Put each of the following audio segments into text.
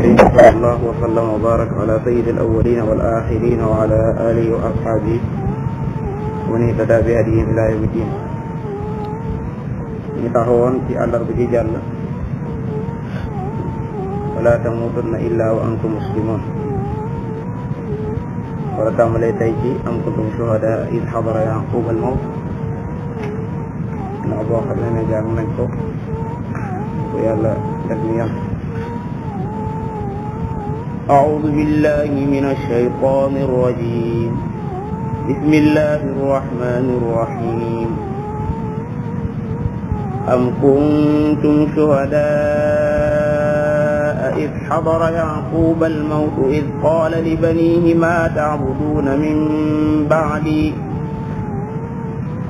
الكريم صلى الله وسلم وبارك على سيد الأولين والآخرين وعلى آله وأصحابه ومن اهتدى بهديهم إلى يوم الدين. ñu taxawoon ci àllarba ji jàll wala tamuutunna illaa wa antum muslimun wala tàmbalee tey ci am kuntum shuhadaa iz hadara Yaquub al-mawt ndax boo xam ne jàng nañ ko bu yàlla def ñu yam. أعوذ بالله من الشيطان الرجيم. بسم الله الرحمن الرحيم. أم كنتم شهداء إذ حضر يعقوب الموت إذ قال لبنيه ما تعبدون من بعدي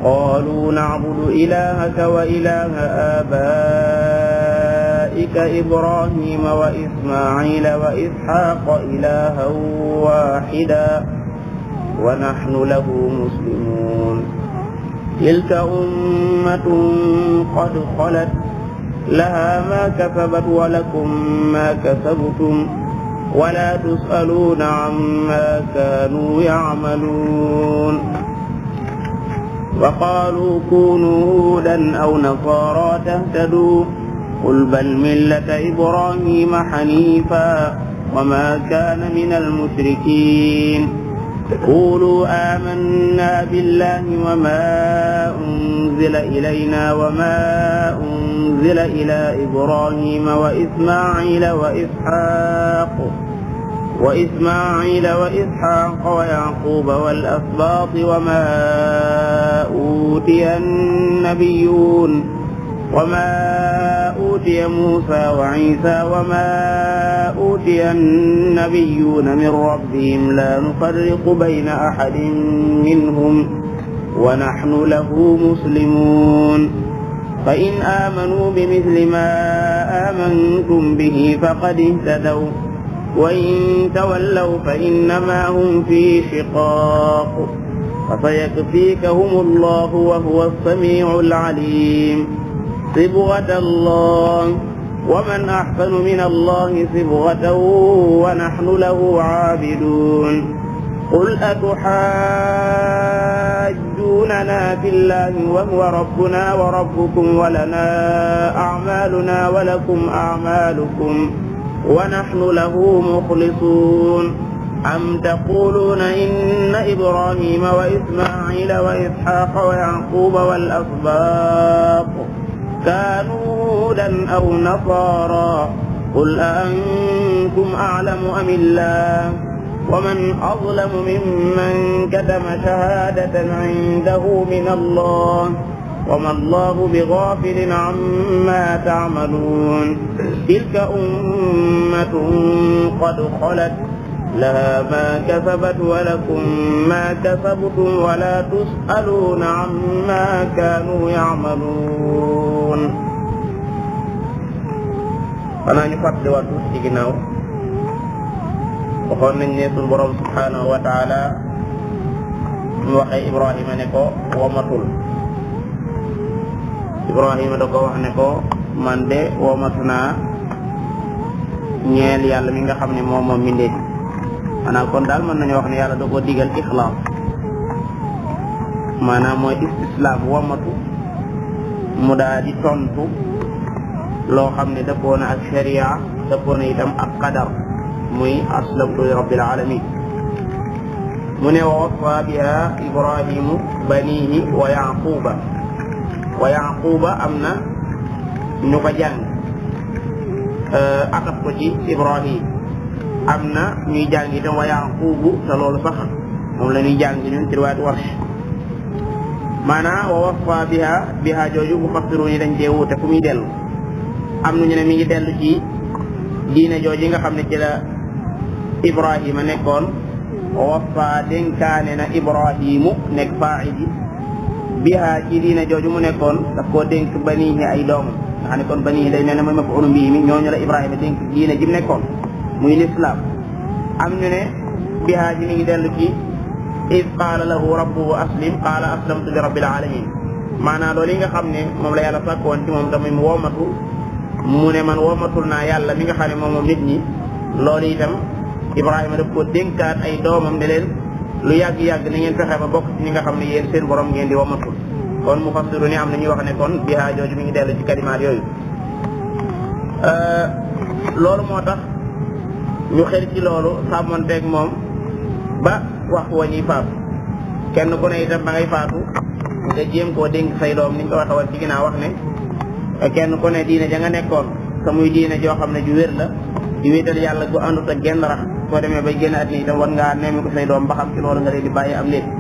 قالوا نعبد إلهك وإله آبائك إبراهيم وإسماعيل وإسحاق إلها واحدا ونحن له مسلمون. تلك أمة قد خلت لها ما كسبت ولكم ما كسبتم ولا تسألون عما كانوا يعملون. وقالوا كونوا هودا أو نصارى تهتدوا قل بل ملة إبراهيم حنيفا وما كان من المشركين. قولوا آمنا بالله وما أنزل إلينا وما أنزل إلى إبراهيم وإسماعيل وإسحاق ويعقوب والأسباط وما أوتي موسى وعيسى وما أوتي النبيون من ربهم لا نفرق بين أحد منهم ونحن له مسلمون. فإن آمنوا بمثل ما آمنتم به فقد اهتدوا وإن تولوا فإنما هم في شقاق فسيكفيكهم الله وهو السميع العليم. صبغة الله ومن أحسن من الله صبغة ونحن له عابدون. قل أتحاجوننا في الله وهو ربنا وربكم ولنا أعمالنا ولكم أعمالكم ونحن له مخلصون. أم تقولون إن إبراهيم وإسماعيل وإسحاق ويعقوب والأسباط كانوا هودا أو نصارى قل أأنتم أعلم أم الله ومن أظلم ممن كتم شهادة عنده من الله وما الله بغافل عما تعملون. تلك أمة قد خلت لها ما كسبت ولكم ما كسبتم ولا تسألون عما كانوا يعملون. xanaa ñu fàttaliwaat tuuti ci ginnaaw waxoon nañ ne sunu borom subhanahu wa taala mu waxee Ibrahima ne ko womatul. Ibrahima da ko wax ne ko man de womatu naa ñeel yàlla mi nga xam ne moom mbindeef maanaam kon daal mën nañu wax ne yàlla da koo digal ixlaas maanaam mooy istislaam womatu mu daal di tontu loo xam ne dëppoo na ak sharia dëppoo na itam ak qadar muy aslamtu li rabbil alamin. mu ne wa wassa biha Ibrahimu banihi wa Yaquba am na ñu ko jàng ataf ko ci Ibrahim am na ñuy jàng itam wa Yaqubu te loolu sax moom la ñuy jàng ñun ci riwaayat Warsh. maanaam wa wassa biha jooju mufassirun yi dañ cee wuute fu muy dellu. am nañu ne mi ngi dellu ci diine jooju nga xam ne ci la Ibrahima nekkoon wa wassa dénkaane na Ibrahimu nekk faa'il yi biha ci diine jooju mu nekkoon daf koo dénk banihi ay doomam nga xam ne kon banihi day mel ne mooy maf'uulun bihi mi ñooñu la Ibrahima dénk diine ji mu nekkoon muy lislaam. am ñu ne biha ji mi ngi dellu ci iz qaala lahu rabbuhu aslim qaala aslamtu li rabbil alamin. maanaam loolu yi nga xam ne moom la yàlla sàkkoon ci moom tamit mu womatu mu ne man womatul naa yàlla mi nga xam ne moom nit ñi loolu itam Ibrahima daf ko dénkaat ay doomam ne leen lu yàgg-yàgg na ngeen fexe ba bokk ci ñi nga xam ne yéen seen borom ngeen di wamatul kon mufassiru ni am na ñuy wax ne kon bihaa jooju mi ngi dellu ci kalimaat yooyu loolu moo tax ñu xel ci loolu sàmmonteeg moom ba wax wa ñuy faatu kenn ku ne itam ba ngay faatu nga jéem koo dénk say doom ni ñu ko waxee woon ci ginnaaw wax ne kenn ku ne diine ja nga nekkoon te muy diine joo xam ne ju wér la di wéetal yàlla gu àndut ak genn rax soo demee bay génn àddina itam war ngaa nemmi ko say doom ba xam ci loolu nga leen di bàyyi am léegi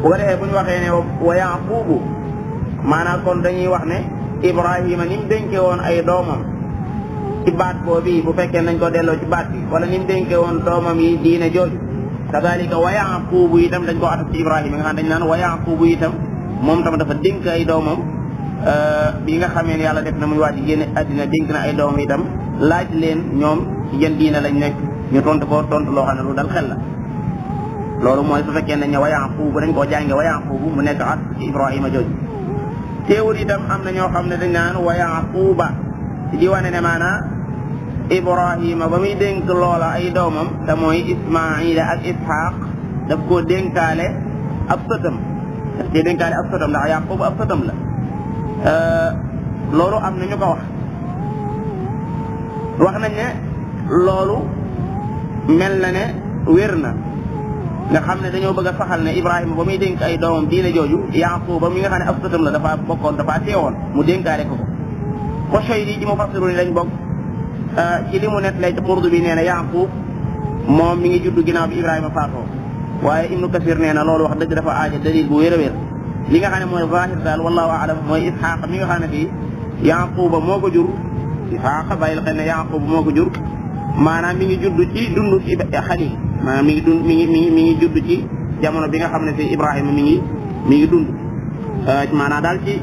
bu ko defee bu ñu waxee ne wa Yaquubu maanaam kon dañuy wax ne Ibrahima ni mu dénkee woon ay doomam ci baat boobu bu fekkee nañ ko delloo ci baat bi wala ni mu dénkee woon doomam yi diine jooju kadalika wa Yaquubu itam dañ ko ataf ci Ibrahima nga xam dañ naan wa Yaquubu itam moom tam dafa dénk ay doomam bi nga xamee ne yàlla def na muy waaj génn àddina dénk na ay doomam itam laaj leen ñoom ci jën diine lañ nekk ñu tontu ko tontu loo xam ne lu dal xel la loolu mooy su fekkee nañ ne wa Yaquubu dañ koo jànge wa Yaquubu mu nekk at ci Ibrahima jooju teewul itam am na ñoo xam ne dañ naan wa Yaquuba di wane ne maanaa Ibrahima ba muy dénk loola ay doomam te mooy Ismaila ak Ishaq daf koo dénkaale ab sëtam daf cee dénkaale ab sëtam ndax Yaquuba ab sëtam la loolu am na ñu ko wax nañ ne loolu mel na ne wér na nga xam ne dañoo bëgg a saxal ne Ibrahima ba muy dénk ay doomam diine jooju Yaquuba mi nga xam ne ab sëtam la dafa bokkoon dafa teewoon mu dénkaale ko Qushayri ci mufassiru ni lañ bokk ci li mu nettalee ci Qurtubi nee na Yaquub moom mi ngi juddu ginnaaw bi Ibrahima faatoo waaye Ibnu Kasir nee na loolu wax dëgg dafa aaja dalil bu wér a wér li nga xam ne mooy zahir daal wallahu aalam mooy Isxaaq mi nga xam ne fii Yaquuba moo ko jur Isxaaq bàyyil xel ne Yaquuba moo ko jur maanaam mi ngi judd ci dundu Xaliil maanaam mi ngi judd ci jamono bi nga xam ne fii Ibrahima mi ngi dund maanaam daal ci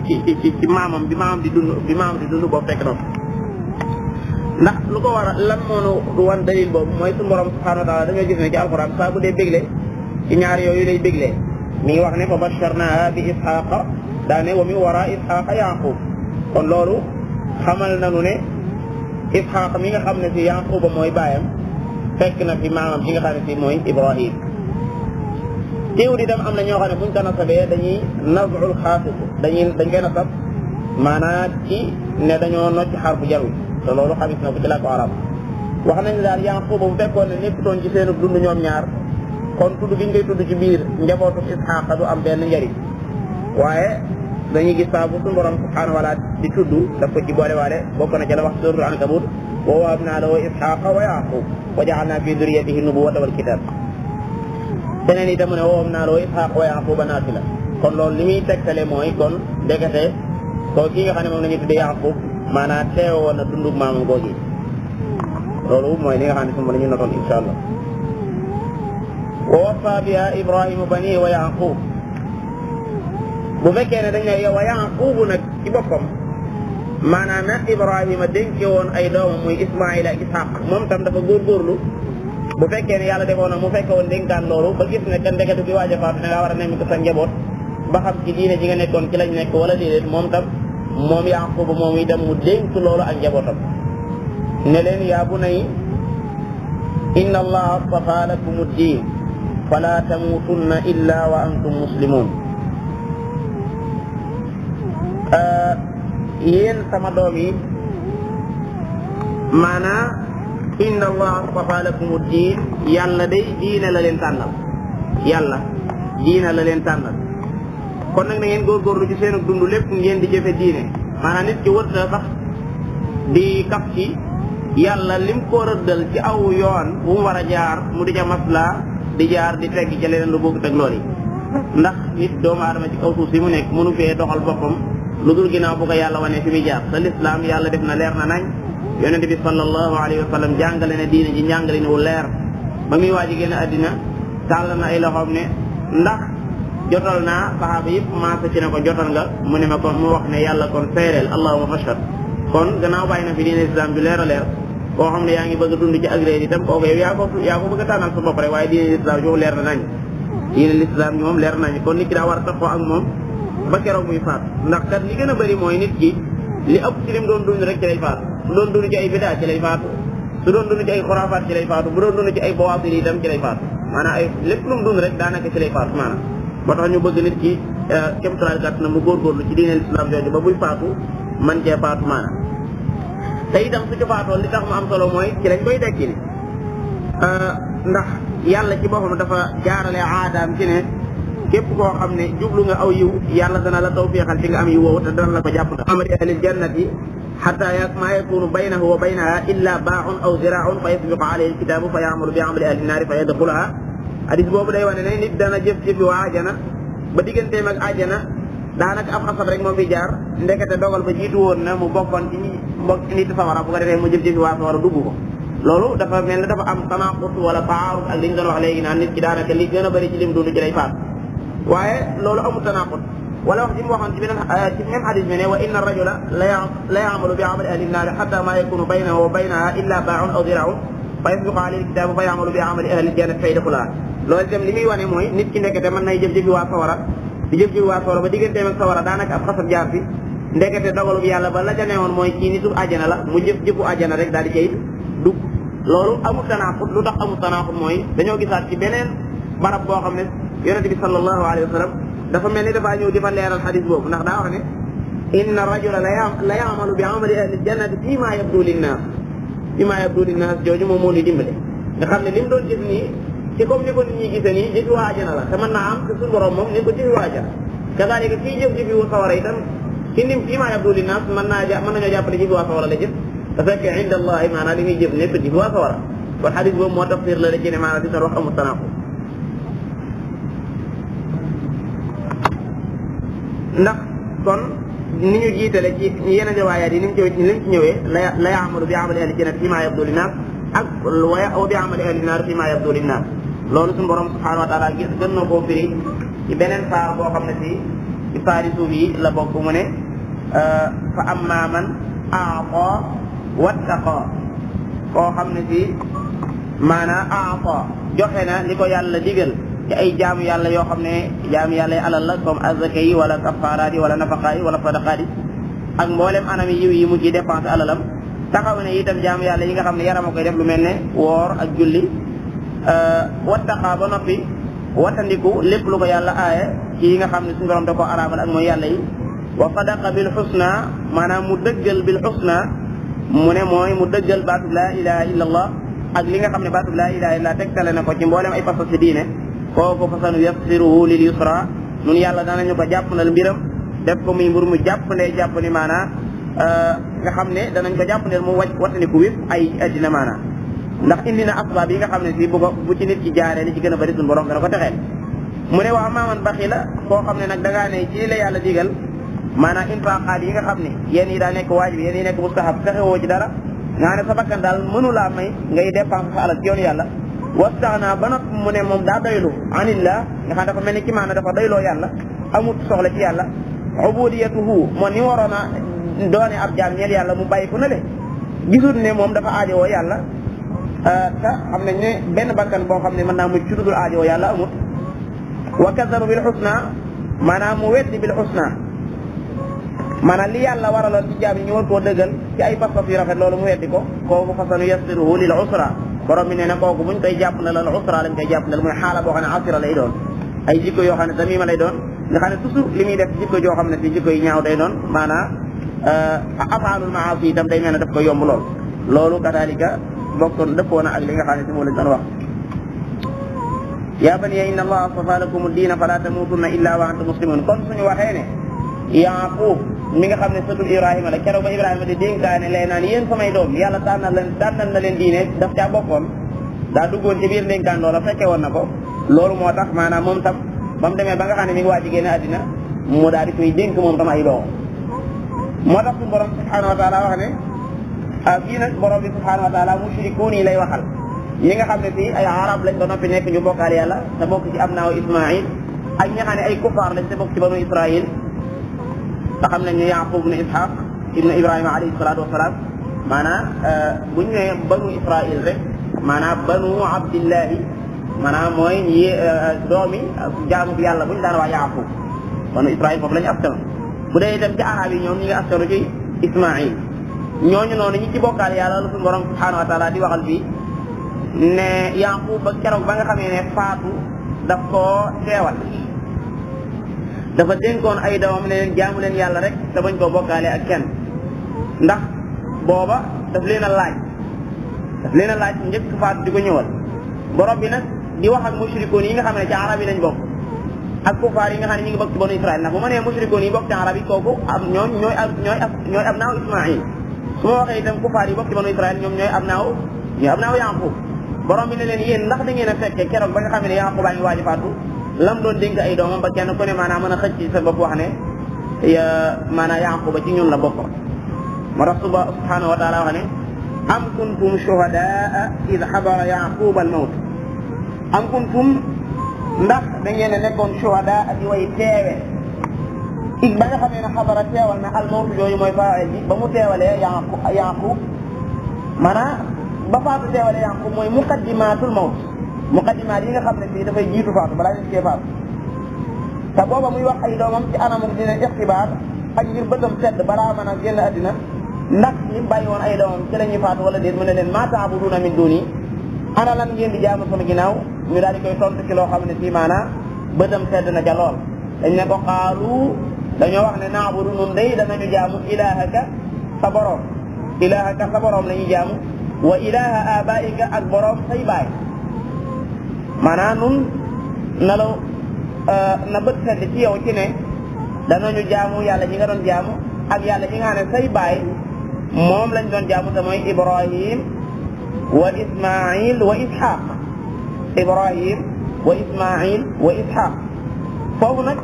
maamam bi maamam di dund boobu fekk noonu ndax lu ko war a lan moo wan dalil boobu mooy suñu borom subhanahu wa taala dañoo gis ne ci alquran saa bu dee bégle ci ñaar yooyu lay béglee mi ngi wax ne fa basharnaha bi ishaqa daane wa min wara ishaqa yaqub kon loolu xamal nanu ne ishaqa mi nga xam ne si yaquba mooy baayam fekk na fi maamam ci nga xam ne si mooy Ibrahim teewul itam am na ñoo xam ne buñ ko nasabee dañuy nazul xaafis dañ koy nasab maanaam ci ne dañoo nocc xarfu jarul te loolu xamis na ko ci làkku arab wax nañ daal Yaquba bu fekkoon ne nekkutoon ci seenu dund ñoom ñaar kon tudd gi ñu koy tudd ci biir njabootu Isxaaqa du am benn njëriñ waaye dañuy gis saa bu suñu borom subhaanahu wa taala di tudd daf ko ci boole waale bokk na ci la wax suuratul Ankabut wa wahabnaa lahu Isxaaqa wa Yaqub wa ja'alnaa fi durriyatihi nubuwwata wal kitaab beneen itam mu ne wa wahabnaa lahu Isxaaqa wa Yaquba naafila kon loolu li muy tegtale mooy kon ndekete koo kii nga xam ne moom la ñuy tuddee Yaqub maanaam teewoon na dundu maamam googi loolu mooy li nga xam ne suma la ñu notoon insha allah wa waffa biha Ibrahima bani wa Yaqub bu fekkee ne dañ ne wa Yaqub nag ci boppam maanaam na Ibrahima dénke woon ay doomam muy Ismaila ak Ishaq moom tam dafa góorgóorlu bu fekkee ne yàlla defoon na mu fekke woon dénkaan loolu ba gis ne kan ndekete bi waaj a faatu da ngaa war a nemmi ko sa njaboot ba xam ci diine ji nga nekkoon ci lañ nekk wala déedéet moom tam moom Yaquba moom itam mu dénk loolu ak njabootam ne leen yaa bunayya inna allaha astafa lakum ad-din fala tamutunna illa wa antum muslimun yéen sama doom yi maanaa inna allaha astafa lakum ad-din yàlla day diine la leen tànnal yàlla diine la leen tànnal kon nag na ngeen góorgóorlu ci seen dund lépp ngeen di jëfe diine maanaam nit ki wërta sax di kaf ci yàlla lim ko rëddal ci aw yoon bu mu war a jaar mu di ca masla di jaar di tegg ca leneen lu bokk teg lool yi ndax nit doomu aadama ci kaw suuf si mu nekk mënu fee doxal boppam lu dul ginnaaw bu ko yàlla wane fi muy jaar te lislaam yàlla def na leer na nañ yonente bi sallallahu alayhi wa sallam jàngale ne diine ji njàngale ni wu leer ba muy waaji génn àddina tàll na ay loxoom ne ndax jotal naa saxaaba yëpp maasa ci ne ko jotal nga mu ne ma kon mu wax ne yàlla kon seereel allahumma fashhad kon gannaaw bàyyi na fi diine islam bi leer a leer koo xam ne yaa ngi bëgg a dund ci agréé itam kooku yow yaa ko bëgg a tànnal sa bopp rek waaye diine islam bi moom leer na nañ diine islam bi moom leer nañ kon nit ki daa war a taxoo ak moom ba keroog muy faat ndax kat li gën a bëri mooy nit ki li ëpp ci lim doon dund rek ci lay faatu su doon dund ci ay bidaa ci lay faatu su doon dund ci ay xuraafaat ci lay faatu bu doon dund ci ay bawaatil itam ci lay faatu maanaam ay lépp lu mu dund rek daanaka ci lay faatu maanaam moo tax ñu bëgg nit ki kéemtalaay gàtt na mu góorgóorlu ci diineel islam jooju ba buy faatu man cee faatu maanaam te itam su ci faatoon li tax mu am solo mooy ci lañ koy dekki ni ndax yàlla ci boppam dafa jaarale aadaam ci ne képp koo xam ne jublu nga aw yiw yàlla dana la tawfiixal ci nga am yiw woowu te dana la ko jàpp ndax amali ahlil jannati xata maa yakunu baynahu wa baynaha illa baaxun aw ziraaun fa yasbiqu alayhi alkitaabu fa yaamalu bi amali ahli naari fa yadxulaha hadis boobu day wane ne nit dana jëf-jëfi waa ajana ba digganteem ak ajana daanaka ab xasab rek moo fi jaar ndekete dogal ba jiitu woon na mu bokkoon ci mbokk nit sawara bu ko defee mu jëf-jëfi waa sawara dugg ko loolu dafa mel ne dafa am tanaqut wala taarud ak li ñu doon wax léegi naan nit ki daanaka li gën a bëri ci lim dund ci lay faat waaye loolu amul tanaqut wala wax ji mu waxoon ci beneen ci même hadis bi ne wa inna rajula la yaamalu bi amali ahli naari xata ma yakunu baynahu wa baynaha illa baaxun aw ziraaun fa yasbiqu alayhi alkitaabu fa yaamalu bi amali ahli jannati fa yadxulaha loolu itam li muy wane mooy nit ki ndekete mën nay jëf-jëfi waa sawara di jëf-jëfi waa sawara ba digganteem ak sawara daanaka ab xasab jaar fi ndekete dogalu bi yàlla ba la ca newoon mooy kii nitu àjjana la mu jëf-jëfu àjjana rek daal di cay dugg loolu amul tanaqut lu tax amul tanaqut mooy dañoo gisaat ci beneen barab boo xam ne yonente bi sallallahu alayhi wa sallam dafa mel ni dafaa ñëw di fa leeral xadis boobu ndax daa wax ne inna rajula la yaamalu bi amali ahli jannati fii maa yabdu linnaas jooju moom moo ñu dimbale nga xam ne li mu doon jëf nii ci comme ni ko nit ñi gisee nii jëfi waa ajana la te mën naa am te suñu borom moom ni ko jëfi waa ajana kadaalika kii jëf jëfi wu sawara itam ci nim fii maa yabdu linnaas mën nañoo jàpp ne jëfi waa sawara la jëf te fekk inda allahi maanaam li muy jëf nekk jëfi waa sawara kon xadis boobu moo tafsir la ci ne maanaam di sa wax amul tanaqut ndax kon ni ñu jiitale ci yeneen riwaayaat yi ni mu ci ñëwee la yaamalu bi amali ahli jannati fii maa yabdu linnaas ak wa bi amali ahli naar fii maa yabdu linnaas loolu suñu borom subhanahu wa taala gën na koo firi ci beneen saar boo xam ne si ci saari suuf yi la bokk mu ne fa amma man aata wattaqa koo xam ne si maanaam aata joxe na li ko yàlla digal ci ay jaamu yàlla yoo xam ne jaamu yàlla yi alal la comme azaka yi wala kafaaraat yi wala nafaqaat yi wala sadaqaat yi ak mboolem anam yiw yi mu ciy dépensé alalam taxaw ne itam jaamu yàlla yi nga xam ne yaram a koy def lu mel ne woor ak julli wattaqa ba noppi wattandiku lépp lu ko yàlla aaye ci yi nga xam ne suñu borom da koo araamal ak mooy yàlla yi wa sadaqa bil xusna maanaam mu dëggal bil xusna mu ne mooy mu dëggal baatub laa ilaha illa allah ak li nga xam ne baatub laa ilaha illa tegtale na ko ci mboolem ay pas-pas ci diine kooku fa sanu yassiruhu lil yusra nun yàlla danañu ko jàppandal mbiram def ko muy mbir mu jàpp ni maanaam nga xam ne danañ ko jàppandal mu wattandiku wépp ay addina maanaam ndax indi na asbaab yi nga xam ne si bu ci nit ci jaaree li ci gën a bëri suñu borom dana ko texeel mu ne waa maaman baxi la koo xam ne nag da ngaa ne ci la yàlla digal maanaam infaqaat yi nga xam ne yéen yi daa nekk waajib yéen yi nekk mustahab fexewoo ci dara nga ne sa bakkan daal mënu laa may ngay dépense sa alal ci yoonu yàlla wastaxna ba nag mu ne moom daa doylu anillah nga xam dafa mel ni ki maana dafa doyloo yàlla amut soxla ci yàlla ubudiyatuhu moo ni waroon a doone ab jaam ñeel yàlla mu bàyyi ko na le gisul ne moom dafa aajowoo yàlla te xam nañ ne benn bakkan boo xam ne mën naa mucc ci dudul aajowoo yàlla amut wa kazabu bil xusna maanaam mu weddi bil xusna maanaam li yàlla waraloon ci jaam yi ñu war koo dëggal ci ay pas-pas yu rafet loolu mu weddi ko kooku fasanu yassiruhu lil usra borom bi nee na kooku buñ koy jàpp na la usra lañ koy jàpp na muy xaala boo xam ne asira lay doon ay jikko yoo xam ne tamima lay doon nga xam ne toujours li muy def jikko joo xam ne si jikko yi ñaaw day doon maanaam afaalul maasi itam day mel ne daf ko yomb lool loolu kadalika bokkoon dëppoo na ak li nga xam ne si moom lañ doon wax yaa baniya inna allaha astafa lakum diina fala tamutunna illa wa antum muslimun kon suñu waxee ne Yaaqub mi nga xam ne sëtul Ibrahima la keroog ba Ibrahima di dénkaane lay naan yéen samay doom yàlla tànnal na leen diine daf caa bokkoon daa duggoon ci biir dénkaan loola fekke woon na ko loolu moo tax maanaam moom tam ba mu demee ba nga xam ne mi ngi waaj a génn àddina mu daal di koy dénk moom tam ay doom moo tax suñu borom subhanahu wa taala wax ne fii nag borom bi subhanahu wa taala mushrikuun yi lay waxal ñi nga xam ne fii ay arab lañ ba noppi nekk ñu bokkaal yàlla te bokk ci abnaaw Ismaïl ak ñi nga xam ne ay kufaar lañ te bokk ci banu Israïl te xam nañ ne Yaqub ibn Ishaq ibn Ibrahima alayhi salaatu wasalaam maanaam bu ñu nee banu Israïl rek maanaam banu Abdillahi maanaam mooy ñi doomi jaamu bi yàlla bu ñu daan wax Yaqub banu Israïl foofu la ñu askanu bu dee itam ci arab yi ñoom ñi nga askanu ci Ismaïl ñooñu noonu ñi ci bokkaale yàlla la suñu borom subhanahu wa taala di waxal fii ne Yaqub ba keroog ba nga xamee ne faatu daf koo teewal dafa dénkoon ay doomam ne leen jaamu leen yàlla rek te bañ koo bokkaale ak kenn ndax booba daf leen a laaj njëkk faatu di ko ñëwal borom bi nag di wax ak mushrikoon yi nga xam ne ci arab yi lañ bokk ak kufaar yi nga xam ne ñu ngi bokk ci banu Israël ndax bu ma nee mushrikoon yi bokk ci arab yi kooku am ñooy abnaaw Ismaïl su ma waxee itam kufaar yi bokk ci banu Israël ñoom ñooy abnaaw Yaqub borom bi ne leen yéen ndax da ngeen a fekke keroog ba nga xam ne Yaqub a ngi waaj a faatu lam doon dénk ay doomam ba kenn ku ne maanaam mën a xëcc ci sa bopp wax ne maanaam Yaquba ci ñun la bokkoon moo tax subhanahu wa taala wax ne am kuntum shuhadaa id xadara Yaquba al mawt am kuntum ndax da ngeen a nekkoon shuhadaa di way teewe ig ba nga xamee ne xadara teewal na al mawt jooju mooy faa'il bi ba mu teewalee Yaqub maanaam ba faatu teewalee Yaqub mooy muqaddimatul mawt muqaddimaat yi nga xam ne fii dafay jiitu faatu balaa ñu cee faatu te booba muy wax ay doomam ci anamuk dina ixtibaar ak ngir bëtam sedd balaa mën a génn addina ndax li bàyyi woon ay doomam ci la ñuy faatu wala déet mu ne leen maa ta'buduuna min duuni ana lan ngeen di jaamu sama ginnaaw ñu daal di koy tontu ci loo xam ne fii maanaam bëtam sedd na ca lool dañ ne ko xaalu dañoo wax ne na'budu nun day danañu jaamu ilaahaka sa borom la ñuy jaamu wa ilaaha abaa'ika ak borom say baay maanaam nun na bët sedd ci yow ci ne danañu jaamu yàlla ji nga doon jaamu ak yàlla ji nga xam ne say baay moom lañ doon jaamu te mooy Ibrahim wa Ismaïl wa Ishaq foofu nag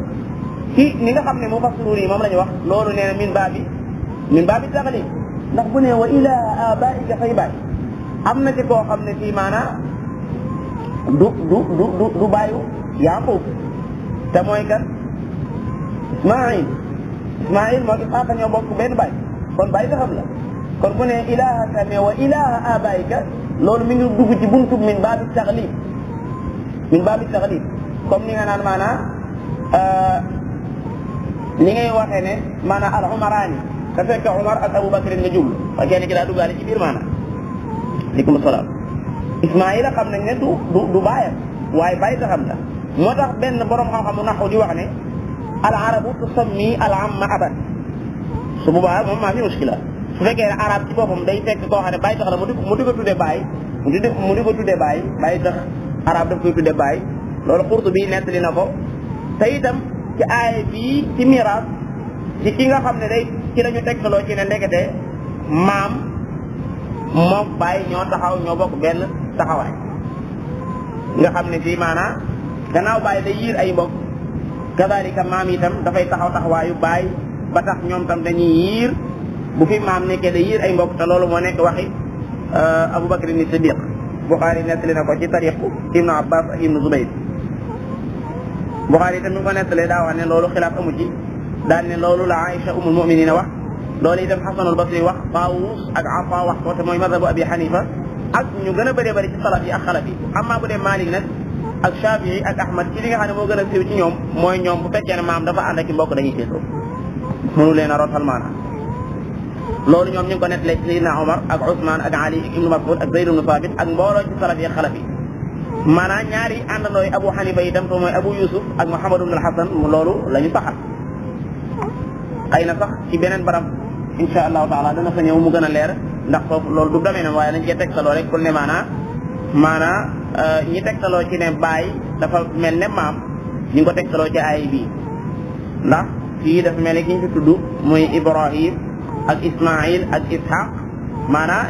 ci ni nga xam ne mufassiruun yi moom la ñu wax loolu nee na min baabi taxlib ndax bu ne wa ilaaha abaa'ika say baay am na ci koo xam ne fii maanaam du bàyyu Yaqub te mooy kan Ismaïl moo Isxaaqa ñoo bokk benn baay kon baay taxam la kon bu ne ilaahaka ne wa ilaaha abaayika loolu mi ngi dugg ci buntu min baabi taxlib comme ni nga naan maanaam ni ngay waxee ne maanaam al umaraani te fekk Umar ak Abubakar nga jublu wa kenn ki daa duggaale ci biir maanaam aleykum salaam Ismaïla xam nañ ne du baayam waaye baay taxam la moo tax benn borom xam-xamu naxu di wax ne al arabu tusammi al amma aban su boobaa moom maa fi muskila su fekkee ne arab ci boppam day fekk koo xam ne baay tax la mu di ko tuddee baay mu di ko tuddee baay tax arab daf koy tuddee baay loolu Qurtubi nettali na ko te itam ci aaya bii ci miraas ci ki nga xam ne day ci lañu tegtaloo ci ne ndekete maam moom baay ñoo taxaw ñoo bokk benn taxawaay nga xam ne fii maanaam gannaaw baay day yiir ay mbokk kadalika maam itam dafay taxawaayu baay ba tax ñoom tam dañuy yiir bu fi maam nekkee day yiir ay mbokk te loolu moo nekk waxi Abubakar ni Siddiq Buxaari nettali na ko ci tariqu Ibnu Abbas ak Ibnu Zubayr Buxaari itam mi ngi ko nettalee daa wax ne loolu xilaaf amu ci daal ne loolu la Aïcha umul muminina wax loolu itam Xasanul Basri wax Taawus ak Afa wax ko te mooy mazhabu Abi Xanifa ak ñu gën a bëree bëri ci salaf yi ak xalaf yi amma bu dee Malik nag ak Shafii ak Ahmad ci li nga xam ne moo gën a siiw ci ñoom mooy ñoom bu fekkee ne maam dafa ànd ak i mbokk dañuy séetoo mënu leen a rotal maanaam loolu ñoom ñu ngi ko nettalee ci Seydina Omar ak Ousmane ak Ali ibnu Mas'ud ak Zayd ibnu Sabit ak mbooloo ci salaf yi ak xalaf yi maanaam ñaari àndandooy Abu Hanifa itam te mooy Abu Yusuf ak Muhammad ibn al-Hasan loolu la ñu saxal xëy na sax ci beneen barab insha allahu taala dana fa ñëw mu gën a leer ndax foofu loolu du domaine am waaye nañ cee tegtaloo rek pour ne maanaa ñi tegtaloo ci ne baay dafa mel ne maam ñu ngi ko tegtaloo ci aay bii ndax fii dafa mel ne ki ñu fi tudd muy Ibrahim ak Ismaïl ak Ishaq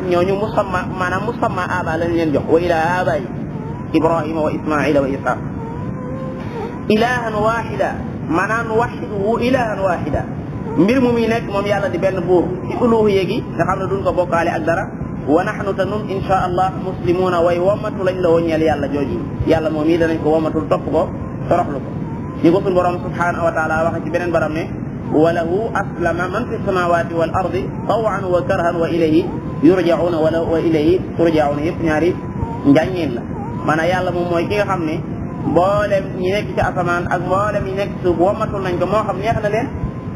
ñooñu musamma aba lañ leen jox wa ilaa abayi Ibrahima wa Ismaïla wa Ishaq ilahan waxida maanaam nuwaxiduhu ilahan waxida mbir mu muy nekk moom yàlla di benn buur ci uluhiyya gi nga xam ne duñ ko bokkaale ak dara wa nahnu te nun insha allah muslimuuna way womatu lañ la woññeel yàlla jooji yàlla moom yi danañ ko womatul topp ko toroxlu ko ñi ko suñ borom subhanahu wa taala waxe ci beneen baram ne wa lahu aslama man fi samawati wal ardi tawan wa karhan wa ilayhi yurjauna wa ilayhi turjauna yëpp ñaari njàngeen la maanaam yàlla moom mooy ki nga xam ne mboolem ñi nekk ci asamaan ak mboolem ñi nekk ci suuf womatul nañ ko moo xam neex na leen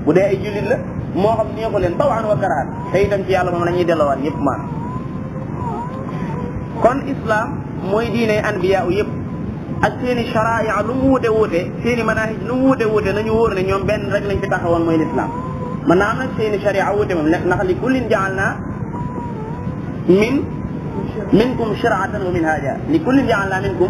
bu dee ay jullit la moo xam neexu leen tawaan wa karaat te itam ci yàlla moom la ñuy delloowaat yëpp maanaam. kon islam mooy diine anbiya yëpp ak seen i sharaaya lu mu wuute wuute seen i manahij lu mu wuute wuute nañu wóor ne ñoom benn rek lañ fi taxawoon mooy l'islam. mën naa am nag seen i sharia wuute moom ndax li kullin ja'alna minkum shir'atan wa minhaja li kullin ja'alna minkum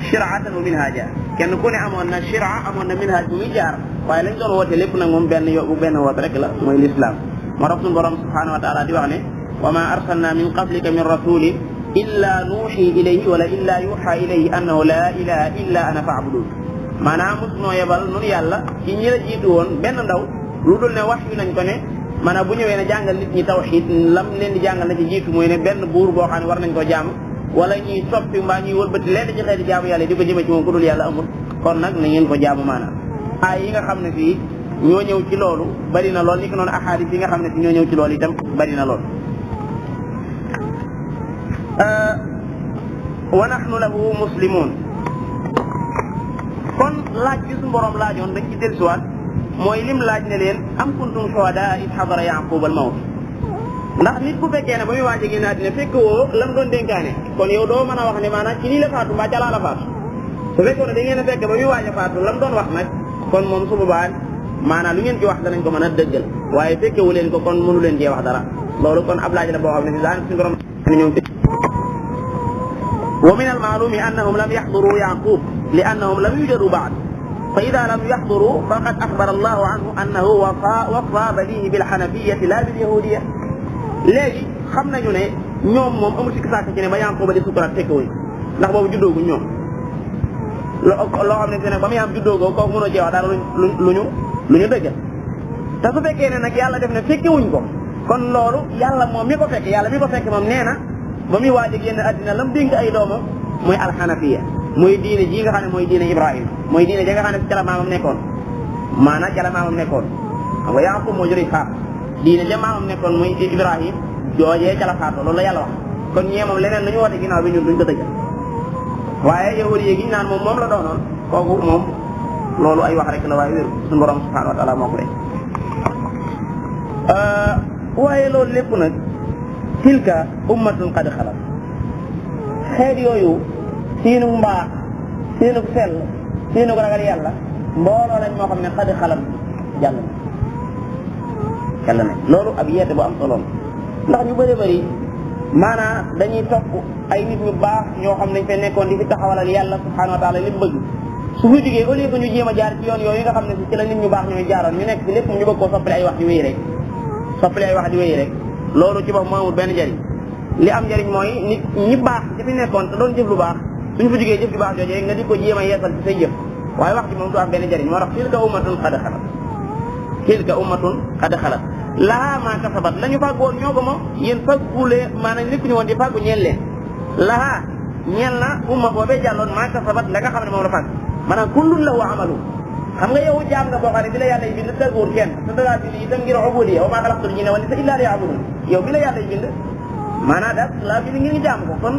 shir'atan wa minhaja kenn ku ne amoon na shira amoon na minhaj bu muy jaar waaye lañ doon woote lépp nag moom benn woote rek la mooy l'islam. moo tax suñu borom subhanahu wa taala di wax ne wa ma arsalna min qablika min rasulin illa nuuxi ilayhi wala illa yuuxa ilayhi annahu la ilaha illa ana fa'budun maanaam mos noo yebal nun yàlla ci ñi la jiitu woon benn ndaw lu dul ne wax yu nañ ko ne maanaam bu ñëwee ne jàngal nit ñi tawxiid lam leen di jàngal na ci jiitu mooy ne benn buur boo xam ne war nañ ko jaam wala ñuy soppi mbaa ñuy wëlbati leen ci xeeti jaamu yàlla di ko jëme ci moom ku dul yàlla amul kon nag na ngeen ko jaamu maanaam ay yi nga xam ne fii ñoo ñëw ci loolu bari na lool ni ko noonu ahadis yi nga xam ne fii ñoo ñëw ci loolu itam bari na lool wa nahnu lahu muslimun kon laaj bi suñu borom laajoon dañ ci dellusiwaat mooy lim laaj ne leen am kuntum shuhadaa id hadara yaqub al mawt ndax nit bu fekkee ne ba muy waaj a génn àddina fekk woo lam doon dénkaane kon yow doo mën a wax ne maanaam ci nii la faatu mbaa ca laa la faatu su fekkoon ne da ngeen a fekk ba muy waaj a faatu lam doon wax nag kon moom su boobaa maanaam lu ngeen ci wax danañ ko mën a dëggal waaye fekkewu leen ko kon mënu leen cee wax dara loolu kon ab laaj la boo xam ne si daan suñu borom ñëw wa min al-ma'lumi annahum lam yahduru yaqub li annahum lam yujadu ba'd fa ida lam yahduru faqad akhbara allahu anhu annahu wafa banihi bil hanafiyyati la bil yahudiyya léegi xam nañu ne ñoom moom amul sikk sàkk ci ne ba Yaquba di sukuraat fekkewuñ ndax boobu juddoogu ñoom loo xam ne si nag ba muy am juddoogoo kooku mënoo cee wax dara lu ñu dëggal te su fekkee ne nag yàlla def ne fekkewuñ ko kon loolu yàlla moom mi ko fekk yàlla mi ko fekk moom nee na ba muy waaj a génn àddina lam dénk ay doomam mooy alxanafiya mooy diine ji nga xam ne mooy diine Ibrahima mooy diine ji nga xam ne ca la maamam nekkoon maanaam ca la maamam nekkoon xam nga Yaqub moo jur Isxaaq diine ja maamam nekkoon muy Ibrahima joojee ca la faatoo loolu la yàlla wax kon ñee moom leneen lu ñu woote ginnaaw bi ñun duñ ko dëggal waaye yahudi yi gi naan moom la doonoon kooku moom loolu ay wax rek la waaye wéru suñu borom subhanahu wa taala moo ko rek waaye loolu lépp nag tilka ummatun qad xalat xeet yooyu seenu mbaax seenu sell seenu ragal yàlla mbooloo lañ moo xam ne qad xalat jàll na loolu ab yeete bu am solo ndax ñu bëri bëri maanaam dañuy topp ay nit ñu baax ñoo xam nañ fee nekkoon di fi taxawalal yàlla subhanahu wa taala li mu bëgg su fi jógee au lieu que ñu jéem a jaar ci yoon yooyu nga xam ne si ci la nit ñu baax ñooy jaaroon ñu nekk ci lépp ñu bëgg koo soppali ay wax di wéy rek loolu ci bopp moo amul benn njëriñ li am njëriñ mooy nit ñi baax ci fi nekkoon te doon jëf lu baax suñu fi jógee jëf ju baax jooju nga di ko jéem a yeesal ci say jëf waaye wax ci moom du am benn njëriñ moo tax tilka ummatun qad xalat lahaa maa kasabat la ñu fàggoon ñoo ko moom yéen fàggulee maanaam lépp ñu woon di fàggu ñeel leen lahaa ñeel na umma boobee jàlloon maa kasabat la nga xam ne moom la fàgg maanaam kullun lahu amalu xam nga yow jaam nga boo xam ne bi la yàlla yi bind tëgguur kenn te dangaa bind itam ngir ubudiyya wa maa xalaqtul jinna wal insa illa liya'budun yow bi la yàlla yi bind maanaam daal laa bind ngir ñu jaam ko kon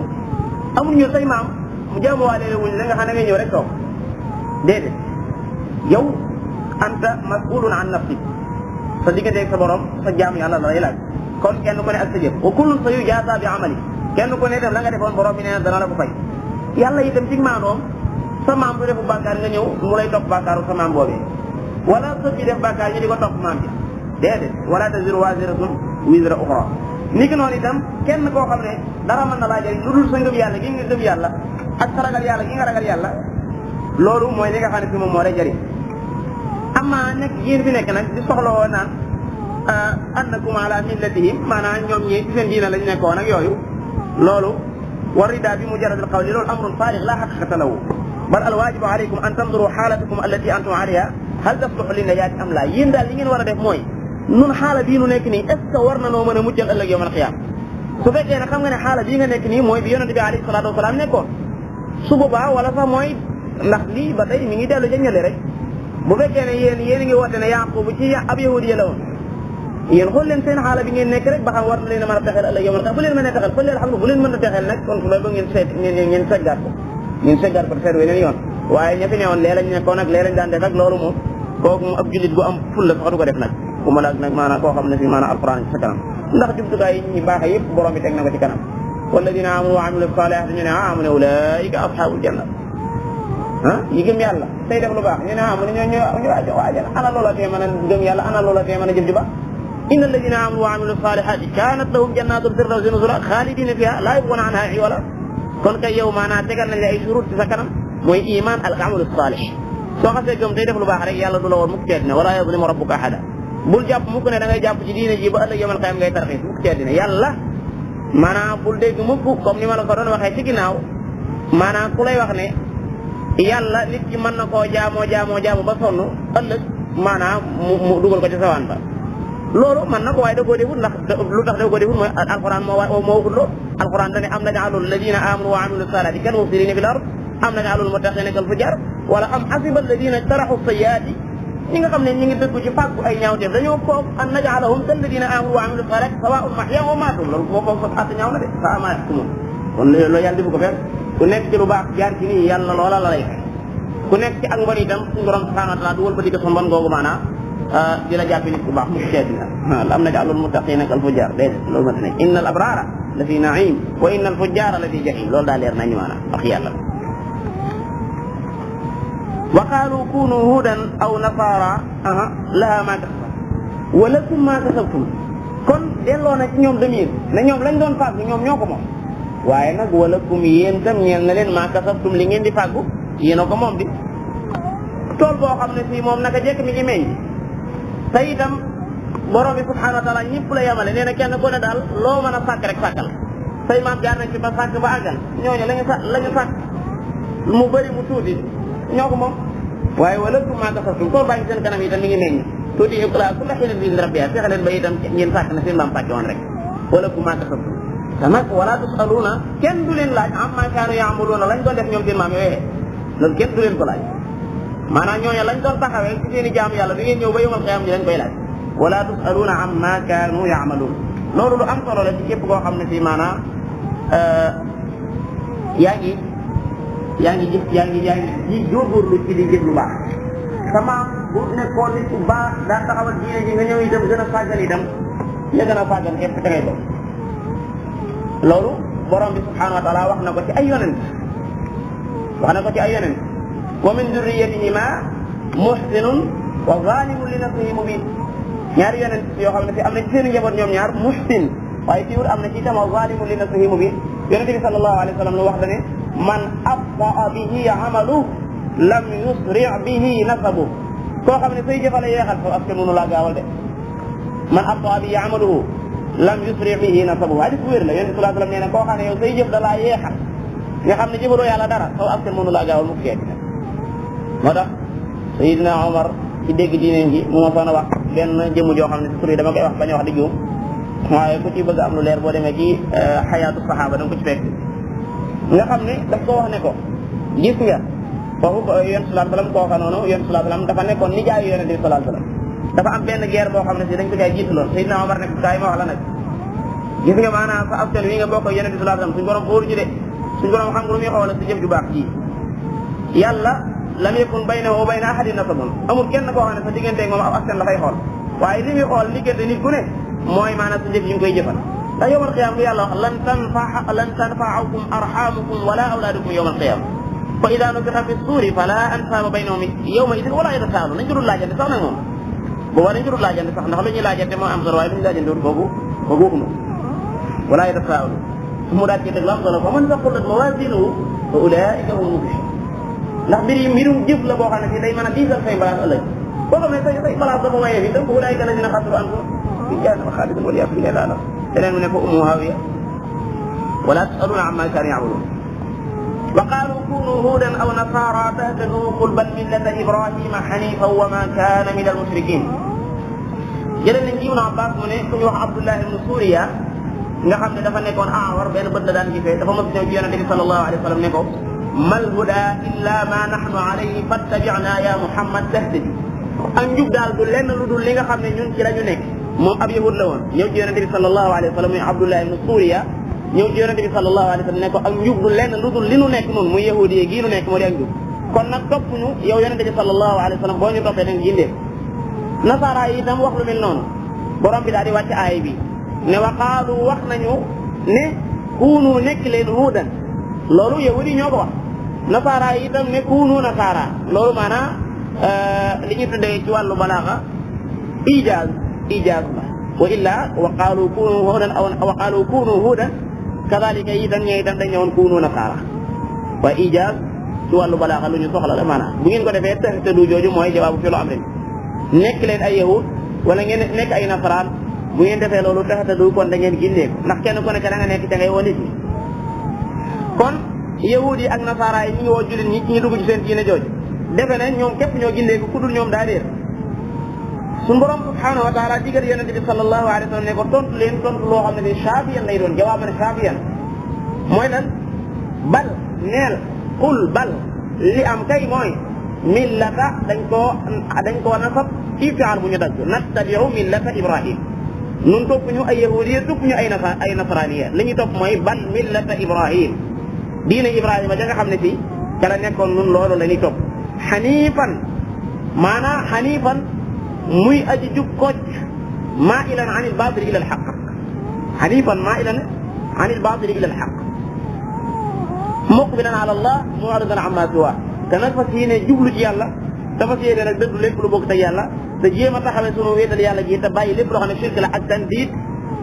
amul ñu say maam mu jaamuwaale wuñ la nga xam ne ngay ñëw rek toog déedéet yow anta mas'ulun an nafsik sa digganteeg sa borom sa jaam yàlla la lay laaj kon kenn ku ne ak sa jëf wa kullun sayujaaza bi amali kenn ku ne itam la nga defoon borom bi nee na dana la ko fay yàlla itam ci maanoom sa maam bu defu bàkkaar nga ñëw mu lay topp bàkkaaru sa maam boobee wala sa bi def bàkkaar ñu di ko topp maam bi déedéet wala taziru waziratun wizra uxra ni ki noonu itam kenn koo xam ne dara mën na laa jëriñ lu dul sa ngëm yàlla gi nga gëm yàlla ak sa ragal yàlla gi nga ragal yàlla loolu mooy li nga xam ne fi moom moo lay jëriñ amma nekk yéen fi nekk nag di soxlawoo naan annakum ala millatihim maanaam ñoom ñii ci seen diina lañ nekkoon ak yooyu loolu warida bi mujarrad al qawli loolu amrun faariq la haqiqata lahu bal al waajibu alaykum an tanduru xaalatakum allati antum alayha hal tasluhu li najaati am laa yéen daal li ngeen war a def mooy nun xaala bii nu nekk nii est ce que war na noo mën a muccal ëllëg yawmal qiyaama su fekkee ne xam nga ne xaala bii nga nekk nii mooy bi yonente bi alayhi salaatu wasalaam nekkoon su boobaa wala sax mooy ndax lii ba tey mi ngi dellu ca ñële rek bu fekkee ne yéen a ngi woote ne Yaqub ci ab yahudi la woon yéen xool leen seen xaala bi ngeen nekk rek ba xam war na leen a mën a texeel ëllëg yawmal qiyaama bu leen mën a texeel fa leen xam nga bu leen mën a texeel nag kon loolu ba ngeen seggaat ko seet weneen yoon waaye ña fi newoon lee lañ nekkoon ak lee lañ daan def ak loolu moom kooku moom ab jullit bu am fulla sax du ko def nag ku ma laag nag maanaam koo xam ne fii maanaam alquran ci sa kanam ndax jumtukaay yi ñi baaxee yëpp borom bi teg na ko ci kanam walladina amanu wa amilu salihat ñu ne mu ne ulaika ashabul janna ñi gëm yàlla tey def lu baax ñu ne mu ne ñoo waajal ana loola tee mën a gëm yàlla ana loola tee mën a jëf ju baax inna alladina amanu wa amilu salihati kanat lahum jannatul firdawsi nuzula khalidina fiha la yabghuna anha hiwala kon kay yow maanaam tegal nañ la ay surut ci sa kanam mooy iman al amalu salih soo xasee gëm tey def lu baax rek yàlla du la woon mukk ceedina wala yazlimu rabbuka ahada bul jàpp mukk ne da ngay jàpp ci diine ji ba ëllëg yamal xayam ngay tarxiis mukk ceedina yàlla maanaam bul dégg mukk comme ni ma la ko doon waxee ci ginnaaw maanaam ku lay wax ne yàlla nit ki mën na koo jaamoo ba sonn ëllëg maanaam mu dugal ko ci sawaan ba loolu mën na ko waaye da koo defut ndax lu tax da koo defut mooy alquran moo waxut loolu alquran dane am naj'alu alladina amanu wa amilu salihati kal mufsidina fil ard am naj'alu almuttaqina kal fujjar wala am hasiba alladina taraxu sayyiati ñi nga xam ne ñi ngi dëggu ci fàggu ay ñaawteef dañoo foog an naj'alahum kal ladina amanu wa amilu salihati sawa'un mahyahum wa mamatuhum loolu moo foog at ñaaw na de sa amaatukum kon loolu yàlla defu ko fekk ku nekk ci lu baax jaar ci nii yàlla loola la lay fay ku nekk ci ak mbon itam suñu borom subhanahu wa taala du wëlbati ko sa mbon googu maanaam di la jàppe nit ku baax mu seet na am naj'alul muttaqina kal fujjar déedéet loolu ma ne inna al abrara la fi naim wa inna al fujjara la fi jahim loolu daa leer nañu maanaam wax yàlla wa qaalu kunu hudan aw nasara laha ma kasabat wa lakum ma kasabtum kon delloo na ci ñoom demir ne ñoom lañ doon fàggu ñoom ñoo ko moom waaye nag wa lakum yéen tam ñeel na leen ma kasabtum li ngeen di fàggu yéen a ko moom di tool boo xam ne fii moom naka jekk mi ngi meññ te itam borom bi subhanahu wa taala ñëpp la yemale nee na kenn ku ne daal loo mën a sàkk rek sàkkal say maam jaar nañ ci ba sàkk ba àggal ñooñu lañu sàkk mu bëri mu tuuti ñoo ko moom waaye wala ku maa kasabtum tool baa ngi seen kanam itam mi ngi meññ tuuti yu la ku la xilin bi rabbiya fexe leen ba itam ngeen sàkk na seen maam sàkk woon rek wala ku maa kasabtum te nag wala tusaluna kenn du leen laaj amma kaanu ya'maluna lañ doon def ñoom seen maam yooyee loolu kenn du leen ko laaj maanaam ñooñu lañ doon taxawee ci seen i jaamu yàlla bi ngeen ñëw ba yomal xiyam ñu leen koy laaj wala tusaluna amma kaanu ya'malun loolu lu am solo la ci képp koo xam ne fii maanaam yaa ngi góorgóorlu ci di jëf lu baax sama bu nekkoon nit ku baax daa taxawal diine ji nga ñëw itam gën a sàggan itam ya gën a sàggan képp te ngay doon loolu borom bi subhanahu wa taala wax na ko ci ay yonent wa min durriyatihima muhsinun wa zalimun li nafsihi mubin ñaari yonent yoo xam ne fi am na ci seen njaboot ñoom ñaar muhsin waaye fiiwul am na ci itam wa zalimun li nafsihi mubin yonent bi sallallahu alayhi wa sallam lu wax da ne man abtaa bihi amalu lam yusri bihi nasabu koo xam ne say jëfale yeexal foofu ak mënu laa gaawal de man abtaa bihi amaluhu lam yusri bihi nasabu hadis bu wér la yonent sallallahu alayhi wa sallam nee na koo xam ne yow say jëf da laa yeexal nga xam ne jëfaloo yàlla dara foofu ak mënu laa gaawal mu keet moo tax Sayyidina Omar ci dégg diine gi mu ma soon a wax benn jëmm joo xam ne si tur yi dama koy wax bañ a wax di juum waaye ku ci bëgg am lu leer boo demee ci xayaatu saxaaba da nga ko ci fekk nga xam ne daf ko wax ne ko gis nga foofu yonent sallallahu alayhi wasallam kooka noonu yonent sallallahu alayhi wasallam dafa nekkoon nijaayu yonent bi sallallahu alayhi wasallam dafa am benn guerre boo xam ne si dañ ko jaay jiituloon Sayyidina Omar ne ko kaay ma wax la nag gis nga maanaam sa askan wi nga bokk ak yonent bi sallallahu alayhi wasallam suñu borom xoolu ci de suñu borom xam nga lu muy xoolal si jëf ju baax ji yàlla lam yakun baynahu wa bayna ahadin nasabun amul kenn koo xam ne sa digganteeg moom aw askan la fay xool waaye li muy xool diggante nit ku ne mooy maanaam sa jëf yi nga koy jëfal ndax yawmal qiyaama lu yàlla wax lan tanfa'akum arhamukum wala awlaadukum yawmal qiyaama fa idaa nufixa fi suuri fala ansaaba baynahum yawma idin wala yatasaalu nañ ko dul laajante sax nag moom boobaa dañ ko dul laajante sax ndax lu ñuy laajante moo am solo waaye lu ñu laajante wut kooku waxuma wala yatasaalu mu daal ci teg lu am solo fa man saqulat mawaaziinuhu fa ulaa'ika humul muflihuun ndax mbirum jëf la boo xam ne fii day mën a diisal say balaas ëllëg boo xam ne say balaas dafa waye fi donc ulaa'ika allaziina xasiru anfusahum fi jahannama xaaliduun wal iyaadu billaahi taala teneen mu ne fa ummuhu haawiya wala tusaluuna ammaa kaanu ya'maluun wa qaalu kuunu huudan aw nasaara tahtaduu qul bal millata ibrahima hanifan wa maa kaana mina al-mushrikiin jëlee nañ ci Ibn Abbas mu ne ku ñu wax Abdullah ibn Suuriya nga xam ne dafa nekkoon aawar benn bët la daan gisee dafa mos ñëw ci yonente bi sallallahu alayhi wa sallam ne ko mal huda illa ma nahnu alayhi fattabi'na ya Muhammad tahtadi ak njub daal du lenn lu dul li nga xam ne ñun ci la ñu nekk moom ab yahud la woon ñëw ci yonente bi sallallahu alayhi wa sallam muy Abdullah ibn Suuriya ñëw ci yonente bi sallallahu alayhi wa sallam ne ko ak njub du lenn lu dul li nu nekk noonu muy yahudi yi gii nu nekk moo di ak njub kon nag topp ñu yow yonente bi sallallahu alayhi wa sallam boo ñu toppee da nga gindee nasaara yi itam wax lu mel noonu borom bi daal di wàcc aay bi ne wa qaalu wax nañu ne kuunu nekk leen huudan loolu yahudi ñoo ko wax nasaara yi itam ne kuunu nasaara loolu maanaam li ñu tuddee ci wàllu balaaxa ijaaz la wa illa wa qaalu kuunu huudan aw wa qaalu kuunu huudan kadalika itam ñee itam dañ ñëwoon kuunu nasaara waaye ijaaz ci wàllu balaaxa lu ñu soxla la maanaam bu ngeen ko defee tahtadu jooju mooy jawaabu fi'lu amrin nekk leen ay yahud wala ngeen nekk ay nasaraan bu ngeen defee loolu tahtadu kon da ngeen gindeeku ndax kenn ku nekk da nga nekk ca ngay woo nit ñi kon yahud yi ak nasaara yi ñu ngi woo jullit ñi ci ñu dugg ci seen diine jooju defe ne ñoom képp ñoo gindeeku ku dul ñoom daa réer suñu borom subhanahu wa taala digal yonente bi sallallahu alayhi wa sallam ne ko tontu leen tontu loo xam ne bi shaafiyan lay doon jawaab ne shaafiyan mooy lan bal neel qul bal li am kay mooy millata dañ koo nasab ci fi'al bu ñu dagg nattabi'u millata ibrahim nun topp ñu ay yahudiya topp ñu ay nasraniya li ñu topp mooy bal millata ibrahim diine ibrahima ja nga xam ne fii ca la nekkoon nun loolu la ñuy topp xanifan maanaa xanifan muy aji jub kocc mailan an il batil ila al xaq xanifan mailan an il batil ila al xaq muqbilan ala allah mu'ridan amma siwa te nag fas yéene jublu ci yàlla te fas yéene nag dëddu lépp lu bokk te yàlla te jéem a taxawee sunu wéetal yàlla gi te bàyyi lépp loo xam ne shirk la ak tandiid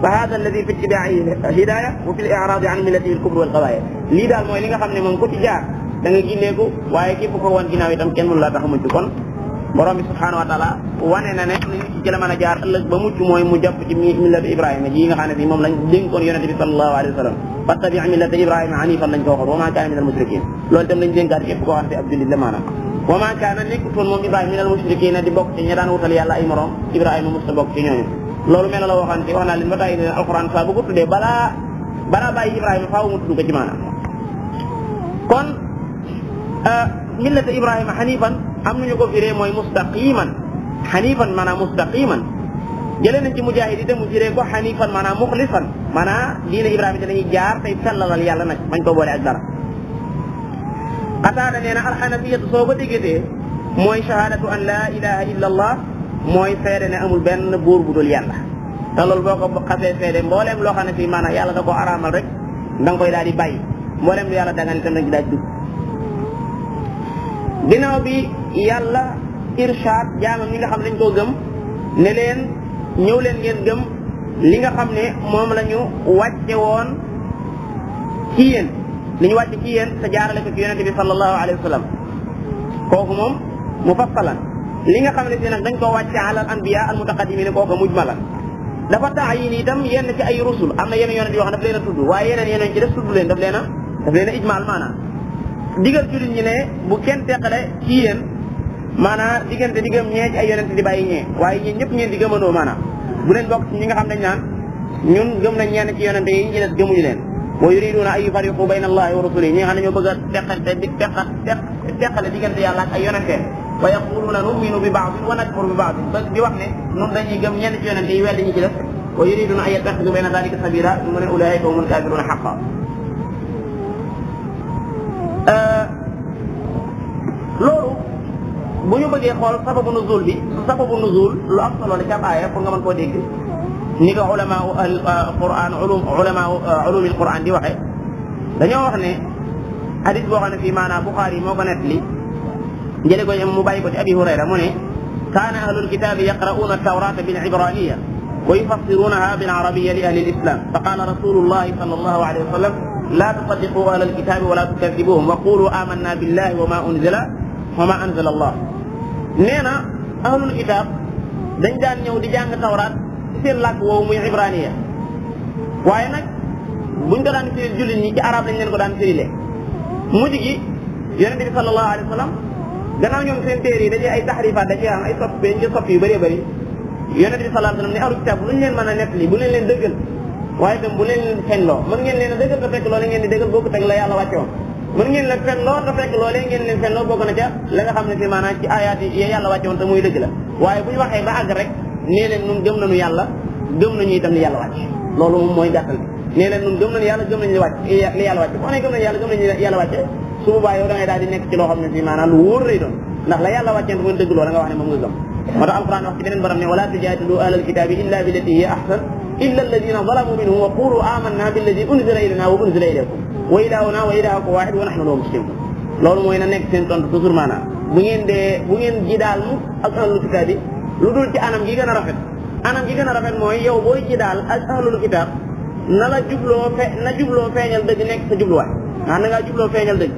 fa hada alladi fi ittibaai hidaya wa fi l i'raadi an millatihi al kufr wal qabaaya lii daal mooy li nga xam ne moom ku ci jaar da nga gindeeku waaye képp ko woon ginnaaw itam kenn mënu laa tax a mucc kon borom bi subhanahu wa taala wane na ne li ci la mën a jaar ëllëg ba mucc mooy mu jàpp ci millatu ibrahima ji nga xam ne bi moom lañ dénkoon yonente bi sallallahu alayhi wa sallam fattabi' millata ibrahima hanifan lañ ko waxoon wa ma kaana minal mushrikin loolu itam lañ dénkaat képp koo xam ne ab jullit la maanaam wa ma kaana nekkutoon moom ibrahima minal mushrikin di bokk ci ñi daan wutal yàlla ay morom ibrahima mos ta bokk ci ñooñu loolu mel na la waxoon ci wax naa leen ba tàyyi leen alquran saa bu ko tuddee balaa bàyyi ibrahima faaw mu tudd ko ci maanaam kon millata ibrahima hanifan am nañu ko firee mooy mustaqiman hanifan maanaam mustaqiman jëlee nañ ci mujaahid itam mu firee ko hanifan maanaam muxlisan maanaam diine ibrahima dinañuy jaar tey sellalal yàlla nag bañ ko boole ak dara Qataada nee na alxanafiyatu soo ko déggatee mooy shahadatu an la ilaha illa allah mooy seede ne amul benn buur bu dul yàlla te loolu boo ko xasee seede mbooleem loo xam ne fii maanaam yàlla da koo araamal rek da nga koy daal di bàyyi mbooleem lu yàlla dagan itam dañ ci daal di dugg ginnaaw bi yàlla irshad jaamam ñi nga xam ne dañ koo gëm ne leen ñëw leen ngeen gëm li nga xam ne moom la ñu wàcce woon ci yéen li ñu wàcce ci yéen te jaarale ko ci yonente bi sallallahu alayhi wa sallam kooku moom mufassalan li nga xam ne si nag dañ koo wàcce ala al anbiya al mutaqaddimin kooku mujmalan dafa taayin itam yenn ci ay rusul am na yeneen yonente yoo xam daf leen a tudd waaye yeneen ci def tudd leen daf leen a ijmaal maanaam digal jullit ñi ne bu kenn teqale ci yéen maanaam diggante di gëm ñee ci ay yonente di bàyyi ñee waaye ñeen ñëpp ngeen di gëmandoo maanaam bu leen bokk ci ñi nga xam dañ naan ñun gëm nañ ñenn ci yonente yi ñi des gëmuñu leen wa yuriduna an yufarriqu bayna allahi wa rasulihi ñi nga xam ne ñoo bëgg a teqale diggante yàlla ak ay yonente wa yaquluna nu'minu bi ba'din wa nakfuru bi ba'din ba di wax ne ñun dañuy gëm ñenn ci yonente yi weddi ñi ci def wa yuriduna an yattaxidu bayna dalika sabila mu ne ulaika humul kafiruna haqqan loolu bu ñu bëggee xool sababu nuzul bi sababu nuzul lu am solo la ci ab aaya pour nga mën koo dégg ni ko ulama alquran ulama ulumil quran di waxe dañoo wax ne hadith boo xam ne fii maanaam Buxaari moo ko nettali jële ko mu bàyyi ko ci Abi Hurayra mu ne kaana ahlul kitaabi yaqra'uuna at-tawrata bil ibraniya wa yufassirunaha bil arabiyya li ahli al-islam fa qaala rasulullahi sallallahu alayhi wa sallam la tusaddiqu ahla al-kitaabi wa la tukadibuhum wa qulu amanna billahi wa ma unzila wa ma anzala allah nee na ahlul kitaab dañ daan ñëw di jàng tawraat seen làkk woowu muy ibraniya waaye nag buñ ko daan firil jullit ñi ci arab lañ leen ko daan firile mujj gi yonente bi sallallahu alayhi wa sallam gannaaw ñoom seen téere yi dajee ay taxrifaat da cee am ay soppi yu bëree bëri yonente bi sallallahu alayhi wa sallam ne ahlul kitaab luñ leen mën a nettali bu leen leen dëggal waaye itam bu leen leen fenloo mën ngeen leen a dëggal te fekk loolee ngeen di dëggal bokk teg la yàlla wàcce woon mën ngeen leen fenloo te fekk loolee ngeen leen fenloo bokk na ca la nga xam ne fi maanaam ci ayaat yi yàlla wàcce woon te muy dëgg la waaye bu ñu waxee ba àgg rek nee leen nun gëm nañu yàlla gëm nañu itam li yàlla wàcc loolu moom mooy gàttal bi nee leen nun gëm nañu yàlla gëm nañu li wàcc li yàlla wàcc boo nee gëm nañu yàlla gëm nañu yàlla wàcce su boobaa yow da ngay daal di nekk ci loo xam ne fii maanaam lu wóor lay doon ndax la yàlla wàccee bu ngeen dëgg loo da nga wax ne moom nga gëm moo tax alquran wax ci beneen borom ne wala tujaadilu ahlal kitaabi illa billati hiya ahsan illa alladina zalamu minhum wa qulu amanna billadi unzila ilayna wa unzila ilaykum wa ilahuna wa ilahukum wahid wa nahnu lahu muslimun loolu mooy na nekk seen tontu toujours maanaam bu ngeen ji daal mu ak ahlul kitaab bi lu dul ci anam gi gën a rafet anam gi gën a rafet mooy yow booy ji daal ak ahlul kitaab na jubloo feeñal dëgg nekk sa jubluwaay na ngaa jubloo feeñal dëgg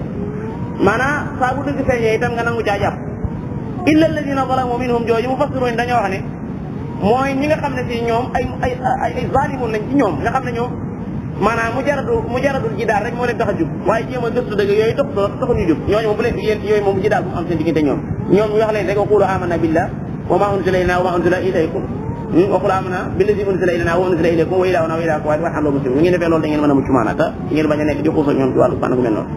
maanaam saa bu dëgg feeñee itam nga nangu caa jàpp illa alladina zalamu minhum jooju mufassiruun dañoo wax ne mooy ñi nga xam ne si ñoom ay zalimun lañ ci ñoom nga xam ne ñoom maanaam mu jaradul ji daal rek moo leen tax a jub waaye jéem a gëstu dëgg yooyu taxu ñu jub ñooñu moom bu leen yéen yooyu moom ji daal bu mu am seen diggante ñoom ñu wax leen rek wa qulu amanna billah wa ma unzila ilayna wa ma unzila ilaykum wa qulu amanna billazi unzila ilayna wa unzila ilaykum wa ilahuna wa ilahukum wahid wa nahnu lahu muslimun ngeen defee loolu da ngeen mën a mucc maanaam te ngeen bañ a nekk di xuus ak ñoom ci wàllu fànn gu mel noonu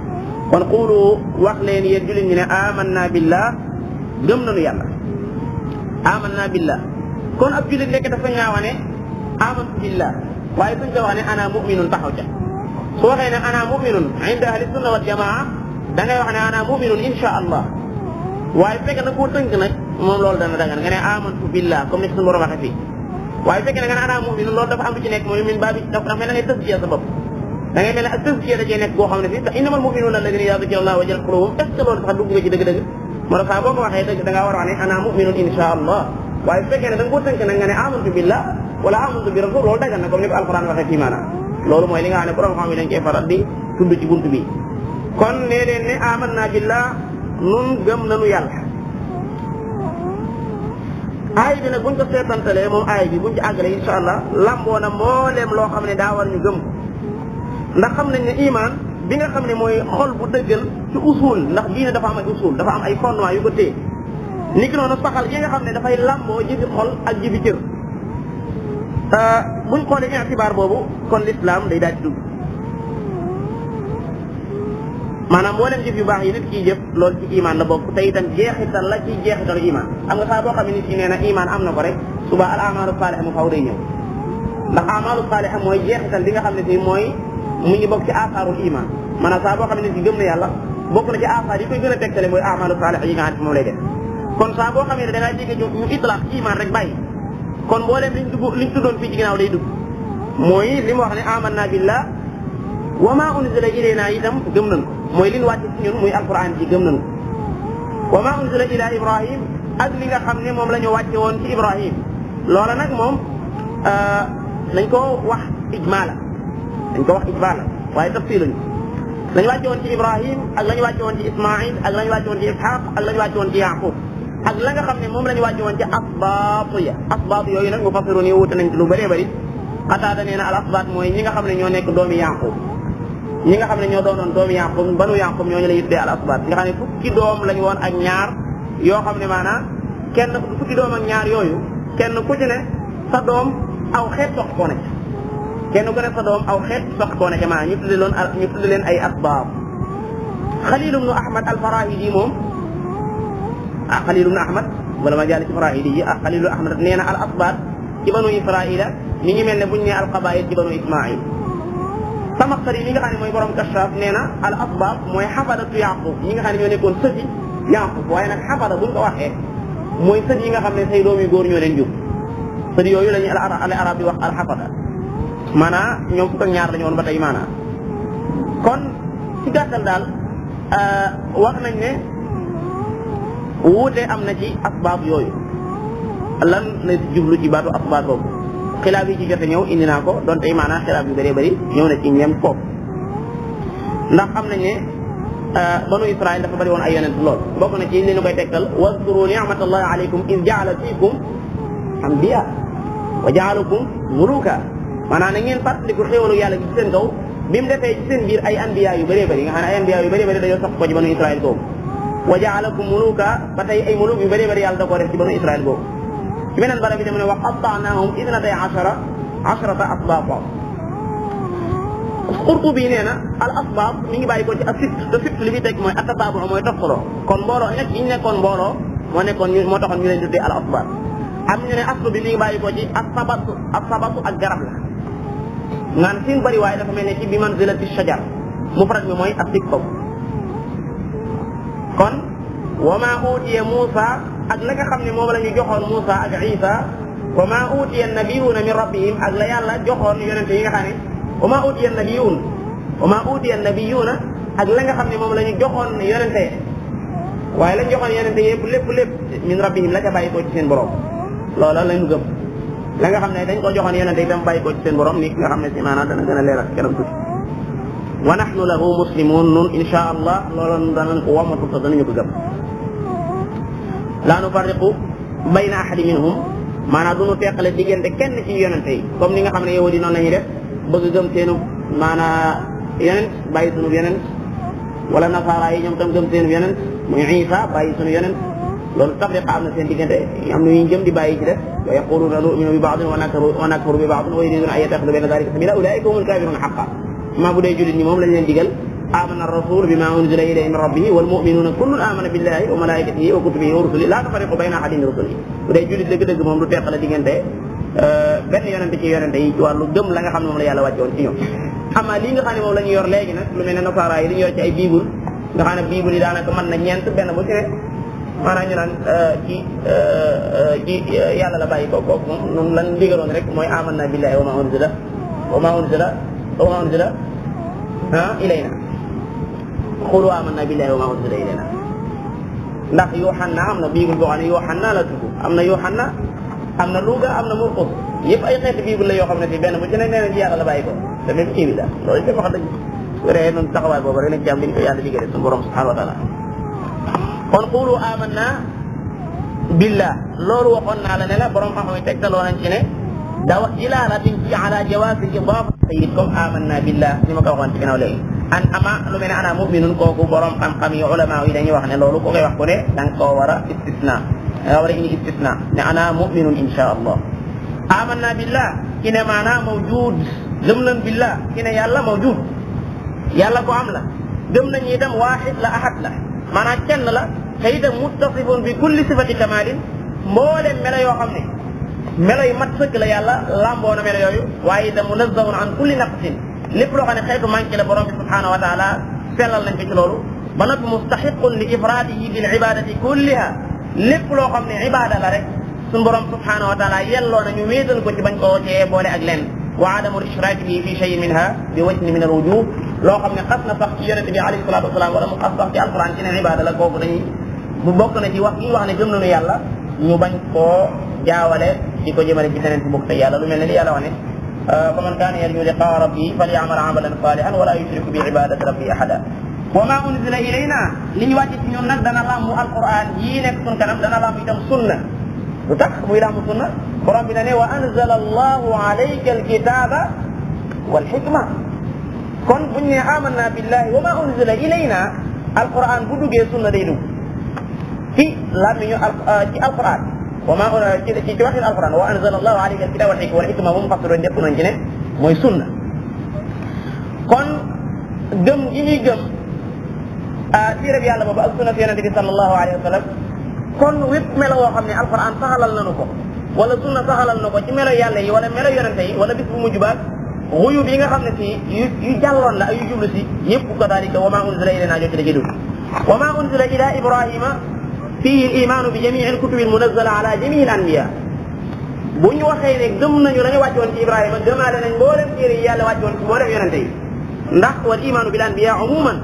kon qulu wax leen yéen jullit ñi ne amanna billah gëm nañu yàlla amanna billah kon ab jullit lekk dafa ñaawane amantu billah waaye suñ ko wax ne ana mu'minun taxaw ca su waxee ne ana mu'minun inda ahli sunna wal jamaa da ngay wax ne ana mu'minun insha allah waaye fekk na koo tënk nag moom loolu dana dagan nga ne amantu billah comme ni suñu borom waxee fii waaye fekk na nga ne ana mu'minun loolu dafa am lu ci nekk mooy min baabi dafa mel ne ngay tëskiya sa bopp da ngay mel ne ak tëskiya da cee nekk boo xam ne fii te innamal mu'minuna alladina idha dhukira allah wajilat qulubuhum est ce que loolu sax dugg nga ci dëgg-dëgg moo tax saa boo ko waxee dëgg da ngaa war a wax ne ana mu'minun insha allah waaye bu fekkee ne da nga koo tënk nag nga ne amantu billah wala amantu bi rasul loolu dagan na comme ni ko alquran waxee fii maanaam loolu mooy li nga xam ne borom xam yi dañ koy faral di tudd ci buntu bi kon nee leen ne amanna billah nun gëm nañu yàlla aay bi nag buñ ko seetantalee moom aay bi buñ ci àggale insha allah lamboo na mbooleem loo xam ne daa war ñu gëm ko ndax xam nañ ne iman bi nga xam ne mooy xol bu dëggal ci usul ndax diine dafa am ay usul dafa am ay fondement yu ko téye ni ki noonu saxal yi nga xam ne dafay lamboo jëfi xol ak jëfi cër buñ xoolee i'tibaar boobu kon l'islam day daal di dugg maanaam mboolem jëf yu baax yi nit kiy jëf loolu ci iman la bokk te itam jeexital la ci jeexitalu iman am nga saa boo xam ne nit ki nee na iman am na ko rek suba al amalu saaliha mu faw day ñëw ndax amalu saaliha mooy jeexital bi nga xam ne fii mooy mu ngi bokk ci asaarul iman maanaam saa boo xam ne nit ki gëm na yàlla bokk na ci asaar yi koy gën a tegtale mooy amalu saaliha yi nga xam ne moom lay def kon saa boo xam ne da ngaa jéggi ñu itlaq iman rek bàyyi kon mboolem liñ tuddoon fii ci ginnaaw day dugg mooy li mu wax ne amanna billah wa ma unzila ilayna itam gëm nañ ko mooy li ñu wàcce ci ñun muy alquran ji gëm nañ ko wa ma unzila ila ibrahim ak li nga xam ne moom la ñu wàcce woon ci ibrahim loola nag moom dañ ko wax ijmaala waaye tafsiluñu lañu wàcce woon ci ibrahim ak la ñu wàcce woon ci ismail ak la ñu wàcce woon ci ishaq ak la ñu wàcce woon ci yaqub ak la nga xam ne moom la ñu wàcce woon ci asbaat yooyu nag mufassirun yi wuute nañ ci lu bëree bëri Qataada nee na al asbaat mooy ñi nga xam ne ñoo nekk doomi Yaqub ñi nga xam ne ñoo doonoon doomi Yaqub banu Yaqub ñooñu la ñuy tuddee al asbaat nga xam ne fukki doom lañ woon ak ñaar yoo xam ne maanaam kenn fukki doom ak ñaar yooyu kenn ku ci ne sa doom aw xeet soq koo na ca kenn ku ne sa doom aw xeet soq koo na ca maanaam ñu tudde leen ay asbaat Xaliil ibnu Ahmad al Farahidi moom Xaliil ibnu Ahmad wala ma jàll ci Farahidi yi Xaliil ibnu Ahmad nee na al asbaat ci banu Israila mi ngi mel ne buñ ne al qabail ci banu Ismail Samaxtari mi nga xam ne mooy borom Kashaf nee na al asbaab mooy xafadatu Yaqub ñi nga xam ne ñoo nekkoon sët yi Yaqub waaye nag xafada buñ ko waxee mooy sët yi nga xam ne say doom yu góor ñoo leen jur sët yooyu la ñuy al arab di wax al xafada maanaam ñoom fukk ak ñaar la ñu woon ba tey maanaam kon ci gàttal daal wax nañ ne wuute am na ci asbaab yooyu lan la jublu ci baatu asbaab boobu xilaaf yi ci jote ñëw indi naa ko donte maanaam xilaaf yu bëree bëri ñëw na ci ñem foofu ndax xam nañ ne banu Israël dafa bëri woon ay yonent lool bokk na ci li ñu koy tegtal waskuru ni'matallahi alaykum iz ja'ala fiikum anbiya wa ja'alakum muluka maanaam na ngeen fàttaliku xéwalu yàlla ci seen kaw bi mu defee ci seen biir ay anbiya yu bëree bëri nga xam ne ay anbiya yu bëree bëri dañoo sox ko ci banu Israël boobu wa ja'alakum muluka ba tey ay muluk yu bëree bëri yàlla da koo def ci banu Israël boobu ci beneen barab bi dama ne wa qatta'naahum ithnatay asharata asbaaban Qurtubi nee na al asbaab mi ngi bàyyi ko ci te sibt li muy teg mooy attataabu mooy toppaloo kon mbooloo nekk yi ñu nekkoon mbooloo moo taxoon ñu leen tuddee al asbaab am ñu ne aslu bi mi ngi bàyyi ko ci asabatu ak garab la ngaan seen bëri waaye dafa mel ne ci bi manzilati shajar mufrad mi mooy asik kon wa maa uutiya Muusa ak la nga xam ne moom la ñu joxoon Muusa ak Isa wa maa utiya nabiyuuna min rabbihim ak la yàlla joxoon yonente yi nga xam ne wa maa utiya nabiyuuna ak la nga xam ne moom la ñu joxoon yonente waaye lañ joxoon yonente yëpp lépp min rabbihim la ca bàyyi ko ci seen borom loola lañu gëm la nga xam ne dañ ko joxoon yonente itam bàyyi ko ci seen borom ni nga xam ne si maanaam dana gën a leeral kanam tuuti wa nahnu lahu muslimun nun insha allah loola danañ ko wamatu te danañu ko gëm laa nufarriqu bayna ahadi minhum maanaam duñu teqale diggante kenn ci yonente yi comme ni nga xam ne yow di noonu la ñuy def bëgg gëm seenu maanaam yonent bàyyi sunu yonent wala nasaara yi ñoom tam gëm seenu yonent muy Isa bàyyi sunu yonent loolu tafriqa am na seen diggante am na ñu jëm di bàyyi ci def wa yaquluna nu'minu bi ba'din wa nakfuru bi ba'din wa yuriduna an yattakhidhu bayna dhalika sabila ulaika humul kafiruna haqqan maa bu dee jullit ñi moom lañ leen digal amana ar-rasul bima unzila ilayhi min rabbihi wal mu'minuna kullun amana billahi wa malaikatihi wa kutubihi wa rusulihi la nufarriqu bayna ahadin min rusulihi bu dee jullit dëgg-dëgg moom du teqale diggante benn yonente ci yonente yi ci wàllu gëm la nga xam ne moom la yàlla wàcce woon ci ñoom ama lii nga xam ne moom la ñu yor léegi nag lu mel ne nasaara yi li ñu yor ci ay biibul nga xam ne biibul yi daanaka mën na ñeent benn bu ci ne maanaam ñu naan ci yàlla la bàyyi ko kooku moom noonu lan digaloon rek mooy amanna billahi wa ma unzila ilayna xulu amanna billahi wa ma unzila ilayna ndax Yohanna am na biibul boo xam ne Yohanna la tudd am na Yohanna am na Luuga am na Murqus yëpp ay xeeti biibul la yoo xam ne si benn bu ci ne nee na ci yàlla la bàyyi ko te même kii bi la loolu itam wax dëgg su dee noonu taxawaay boobu rek lañ ci am bi ñu ko yàlla digale suñu borom subhanahu wa taala kon qulu amanna billah loolu waxoon naa la ne la borom xam-xam yi tegtaloo nañ ci ne da wax dilaalatin ci ala jawaasi idaafa sayid comme amanna billah ni ma ko waxoon ci ginnaaw léegi an ama lu mel ne ana muminun kooku borom xam-xam yi ulama yi dañuy wax ne loolu ku koy wax ku ne da nga koo war a istisna da nga war a indi istisna ne ana muminun insha allah amanna billah ki ne maanaa mawjud gëm nañ billah ki ne yàlla mawjud yàlla ko am la gëm nañ itam waaxid la ahad la maanaam kenn la te itam muttasifun bi kulli sifati kamalin mboolem melo yoo xam ne melo yu mat sëkk la yàlla lamboo na melo yooyu waaye itam munazzahun an kulli naqsin lépp loo xam ne xeetu manqué la borom bi subhanahu wa taala sellal nañ ko ci loolu ba noppi mustaxiqun li ifradihi bil ibadati kulliha lépp loo xam ne ibada la rek suñu borom subhanahu wa taala yelloo na ñu wéetal ko ci bañ koo cee boole ak leen wa adamu ishraaki bihi fi shay'in minha bi wajhin min al wujuh loo xam ne xas na sax ci yonente bi alayhi salatu wasalaam wala mu xas sax ci alquran ci ne ibada la kooku dañuy bu bokk na ci wax yi wax ne gëm nañu yàlla ñu bañ koo jaawale di ko jëmale ci feneen ci bokk te yàlla lu mel ne li yàlla wax ne fa man kaana yarju liqaa rabbihi falyamal amalan salihan wala yushriku bi ibadati rabbi ahada wa ma unzila ilayna li ñu wàcce ci ñun nag dana lambu alquran yii nekk sun kanam dana lambu itam sunna lu tax muy lambu sunna borom bi na ne wa anzala allahu alayka alkitaba wal hikma kon buñ ne amanna billahi wa ma unzila ilayna alquran bu duggee sunna day dugg ci làmmiñu ci alquran wa ma ci waxin alquran wa anzala allahu alayka alkitaba wal hikma bu mu fassiroon def nañ ci ne mooy sunna kon gëm gi ñuy gëm siirab yàlla boobu ak sunna yonente bi sallallahu alayhi wa sallam kon wépp melo woo xam ne alquran saxalal nañu ko wala sunna saxalal na ko ci melo yàlla yi wala melo yonente yi wala bis bu mujj baag xuyub yi nga xam ne si yu jàlloon la ay yu jublu si yëpp kadalika wa ma unzila ilayna joti daje dul wa ma unzila ila ibrahima fihi al imanu bi jamii al kutubi al munazzala ala jamii al anbiya bu ñu waxee ne gëm nañu la ñu wàccoon ci ibrahima gëmaale nañ mboolem téere yi yàlla wàccoon ci mboolem yonente yi ndax wal imanu bil anbiya umuman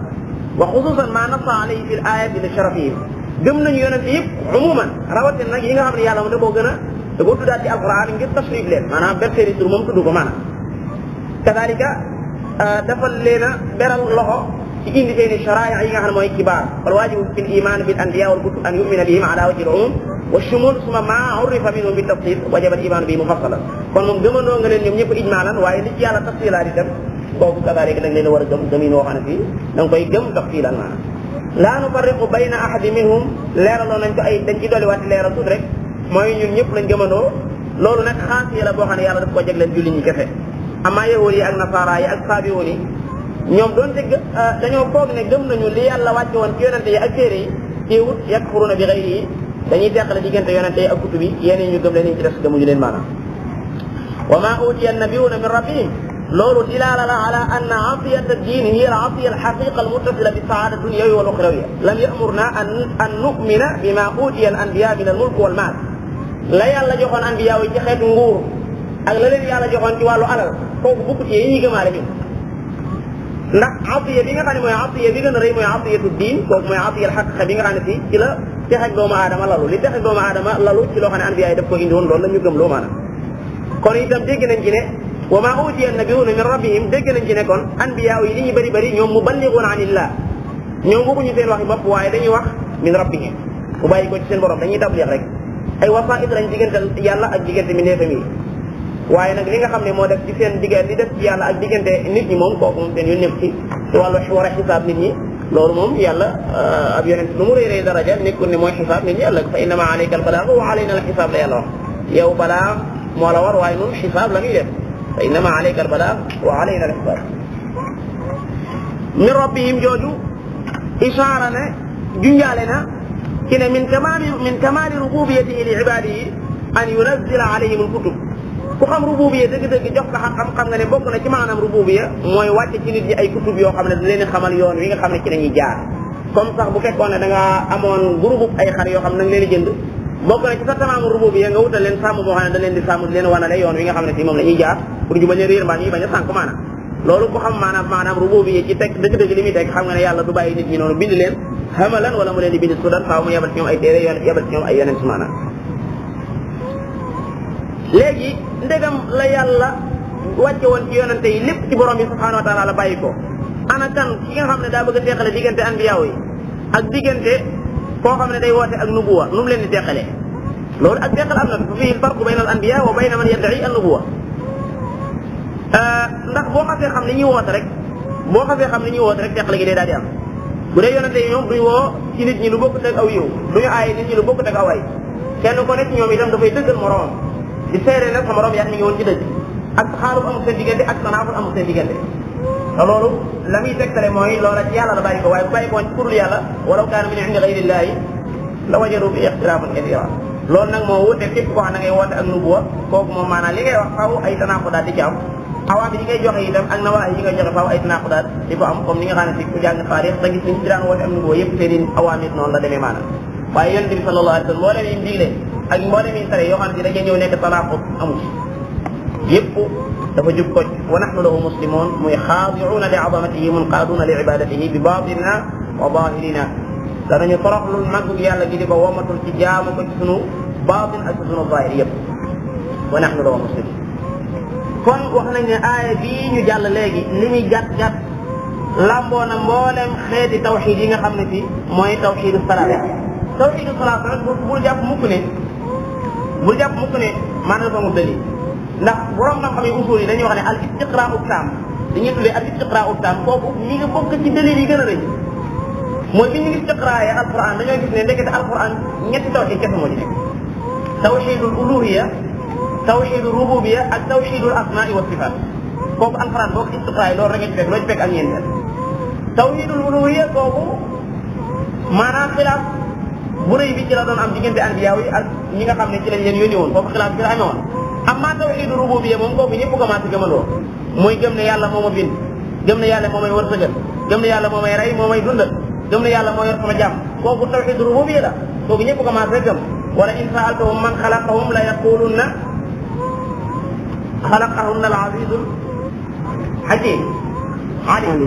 wa xususan ma nassa alayhi fi l ayati li sharafihim gëm nañu yonente yëpp umuman rawatina nag yi nga xam ne yàlla moom da koo gën a da koo tuddaat ci alquran ngir tashrif leen maanaam ber seeni tur moom tudd ko maanaam kadalika dafa leen a beral loxo ci indi seeni sharaaya yi nga xam ne mooy kibaar wal waajibu fi l iman bil anbiya wal kutub an yumina bihim ala wajhi al umum wa shumul suma ma urifa minhum bi tafsil wajaba al iman bi mufassalan kon moom gëmandoo nga leen ñoom ñëpp ijmaalan waaye li ci yàlla tafsilaat itam kooku kadalika da nga leen a war a gëm gëmin woo xam ne fii da nga koy gëm tafsilan maanaam laa nufarriqu bayna ahadi minhum leeraloo nañ ko ay dañ ci dolliwaat leeral tuuti rek mooy ñun ñëpp lañ gëmandoo loolu nag xaasiya la boo xam ne yàlla daf ko jagleel julli ñi kese amaa yahuud yi ak nasaara yi ak saabiwoon yi ñoom doon te dañoo foog ne gëm nañu li yàlla wàcce woon ci yonente yi ak téere yi teewut yakfuruna bi xayri yi dañuy teqale diggante yonente yi ak kutub yi yeneen ñu gëm leen ñu ci des gëmuñu leen maanaam wa ma utiya nabiyuna min rabbihim loolu dilaala la ala anna atiyata diin hiya al atiya al haqiqa al muttasila bi saada dunyawiyya wal ukhrawiyya lam ya'murna an nu'mina bima utiya al anbiya min al mulk wal maal la yàlla joxoon anbiya yi ci xeetu nguur ak la leen yàlla joxoon ci wàllu alal kooku bukk ci yi ñuy gëmaale ñun ndax atiya bi nga xam ne mooy atiya bi gën a rëy mooy atiyatu diin kooku mooy atiya al haqiqa bi nga xam ne si ci la texeg doomu aadama lalu li texeg doomu aadama lalu ci loo xam ne anbiya yi daf ko indi woon loolu la ñu gëm loo maanaam kon itam dégg nañ ci ne wa ma utiya annabiyuuna min rabbihim dégg nañ ci ne kon anbiya yi li ñu bëri bëri ñoom muballighuuna anillah ñoom waxuñu seen waxi bopp waaye dañuy wax min rabbihim bu bàyyi ko ci seen borom dañuy tabliix rek ay wasaa'id lañ diggante yàlla ak diggante mi neefam yi waaye nag li nga xam ne moo def ci seen diggante li def ci yàlla ak diggante nit ñi moom kooku moom seen yu nekk ci wàllu war a xisaab nit ñi loolu moom yàlla ab yonent lu mu réeree daraja nekkul ne mooy xisaab nit ñi ëllëg fa innama alayka al balaag wa alayna al xisaab la yàlla wax yow balaa moo la war waaye nun xisaab la ñuy def fa innama alayka al balaag wa alayna al xisaab min rabbihim jooju ishaara ne junjaale na ci ne min kamaali rububiyatihi li ibaadihi an yunazzila alayhim al kutub ku xam rububiya dëgg-dëgg jox ko xam nga ne bokk na ci maanaam rububiya mooy wàcce ci nit ñi ay kutub yoo xam ne da leen xamal yoon wi nga xam ne ci lañuy jaar comme sax bu fekkoon ne da nga amoon groupe ay xar yoo xam ne da nga leen di jënd bokk na ci sa tamaamu rububiya nga wutal leen sàmm boo xam ne da leen di sàmm di leen wanale yoon wi nga xam ne si moom la ñuy jaar pour ñu bañ a réer mbaa ñuy bañ a sànk maanaam loolu ko xam maanaam rububiya ci teg dëgg-dëgg li muy teg xam nga ne yàlla du bàyyi nit ñi noonu bind leen xamalan wala mu leen di bind sudan faaw mu yebal ci ñoom ay téere yebal ci ñoom ay yonent maanaam léegi ndegam la yàlla wàcce woon ci yonente yi lépp ci borom bi subhanahu wa taala la bàyyi ko ana kan ki nga xam ne daa bëgg a teqale diggante anbiyaaw yi ak diggante koo xam ne day woote ak nubuwa nu mu leen di teqalee loolu ak teqal am na fa fii farqu bayna al anbiya wa bayna man yadda'i an nubuwa ndax boo xasee xam li ñuy woote rek teqale gi day daal di am bu dee yonente yi ñoom duñu woo ci nit ñi lu bokkut ak aw yiw duñu aaye nit ñi lu bokkut ak aw ay kenn ko nekk ñoom itam dafay dëggal moroom di seere nag sa morom yaa mi ngi woon ci dëgg ak xaalub amul seen diggante ak tanaaful amul seen diggante te loolu la muy tegtale mooy loola ci yàlla la bàyyi ko waaye bu bàyyi ko woon ci kurul yàlla walaw kaana min indi ghayrillaahi la wajadu fi ixtilaafan kasiira loolu nag moo wute képp koo xam ne ngay woote ak nubuwa kooku moom maanaam li ngay wax faaw ay tanaaqudaat di ci am awaa bi yi ngay joxe itam ak nawaahi yi ngay joxe faaw ay tanaaqudaat di ko am comme ni nga xam ne si ku jàng taarix da gis ni ci daan woote ak nubuwa yëpp seen i awaamit noonu la demee maanaam waaye yonent bi sallallahu alayhi wa sallam mboolem yi mu digle ak mboolem yi tere yoo xam ne dañuy ñëw nekk tanaqud amu ci yëpp dafa jub ko wa nahnu lahu muslimun muy xaadi'uuna li azamatihi munqaaduuna li ibadatihi bi baatinina wa zahirina danañu toroxlul màggug yàlla gi di ko womatul ci jaamu ko ci sunu baatin ak ci sunu zahir yëpp wa nahnu lahu muslimun kon wax nañ ne aaya bii ñu jàll léegi li muy gàtt lamboo na mboolem xeeti tawxid yi nga xam ne fii mooy tawxidu salaat tawxidu salaat rek bul jàpp mukk ne maanaam dafa mu dali ndax borom xam-xam yi usul yi dañuy wax ne al istiqraa'u taam dañuy tuddee al istiqraa'u taam kooku ñi nga bokk ci dalil yi gën a rëy mooy bi ñu ngi istiqraa'ee alquran dañoo gis ne ndekete alquran ñetti tawxid kese moo ci nekk tawxidul uluhiya tawxidul rububiya ak tawxidul asmaai wa sifaat kooku alquran boo ko istiqraa'ee loolu rek nga ci fekk loo ci fekk ak ñeenteel tawxidul uluhiya kooku maanaam xilaaf bu rëy bi ci la doon am diggante anbiya yi ak ñi nga xam ne ci lañ leen yónni woon foofu xilaaf ci la amee woon amma tawxiidu rububiyya moom kooku ñëpp commencé gëmandoo mooy gëm ne yàlla moo ma bind gëm ne yàlla moo may wërsëgal gëm ne yàlla moo may rey moo may dundal gëm ne yàlla moo yor sama jàmm kooku tawxiidu rububiyya la kooku ñëpp commencé gëm wala in saaltahum man xalaqahum la yaqulunna xalaqahunna al azizul hakim alim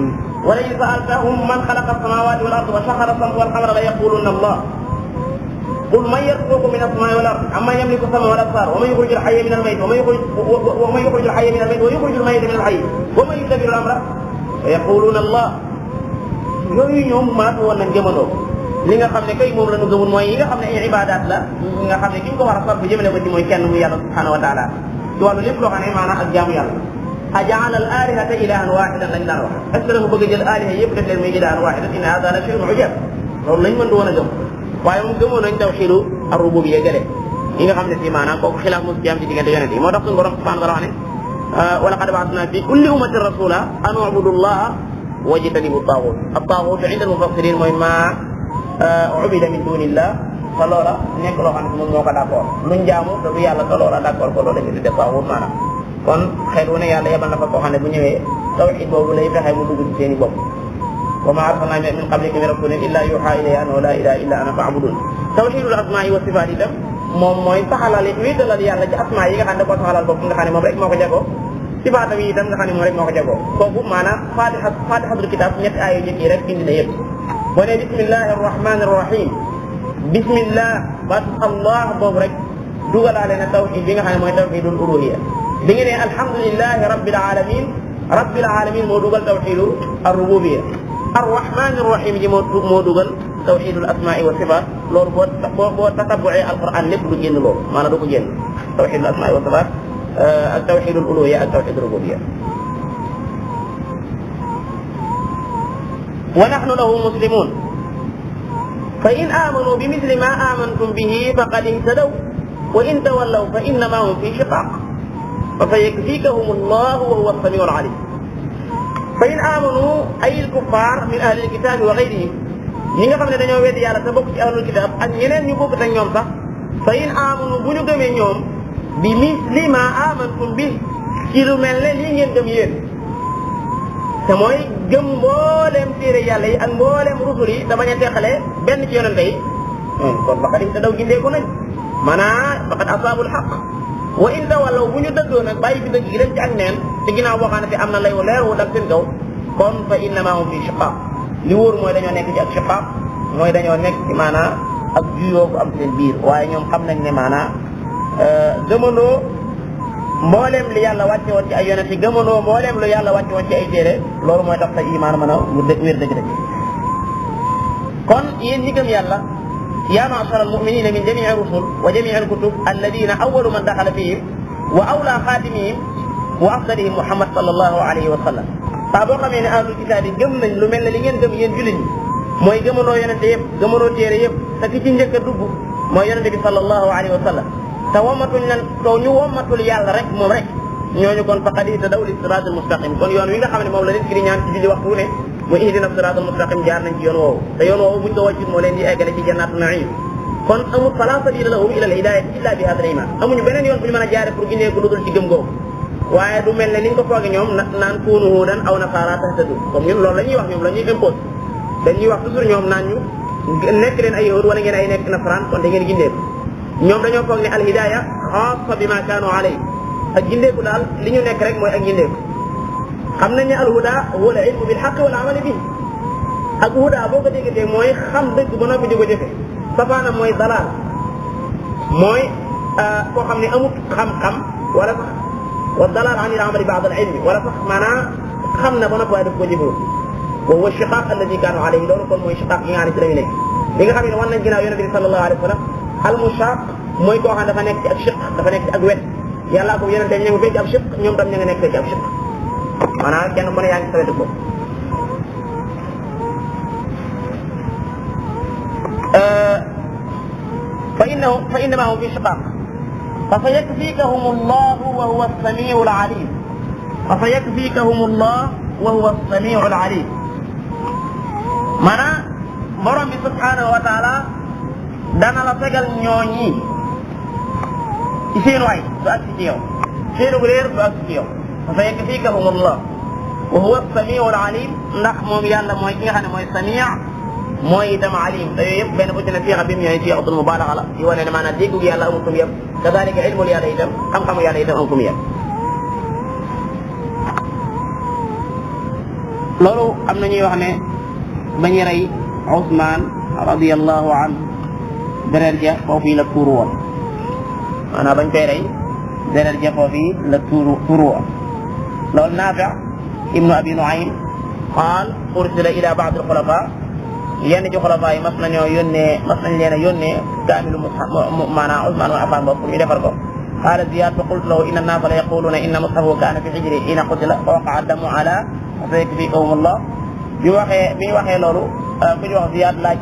wala in saaltahum man xalaqa as-samawati wal arda wa saxara as-samsa wal qamara la yaqulunna allah قل من يرزقكم من السماء والارض عمن يملك السمع والابصار ومن يخرج الحي من الميت ومن يخرج الحي من الميت ويخرج الميت من الحي ومن يدبر الامر فيقولون الله yooyu ñoom maatu woon nañ gëmandoo li nga xam ne kay moom la ñu gëmul mooy yi nga xam ne ay ibaadaat la nga xam ne ki ñu ko war a sar bu jëmale ko ci mooy kenn muy yàlla subhanahu wa taala ci wàllu lépp loo xam ne maanaam ak jaamu yàlla ajaala al alihata ilahan wahidan lañ daan wax est ce que dafa bëgg a jël aliha yëpp def leen muy ilahan wahidan inna hada la shay'un ujab loolu lañ mën di woon a gëm waaye moom gëmoon nañ tawxiidu ar-rububiyya gële yi nga xam ne si maanaam kooku xilaaf mos ci am ci diggante yonent yi moo tax suñu borom subhanahu wa taala wax ne wa laqad ba'athna fi kulli ummatin rasula an u'budu llaha wajtanibu at-taghut at-taghut inda al-mufassirin mooy ma ubida min dunillah te loola nekk loo xam ne moom moo ko d'accord luñ jaamu te du yàlla te loola d'accord ko loolu dañu tuddee taghut maanaam kon xeet wu ne yàlla yebal na fa koo xam ne bu ñëwee tawhid boobu lay fexe mu dugg ci seen i bopp wa ma arsalna min qablika min rasulin illa yuha ilayya annahu la ilaha illa ana fa'budun tawhidul asma'i wa sifat itam moom mooy saxalal wéetalal yàlla ci asma yi nga xam ne da koo saxalal bopp nga xam ne moom rek moo ko jagoo sifaatam yi itam nga xam ne moom rek moo ko jagoo kooku maanaam fatihatul kitab ñetti aaya yu njëkk yi rek indi na yëpp boo nee bismillahi arrahmani arrahim bismillah baatu allah boobu rek dugalaale na tawhid bi nga xam ne mooy tawhidul uluhiyya bi nga ne alhamdulillahi rabbil alamin moo dugal tawhidul ar-rububiyya arrahmani arrahim ji moo dugal tawhidul asma'i wa sifat loolu boo tatabbu'ee alquran lépp du génn loolu maanaam du ko génn tawhidul asma'i wa sifat ak tawhidul uluhiyya ak tawhidul rububiyya wa nahnu lahu muslimun fa in amanu bi mithli ma amantum bihi faqad ihtadaw wa in tawallaw fa innama hum fi shiqaq fa sayakfikahum Allah wa huwa as-sami'ul 'alim fa in amanu ay al-kuffar min ahli al-kitab wa ghayrihim ñi nga xam ne dañoo weddi yàlla te bokk ci ahlul kitab ak ñeneen ñu bokkut ak ñoom sax fa in amanu bu ñu gëmee ñoom bi misli ma amantum bi ci lu mel ne lii ngeen gëm yéen te mooy gëm mbooleem téere yàlla yi ak mbooleem rusul yi te bañ a teqale benn ci yonente yi kon faqad ihtadaw gindeeku nañ maanaam faqad asaabul haqq wa in tawallaw bu ñu dëddoo nag bàyyi fi dëgg gi dem ci ak neen te ginnaaw boo xam ne fi am na lay leer wu dal seen kaw kon fa innama hum fi shiqaq li wóor mooy dañoo nekk ci ak shiqaq mooy dañoo nekk ci maanaam ak juyoo bu am seen biir waaye ñoom xam nañ ne maanaam gëmandoo mbooleem li yàlla wàcce woon ci ay yonent yi gëmandoo mbooleem lu yàlla wàcce woon ci ay téere loolu mooy tax sa imaan mën a wér dëgg-dëgg kon yéen ñi gëm yàlla yaa ma'shara al-mu'minina min jami'i ar-rusul wa jami'i al-kutub alladina awwalu man daxala fihim wa awla xaatimihim wa afdalihim Muhammad sallallahu alayhi wa sallam saa boo xamee ne ahlul kitaab yi gëm nañ lu mel ne li ngeen gëm yéen jullit ñi mooy gëmandoo yonente yëpp gëmandoo téere yëpp te ki ci njëkk a dugg mooy yonente bi sallallahu alayhi wa sallam te womatuñ leen taw ñu womatul yàlla rek moom rek ñooñu kon faqad ihtadaw li siraatil mustaqim kon yoon wi nga xam ne moom la nit ki di ñaan ci julli waxtu wu ne muy ihdina siraatal mustaqim jaar nañ ci yoon woowu te yoon woowu buñ ko wàccit moo leen di eggale ci jannaatu na'iim kon amul fala sabila lahum ila al hidayati illa bi hadha al iman amuñu beneen yoon bu ñu mën a jaare pour gindee ko lu dul ci gëm googu waaye du mel ne ni ñu ko fooge ñoom naan kuunu huudan aw nasaara tahtadu comme ñun loolu la ñuy wax ñoom la ñuy impose dañuy wax toujours ñoom naan ñu nekk leen ay yahud wala ngeen ay nekk nasaraan kon da ngeen gindeeku ñoom dañoo foog ne al hidaya xaasa bi ma kaanu alay ak gindeeku daal li ñu nekk rek mooy ak gindeeku xam nañ ne al huda huwa al ilmu bil haqq wal amali bihi ak huda boo ko déggatee mooy xam dëgg ba noppi di ko jëfe safaana mooy dalaal mooy koo xam ne amut xam-xam wala sax wa dalaal an il amali ba'd al ilmi wala sax maanaam xam na ba noppi waaye daf ko jëfewul wa huwa shiqaq alladi kaanu alayhi loolu kon mooy shiqaq yi nga xam ne ci lañu nekk li nga xam ne wan nañ ginnaaw yonente bi sallallahu alayhi wa sallam al mushaq mooy koo xam dafa nekk ci ak shiq dafa nekk ci ak wet yàllaa ko yonente ña nga fee ci ab shiq ñoom tam ña nga nekk fee ci ab shiq maanaam kenn ku ne yaa ngi sa wetu bopp fa innama hum fi shiqaq fa sayakfikahum Allah wa huwa as-sami'u al-alim fa sayakfikahum Allah wa huwa as-sami'u al-alim maanaam borom bi subhanahu wa taala dana la fegal ñooñi ci seenu ay du agsi ci yow seenu réer du agsi ci yow fa sayakfikahum Allah wa huwa as-sami'u al-alim ndax moom yàlla mooy ki nga xam ne mooy sami' mooy itam alim te yooyu yëpp benn bu ci ne fiixa bi mu ñëwee fiixatul mubaalaxa la di wane ne maanaam déggu yàlla amul fu mu yem kadalika ilmul yàlla itam xam-xamu yàlla itam amul fu mu yem loolu am na ñuy wax ne ba ñu rey Ousmane radiyallahu anhu deret ja foofu yi la tuuru woon maanaam bañ koy rey deret ja foofu yi la tuuru woon loolu Naafi' ibnu Abi Nu'aym qaal ursila ila ba'd al-khulafa yenn ci xulafaa yi mas nañ leen a yónnee kaamilu maanaam Usmaan wa Affaan boobu pour ñu defar ko qaala Ziyaad fa qultu lahu inna an-naasa la yaquluuna inna mushafahu kaana fi hijri hiina qutila fa waqa'a ad-damu alaa fa sayakfikahum Allah bi ñu waxee loolu ku ñu wax Ziyaad laaj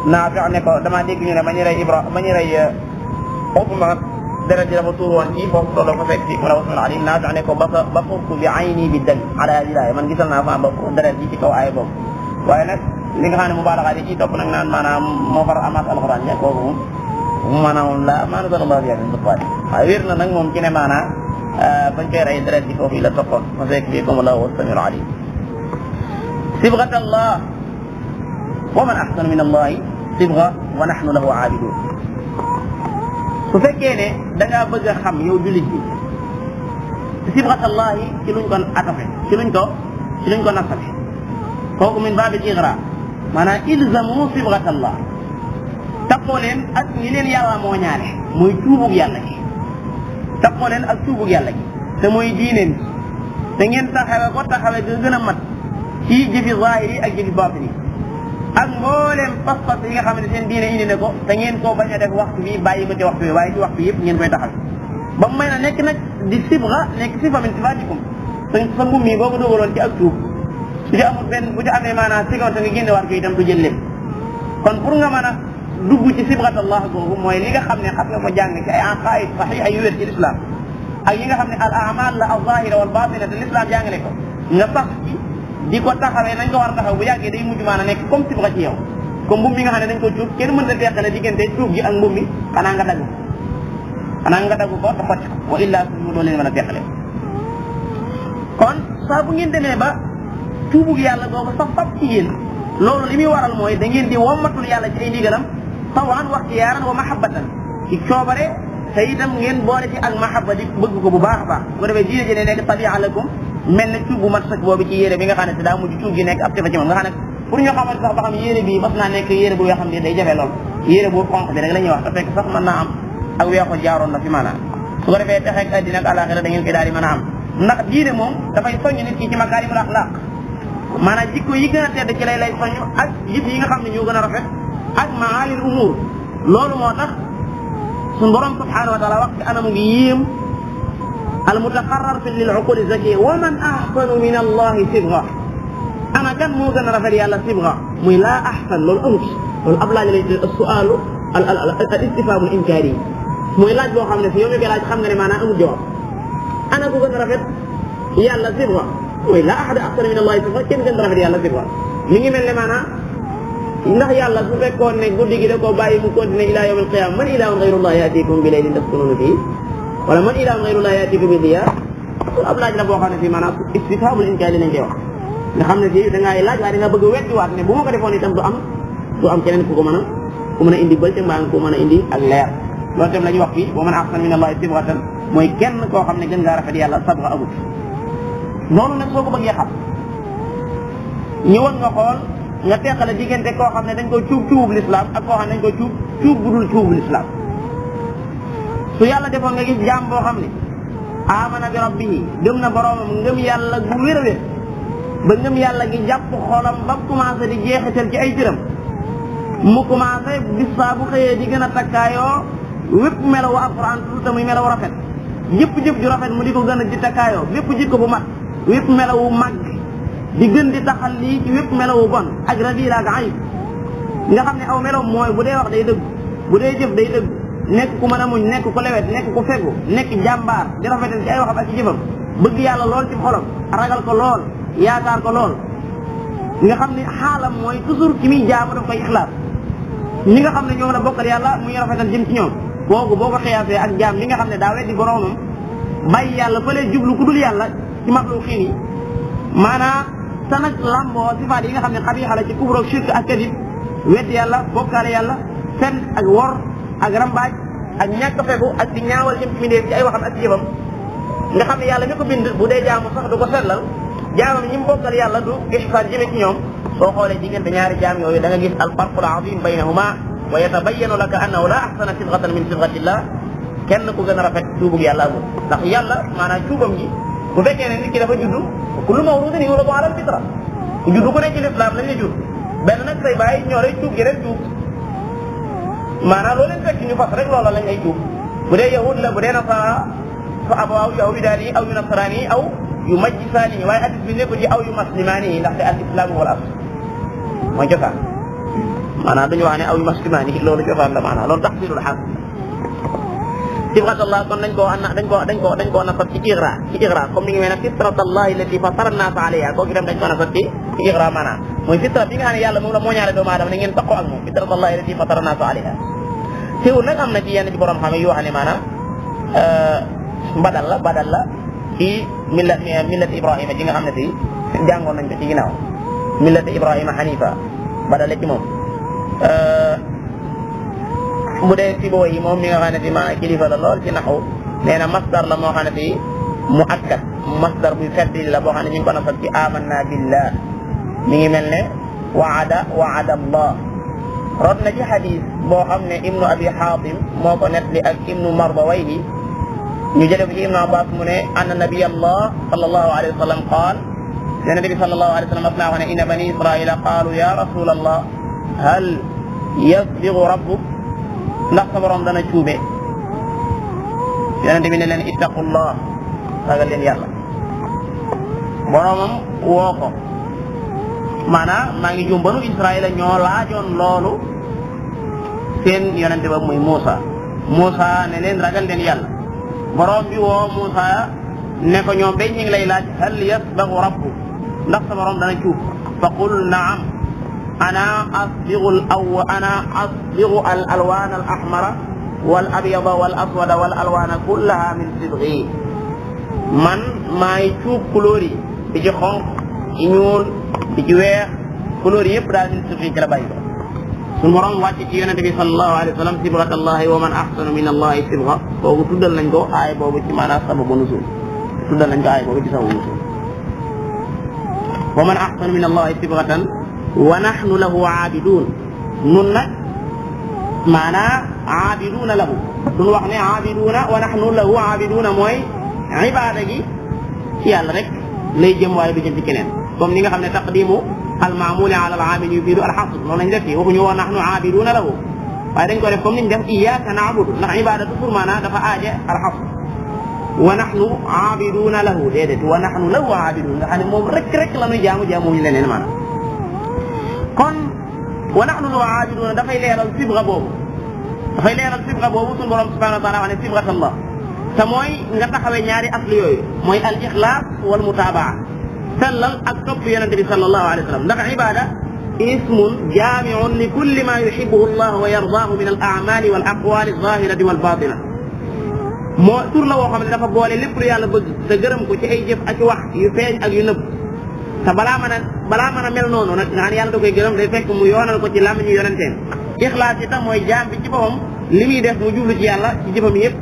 Naafi' ne ko damaa dégg ñu ne ba ñu rey Usmaan deret ji dafa tuur woon ci foofu tolloo fa fekk ci wala Usmaan ali Naafi' ne ko basurtu bi ayni bi dam ala haadihi al-aaya man gisal naa fa bopp deret ji ci kaw aaya boobu waaye nag li nga xam ne mubaalaxa yi ci topp nag naan maanaam moo far amaat alxuraan ja kooku moom maanaam la maanaam sallallahu alayhi wa sallam waaye wér na nag moom ci ne maanaam bañ koy rey deret ji foofu la toppoon fa sayakfiikum Allahu was-samii'ul aliim. sibghat Allah wa man ahsanu min Allahi sibgha wa nahnu lahu aabiduun. su fekkee ne da ngaa bëgg a xam yow jullit bi sibghat Allah ci luñ ko atafe ci luñ ko nasafe kooku min baabil igra maanaam ilzamu sibghat Allah tappoo leen ak ñi leen yàlla moo ñaare mooy cuubug yàlla gi tappoo leen ak cuubug yàlla gi te mooy diineen te ngeen taxawe ko taxawe ga gën a mat ci jëfi zahiri ak jëfi baatini ak mbooleem pas-pas yi nga xam ne seen diine indi ne ko te ngeen koo bañ a def waxtu bi bàyyi ko ci waxtu bi waaye ci waxtu yëpp ngeen koy taxawe ba mu may na nekk nag di sibga nekk sifa min sifaatikum sa mbum mi boo ko dugaloon ci ak tuub su ci amul benn bu ci amee maanaam sigoon te nga génne war ko itam du jël lépp kon pour nga mën a dugg ci sibghat Allah googu mooy li nga xam ne xam nga ko jàng ci ay aqaid sahih ay wér ci l'islam ak yi nga xam ne al a'mal la al zahira wal batina te l'islam jàngale ko nga sax ci di ko taxawee nañ ko war a taxaw bu yàggee day mujj maanaam nekk comme sibgha ci yow comme mbum mi nga xam ne dañ ko cuub kenn mën a teqale diggante cuub gi ak mbum mi xanaa nga dagg ko te xocc ko wa illa su doo leen mën a teqale kon saa bu ngeen demee ba tuubug yàlla googu sax fab ci yéen loolu li muy waral mooy da ngeen di wommatul yàlla ci ay ndigalam tawan wa ixtiyaaran wa mahabbatan ci coobare te itam ngeen boole ci ak mahabba di bëgg ko bu baax a baax bu defee diine ji ne nekk tabia lakum mel ne cuub bu mat sëkk boobu ci yére bi nga xam ne te daa mujj cuub gi nekk ab tefa ci moom nga xam ne pour ñu xamal sax ba xam yére bi mas naa nekk yére bu weexam ne day jafe lool yére bu xonq bi rek la ñuy wax te fekk sax mën naa am ak weexu jaaroon na fi maanaam su ko defee texeeg addina ak àlaxira da ngeen koy daal di mën a am ndax diine moom dafay soññ nit ki ci makaarimul axlaaq maanaam jikko yi gën a tedd ci lay soññ ak jëf yi nga xam ne ñoo gën a rafet ak maalil umur loolu moo tax suñu borom subhanahu wa taala wax ci anamu ngi yéem al mutaqarrar fi lil uquli zakiya wa man ahsanu min allahi sibgha ana kan moo gën a rafet yàlla sibgha muy laa ahsan loolu amut loolu ab laaj lay tudd as-su'aalu al istifhaamul inkaari mooy laaj boo xam ne si yow mi koy laaj xam nga ne maanaam amul jawaab ana ku gën a rafet yàlla sibgha mooy laa ahada ahsana min allahi sibgha kenn gën a rafet yàlla sibgha mi ngi mel ne maanaam ndax yàlla su fekkoon ne guddi gi da koo bàyyi mu continué ila yawm al-qiyaama man ilaahun gayrullah yaatiikum bi laylin taskunuuna fiihi wala man ilaahun gayrullah yaatiikum bi diyaa ab laaj la boo xam ne fii maanaam istifhaamul inkaari lañ koy wax nga xam ne fii da ngay laaj waaye da nga bëgg a weddiwaat ne bu ma ko defoon itam du am keneen ku mën a indi bël te mbaa nga ko mën a indi ak leer loolu itam la ñuy wax fii wa man ahsana min allahi sibghatan mooy kenn koo xam ne gën ngaa rafet yàlla sabga amut loolu nag soo ko bëggee xam ñëwoon nga xool nga teqale diggante koo xam ne dañ ko cuubub l'islam ak koo xam ne dañ ko cuub bu dul cuubub l'islam su yàlla defoon nga gis jaam boo xam ne amana bi rabbihi gëm na boroomam ngëm yàlla gu wér a wér ba ngëm yàlla gi jàpp xolam ba commencé di jeexital ci ay jërëm mu commencé bis saa bu xëyee di gën a takkaayoo wépp melawu alquran tuuti muy melawu rafet jëpp jëf ju rafet mu di ko gën a di takkaayoo wépp jikko bu mat wépp melawu màgg di gën di taxal lii ci wépp melawu bon ak radila ak ayib nga xam ne aw melaw mooy bu dee wax day dëgg bu dee jëf day dëgg nekk ku mën a muñ nekk ku lewet nekk ku fegu nekk jàmbaar di rafetal ci ay waxam ak ci jëfam bëgg yàlla lool ci xolam ragal ko lool yaakaar ko lool nga xam ne xaalam mooy toujours ci muy jaamu daf koy ixlaas ñi nga xam ne ñoom la bokkal yàlla muy rafetal jëm ci ñoom kooku boo ko xiyaasee ak jaam li nga xam ne daa weddi boroomam bàyyi yàlla fële jublu ku dul yàlla ci maxluuqiin yi maanaam sa nag lamboo sifaat yi nga xam ne xabiixa la ci kufr ak shirk ak kadib weddi yàlla bokkaale yàlla fen ak wor ak rambaaj ak ñàkk fegu ak di ñaawal jëm ci mindéef ci ay waxam ak ci jëfam nga xam ne yàlla mi ko bind bu dee jaamu sax du ko sellal jaamam ñi mu bokkal yàlla du ihsaan jëme ci ñoom soo xoolee diggante ñaari jaam yooyu da nga gis al farqul azim baynahuma wa yatabayyanu laka annahu la ahsana sibghatan min sibghatillah kenn ku gën a rafet cuubug yàlla amul ndax yàlla maanaam cuubam gi bu fekkee ne nit ki dafa juddu kullu mawludin yuladu ala al-fitra ku juddu ku ne ci lislaam lañ la judd benn nag say bàyyi ñoo lay cuub gi rek cuub maanaam loo leen fekk ñu fas rek loola lañ lay cuub bu dee yahud la bu dee nasara fa abawaahu yahudaani aw yu nasaraani aw yu majjisaani waaye hadis bi nekkul ci aw yu maslimaani ndaxte al islaamu wal asl mooy cosaan maanaam duñu wax ne aw yu maslimaani loolu cosaan la maanaam loolu taxsirul xaal sibghatallah kon dañ koo nasab ci igra comme ni ngi mel ne fitratallahi allati fatara an-naasa alayha kooku itam dañ koo nasab ci igra maanaam mooy fitra bi nga xam ne yàlla moom la moo ñaare doomu aadama ne ngeen taqoo ak moom fitratallahi allati fatara an-naasa alayha teewul nag am na ci yenn ci borom xam yu wax ne maanaam badal la ci millat Ibrahima ji nga xam ne si jàngoon nañ ko ci ginnaaw millat Ibrahima Hanifa badal la ci moom bu dee si boo yi moom mi nga xam ne si maanaam kilifa la lool ci naxu nee na masdar la moo xam ne si mu akkat masdar buy feddi la boo xam ne ñu ngi ko nasab ci amanna billah mi ngi mel ne waada Allah rod na ci xadis boo xam ne ibnu abi xaatim moo ko nettali ak ibnu mardawayhi ñu jële ko ci ibnu abbas mu ne anna nabiy allah sallallahu alayhi wa sallam qaal yonente bi sallallahu alayhi wa sallam mas naa wax ne inna bani israila qaalu ya rasul allah hal yasbigu rabbuk ndax sa borom dana cuube yonente bi ne leen ittaqullah ragal leen yàlla boromam woo ko maanaam maa ngi jum banu Israël ñoo laajoon loolu seen yonente ba muy Moussa ne leen ragal leen yàlla borom bi woo Moussa ne ko ñoom ba ñu ngi lay laaj hal yasbagu rabbu ndax sa borom dana cuub fa qul naam ana asbigu al alwan al ahmara wal abyada wal aswada wal alwana kullaha min sibghi man maay cuub couleur yi di ci xonq ci ñuul di ci weex couleur yëpp daal min sibghi ci la bàyyi ko suñu borom wàcc ci yonente bi sallallahu alayhi wa sallam sibghat allahi wa man ahsanu min allahi sibgha boobu tuddal nañ ko aay boobu ci maanaam sababu nusul tuddal nañ ko aay boobu ci sababu nusul wa man ahsanu min allahi sibghatan wa nahnu lahu aabidun nun nag maanaam aabiduna lahu suñu wax ne aabiduna wa nahnu lahu aabiduna mooy ibaada gi ci yàlla rek lay jëm waaye du jëm ci keneen comme ni nga xam ne taqdimu almaamuli ala alaamil yufiidu alxasr loolu lañ def fii waxuñu woon nahnu aabiduna lahu waaye dañ ko def comme niñ def iyyaka na'budu ndax ibaadatu pour maanaam dafa aaje alxasr wa nahnu aabiduna lahu déedéet wa nahnu lahu aabidun nga xam ne moom rek la ñuy jaamuñu leneen maanaam kon wa nahnu lahu aabiduna dafay leeral sibga boobu suñu borom subhanahu wa taala wax ne sibgatallah te mooy nga taxawee ñaari asli yooyu mooy al ixlaas wal mutaabaa sellal ak topp yonente bi sallallahu alayhi wa sallam ndax ibada ismun jaamiun li kulli ma yuhibbuhu allah wa yardaahu min al aamali wal aqwali zahirati wal batina moo tur la woo xam ne dafa boole lépp lu yàlla bëgg te gërëm ko ci ay jëf ak wax yu feeñ ak yu nëbb te balaa mën a mel noonu nag nga xam ne yàlla da koy gërëm day fekk mu yoonal ko ci làmmiñu yonenteen ixlaas itam mooy jaam bi ci boppam li muy def mu jublu ci yàlla ci jëfam yëpp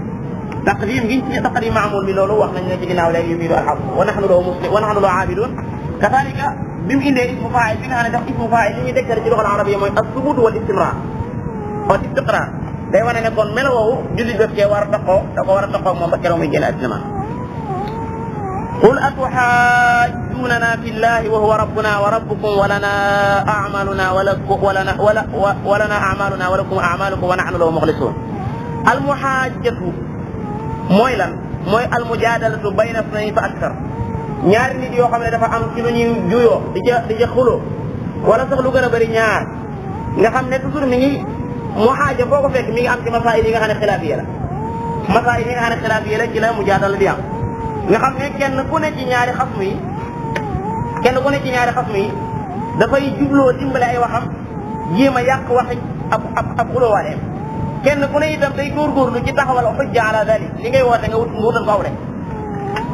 taqdim gi ci taqdim maamul bi loolu wax nañ ne ci ginnaaw léegi yufiidu alxaq wa nahnu lahu aabidun kadalika bi mu indee ismu faa'il bi nga xam ne daf ismu faa'il li ñuy déclaré ci luxal arabiyya mooy as-subut wal istimrar wal istiqrar day wane ne kon melo woowu jullit daf cee war a taxoo moom ba keroog muy génn àddina qul atuhaajjuunana fillahi wa huwa rabbuna wa rabbukum wa lana a'maluna wa lakum a'malukum wa nahnu lahu muxlisuun almuhaajjatu mooy lan mooy almujaadalatu bayna isnayni fa akthar ñaari nit yoo xam ne dafa am ci lu ñuy juyoo di ca xuloo wala sax lu gën a bëri ñaar nga xam ne toujours mi ngi muhaaja foo ko fekk mi ngi am ci masaayil yi nga xam ne xilaafiya la ci la mujaadala di am nga xam ne kenn ku ne ci ñaari xasmu yi dafay jubloo dimbale ay waxam jéem a yàq waxi ab xulóowaaneem kenn ku ne itam day góorgóorlu ci taxawal xujja ala dalik li ngay woote nga wutal ko aw rek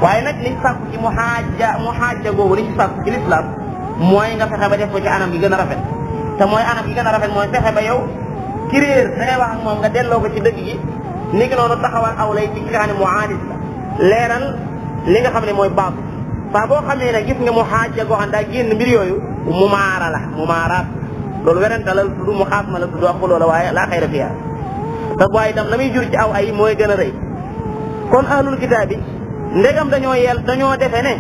waaye nag liñ sàkku ci muhaaja googu liñ sàkku ci lislaam mooy nga fexe ba def ko ci anam gi gën a rafet te mooy anam gi gën a rafet mooy fexe ba yow ki réer da ngay wax ak moom nga delloo ko ci dëgg gi ni ki noonu taxawal aw lay ci ki nga xam ne muaadis la leeral li nga xam ne mooy baax saa boo xamee ne gis nga muhaaja goo xam daa génn mbir yooyu mumaaraat loolu werante la tudd mu xaas ma la tudd ak xuloo la waaye laa xayra fiha te waaye itam la muy jur ci aw ay mooy gën a rëy kon ahlul kitaab bi ndegam dañoo defe ne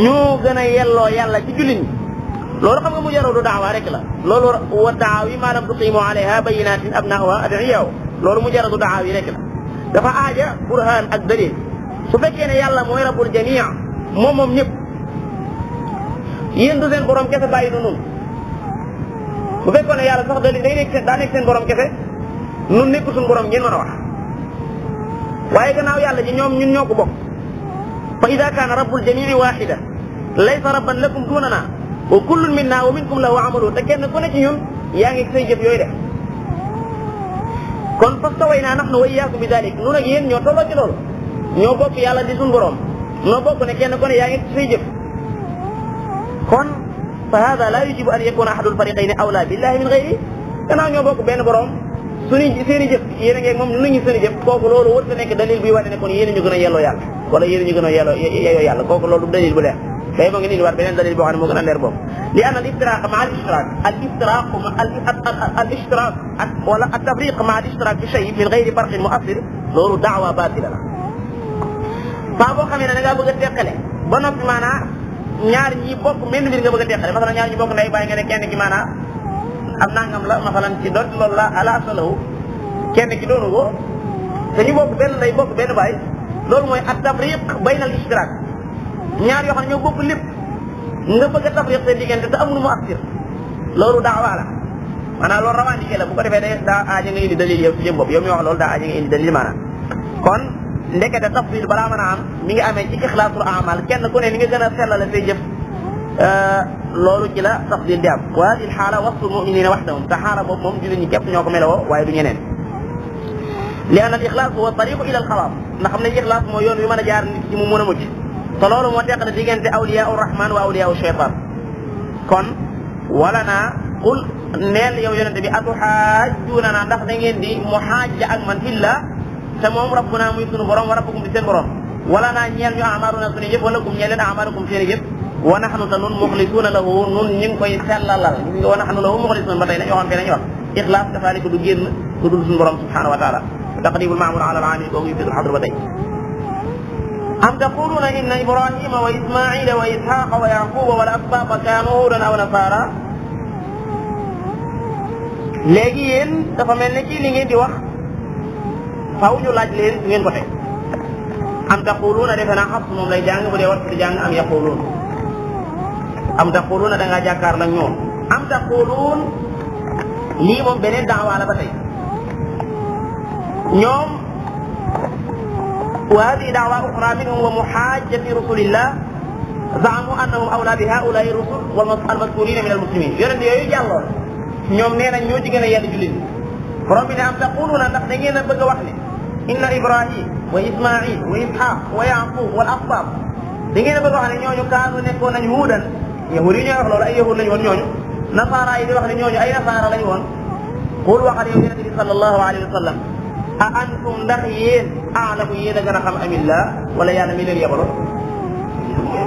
ñoo gën a yelloo yàlla ci jullit ñi loolu xam nga mujarradu daawa rek la loolu wa daawi ma lam tuqimu alayha bayinatin abnaaha adiyaw loolu mujarradu daawi rek la dafa aaja burhaan ak dalil su fekkee ne yàlla mooy rabbul jamii moom ñëpp yéen du seen borom kese bàyyi du nun bu fekkoon ne yàlla sax daa nekk seen borom kese nun nekk suñu borom ngeen mën a wax waaye gannaaw yàlla ji ñun ñoo ko bokk fa ida kaana rabbul jamii waxida laysa rabban lakum dunana wa kullun minna wa minkum lahu amalu te kenn ku ne ci ñun yaa ngi say jëf yooyu def kon fastawaynaa nahnu wa iyyaakum bi dalik nun ak yéen ñoo tolloo ci loolu ñoo bokk yàlla di suñu borom ñoo bokk ne kenn ku ne yaa ngi ci say jëf kon fa hada la yujibu an yakuna ahadul fariqayni awla billahi min ghayri gannaaw ñoo bokk benn borom suñu seen i jëf yéen a ngi moom nu ñu seen i jëf kooku loolu warut a nekk dalil buy wane ne kon yéen ñu gën a yelloo yàlla wala yéen ñu gën a yelloo yàlla kooku loolu dalil bu leer day moo ngi nii war beneen dalil boo xam ne moo gën a leer boobu li anna al iftiraq ma al ishtirak wala al tafriq ma al ishtirak fi shay min ghayri farqin mu'assir loolu daawa batila la saa boo xamee ne da ngaa bëgg a teqale ba noppi maanaa ñaar ñi bokk menn mbir nga bëgg a teqale masalan ñaar ñi bokk nday bàyyi nga ne kenn ki maanaa am nangam la masalan ci doot loolu la ala salahu kenn ki doonu ko te ñu bokk benn nday bokk benn bàyyi loolu mooy at tafriq bayna al ishtirak ñaar yoo xam ne ñoo bokk lépp nga bëgg a tafriq seen diggante te amul mu assir loolu daawa la maanaam loolu rawandike la bu ko defee day daa aaja nga indi dalil yow ci jëm bopp yow mi wax loolu daa aaja nga indi dalil maanaam kon ndekete tafsir balaa mën a am mi ngi amee ci ixlaasul amal kenn ku ne ni nga gën a sellale say jëf loolu ci la tafdil di am wa hadihi alxaala wasfu muminina waxdahum te xaala boobu moom jullit ñi képp ñoo ko melowoo waaye du ñeneen li anna al ixlaas huwa tariqu ila al xalaas ndax xam ne ixlaas moo yoon wi mën a jaar nit ci mu mën a mucc te loolu moo teqale diggante awliyaa urrahman wa awliyaa shaytan kon wala naa qul neel yow yonente bi atuxaajjuuna naa ndax da ngeen di muxaajja ak man fillah te moom rabbuna muy sunu borom wa rabbukum di seen borom wala naa ñeel ñu amaaruna suñu yëpp wala kum ñeel leen amaarukum seen yëpp wa naxnu te nun muxlisuuna lahu nun ñu ngi koy sellalal wa naxnu lahu muxlisuun ba tey nañoo xam te nañu wax ixlaas dafaalika du génn ku dul suñu borom subhanahu wa taala taqdimul maamul ala al aamil kooku yufidul xadr ba tey am taquluuna inna ibrahima wa ismaila wa ishaqa wa yaquba wal asbaata kaanu huudan aw nasaara léegi yéen dafa mel ne ci li ngeen di wax faaw ñu laaj leen ngeen ko teg am taquluuna defe naa xas moom lay jàng bu dee war di jàng am yaquluun am taquluuna da ngaa jàkkaar la ñoom am taquluun lii moom beneen daawa la ba tey ñoom wa hadihi daawa uxra minhum wa muxaaja fi rasulillah zaamu annahum awla bi haulaai rusul wal almaskurina min almuslimin yonente yooyu jàlloon ñoom nee nañ ñoo ci gën a yedd jullit borom bi ne am taquluuna ndax da ngeen a bëgg a wax ne inna ibrahim wa ismail wa ishaq wa yaqub wal asbab da ngeen a bëgg a wax ne ñooñu kaanu nekkoon nañ huudan yahud yi ñooy wax loolu ay yahud lañu woon ñooñu nasaara yi di wax ne ñooñu ay nasaara lañu woon qul waxal yow yonente bi sallallahu alayhi wa sallam a antum ndax yéen aalamu yéen a gën a xam amillah wala yàlla mi leen yebaloon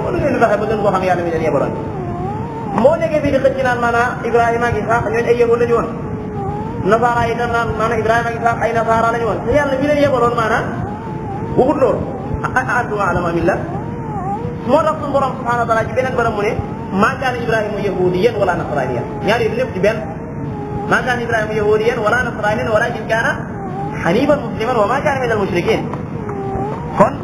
wala ngeen di fexe ba gën koo xam yàlla mi leen yebaloon moo nekkee fii di xëcc naan maanaam ibrahima ak ishaq ñooñu ay yahud lañu woon nasaara yi dañ naan maanaam ibrahima ak ishaq ay nasaara lañu woon te yàlla mi leen yebaloon maanaam waxut loolu a antum aalamu amillah moo tax suñu borom subhanahu wa taala ci beneen baram mu ne maa kaana ibrahima yahudiyan wala nasraniyan ñaar yi lépp ci benn maa kaana ibrahima yahudiyan wala nasraniyan walakin kaana hanifan musliman wa maa kaana min al mushrikin kon